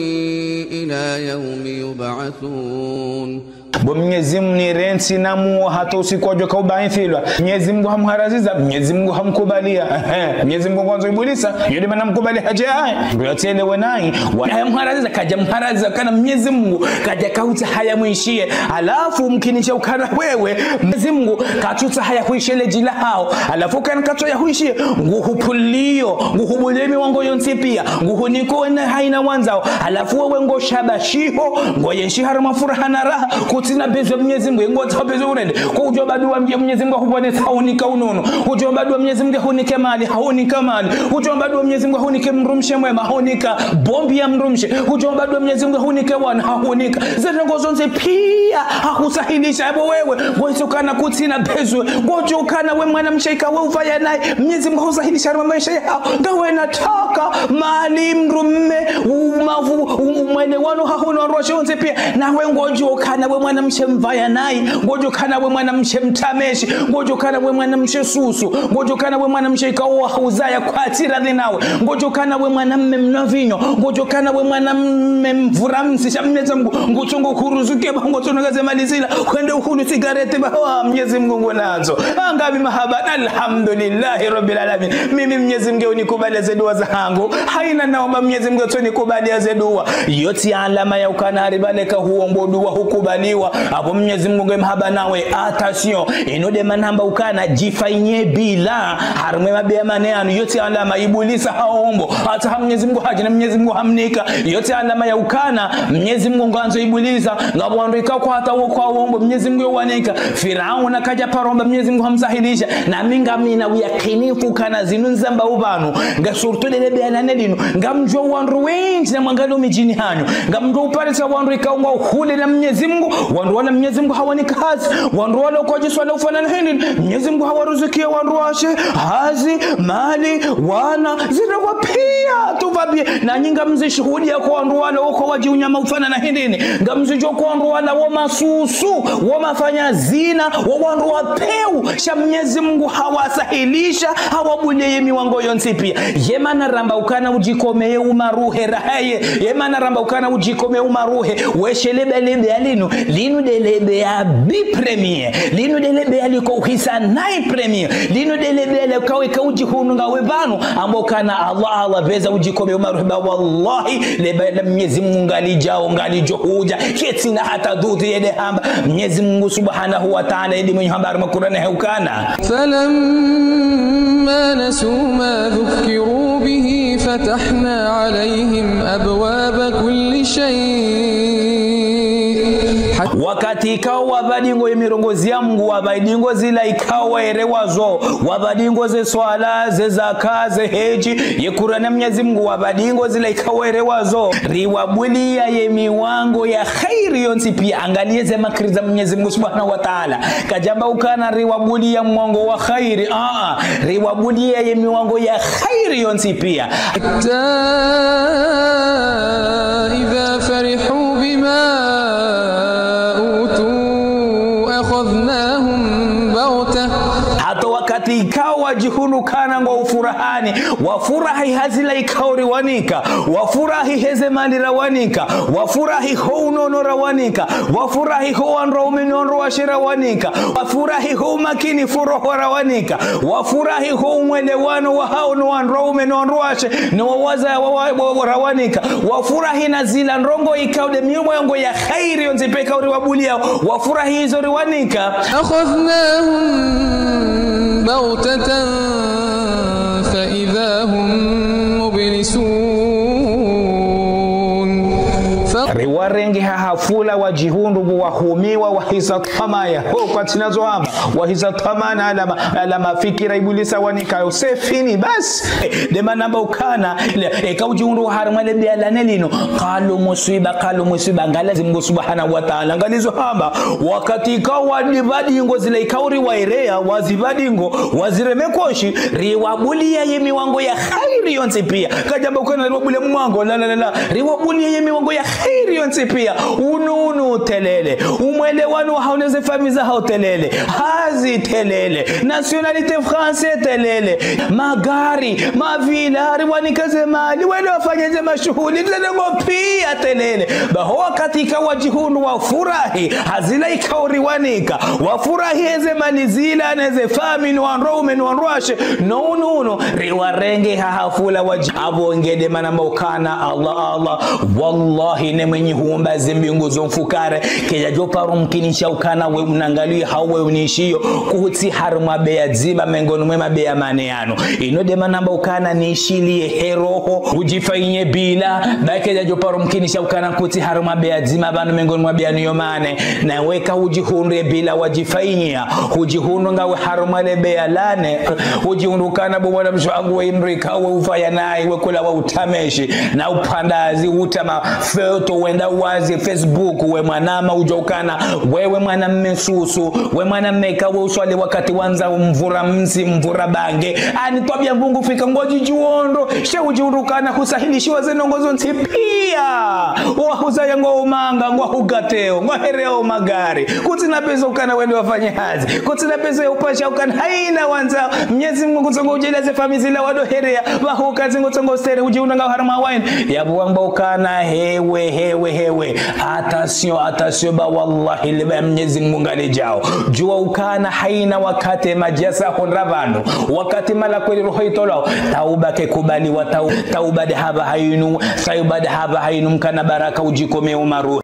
إلى يوم يبعثون. Bo Mnyezi Mungu nirentsi namuo hata usiku wadjo kaubainthilwa. Mnyezi Mungu hamharaziza, Mnyezi Mungu hamkubalia. Ehe, Mnyezi Mungu ngwandzo Ibulisa, iyo nde mana mkubalia hadje aye. Ndo yatselewe nayi. Wa-, hamharaziza, kadja mharaziza, kana Mnyezi Mungu kadja kautsaha ya mwishiye. Halafu mkinishiha ukana wewe, Mnyezi Mungu katsutsaha ya huishiye le djila haho. Halafu ukana katso ya huishiye, nguhupvulio, nguhubulie miwango yontsi pia, nguhuniko wena haina wandzao. Halafu wewe ngoshabashiho, ngoyenshi harumwa furaha na raha, Tsina besoin Mnyezi Mngu, ngodjo besoin urende. Ko udjo omba dua Mnye-, Mnyezi Mngu ahupvonese, hahunika unono. Udjo omba dua Mnyezi Mngu ahunike mali, hahunika mali. Udjo omba dua Mnyezi Mngu ahunike mdrumshe mwema, hahunika. Bombi ya mdrumshe. Udjo omba dua Mnyezi Mngu ahunike wana, hahunika. Ze ndrongoo zontsi pia, hahusahilishia. Ebo wewe, ngohisi ukana kutsina besoin. Ngodjo ukana we mwanamshe ika we upvaya nayi, Mnyezi Mngu ahusahilishia harumwa maesha yaho. Ngawe na taka, mali, mdrumme, umavu, u-, umwelewano haho no wandru washe wontsi pia. Nawe ngodjo ukana we mwanamshe mpvaya nayi, ngodjo ukana we mwanamshe mtameshi, ngodjo ukana we mwanamshe susu, ngodjo ukana we mwanamshe ikao huzaya kwatsi radhi nawe, ngodjo ukana we mwanamme mnwa vinyo, ngodjo ukana we mwanamme mvura msi, sha Mnyezi Mngu, ngutsungo huruzuku ba, ngutsungo ze mali zila, hwende uhulu sigareti ba, wa Mnyezi Mngu ngunazo. Ngami mahaba, alhamdulillahi rabbil alamin. Mimi Mnyezi Mngu unikubali ze dua zahangu. Haina naomba Mnyezi Mngu tso nikubalia ze dua. Yo tsi alama ya ukana hari pvale ka huomba dua hukubaliwa. Abo Mnyezi Mngu nge mahaba nawe. Attention. Inu nde mana namba ukana djifanye bila. Harumwa mabaya mane yanu. Yo tsi alama Ibulisa haomba. Hata ha Mnyezi Mngu hadja na Mnyezi Mngu hamnika. Yo tsi alama ya ukana Mnyezi Mngu ngandzo Ibulisa. Ngapvo wandru ikao hata wo kwaomba Mnyezi Mngu yo wanika. Firauna kadja paro omba Mnyezi Mngu hamsahilisha. Nami ngamina uyakinifu ukana zinu nizambao pvanu, nga surtout lele baya la nne linu, ngamdjuo wandru wendji na mwangalo midjini hanyu. Ngamdjo uparisa wandru ikao ngwao hule na Mnyezi Mngu, wandru wala Mnyezi Mngu hawanika hazi, wandru wala kwadjiswala ufanana hindri, Mnyezi Mngu hawaruzukia wandru washe hazi, mali, wana, zira wa pia, tout va bien. Nanyi ngamzishuhudia kwa wandru wala uko wadji unyama ufanana hindri, ngamzidjuo kwa wandru wala wo masusu, wo mafanya zina, wo wandru wa pewu, sha Mnyezi Mngu hawasahilisha, hawabulie ye miwango yontsi pia. Ye mana ramba ukana udjikomeye umaruhe rahaye. Ye mana ramba ukana udjikomeye umaruhe. Weshe lebe lebe ya linu. Linu nde lebe ya bi premier. Linu nde lebe ya liko uhisa nayi premier. Linu nde lebe ya lika weka udjihundru ngawe pvanu. Amba ukana Allah, Allah, pvendza udjikomeye umaruhe ba wallahi. Lebe la Mnyezi Mngu ngalidjao, ngalidjo hudja. Ketsina hata doute yende hamba. Mnyezi Mngu Subhanahu wa Ta'ala, yende mwenye hamba harumwa Kurani he ukana. فلما نسوا ما ذكروا به فتحنا عليهم أبواب كل شيء. Wakati ikao wapva dingo ye mirongozi ya Mngu, wapva dingo zila ikao waerewa zo, wapva dingo ze swala, ze zaka, ze hedji, ye Kurani ya Mnyezi Mngu, wapva dingo zila ikao waerewa zo, riwabulia ye miwango ya khairi yontsi pia. Angalia ze makri za Mnyezi Mngu Subhanahu wa Ta'ala. Kadjamba ukana riwabulia mwango wa khairi. Aa, riwabulia ye miwango ya khairi yontsi pia. حتى إذا فرحوا بما أوتوا أخذناهم بغتة. Hata wakati ikao wadjihundru ukana ngwao ufurahani, wafurahi ha zila ikao riwanika, wafurahi heze mali rawanika, wafurahi ho unono rawanika, wafurahi ho wandru waume no wandru washe rawanika, wafurahi ho umakinifu roho rawanika, wafurahi ho umwelewano wahao no wandru waume no wandru washe, no wazazi wa, wa, wa, wa rawanika, wafurahi na zila ndrongoo ikao nde miwango ya khairi yontsi pia ikao riwabulia, wafurahi izo riwanika. أخذناهم بغتة فإذا هم مبلسون. ف- Riwarenge ha hafula wadjihundru pvo wahumiwa wahisa twamaya. Ho, kwatsina zo hamba. Wahisa twamaya na alama, alama fikira Ibulisa wanika yo. C'est fini, basi. Nde mana namba ukana, le, eka udjihundru harumwa lebe la nne linu. Kalu muswiba, kalu muswiba. Ngala Mngu Subhanahu wa Ta'ala. Ngalizo hamba. Wakati ikao wapva dingo zila ikao riwaerea, wazipva dingo, wazireme koshi, riwabulia ye miwango ya khairi yontsi pia. Kadjamba ukana riwabulia mwango, la, la, la, la. Riwabulia ye miwango ya khairi yontsi pia. Unono telele. Umwelewano wahao neze famiyi zahao telele. Hazi telele. Nationalité française telele. Magari, mavila, riwanika ze mali, wende wafanye ze mashuhuli, ze ndrongoo pia telele. Baho wakati ikao wadjihundru wafurahi, ha zila ikao riwanika, wafurahi heze mali zila, neze famiyi, no wandru waume, no wandru washe, no unono, riwarenge ha hafula wadji-, abo nge nde mana namba ukana, Allah, Allah, wallahi ne mwenye umba ze mbingu zo mfukare, kayidjadjo paro mkinisha ukana we unangalio hau we unishiyo, kutsi harumwa beya dzima mengoni mwe mabeya mane yanu. Inu nde mana namba ukana nishiliye he roho, udjifanyie bila, ba kayidjadjo paro mkinisha ukana kutsi harumwa beya dzima pvanu mengoni mwa beya yanu yo mane, na weka udjihundre bila wadjifanyia, udjihundru ngawe harumwa le beya la nne, udjihundru ukana bo mwanamshe wangu we imrika we ufanya nayi, we kula wa utameshi, na upvandazi, uta mafoto, wenda wazi Facebook, we mwanama udjo ukana, wewe mwanamme susu, we mwanamme ka we uswali wakati wandza mvura msi, mvura bange. Ani twabiya mbi ngufika ngodjidjuwo ndro, she udjihundru ukana husahilishiwa ze ndrongo zontsi piya. Wahuzaya ngwa umanga, ngwa hugateo, ngwa hereo magari. Kutsina pesa ukana wende wafanye hazi. Kutsina pesa ya upasha ukana hayina wandza. Mnyezi Mungu ngutsongo udjaaliya ze famiyi zila wado herea. Pvahuka zingutsongo sere udjihundra ngawe harumwa wayini. Yapvo wamba ukana hewe, hewe, hewe. Attention, attention, ba wallahi, le ba Mnyezi Mungu ngalidjao. Djuwa ukana hayina wakati madjasa hondra pvanu. Wakati mala kweli roho itolwao. Tauba kekubaliwa, tau-, tauba nde hapvaha yinu, tauba nde hapvaha yinu, mkana baraka udjikome umaru.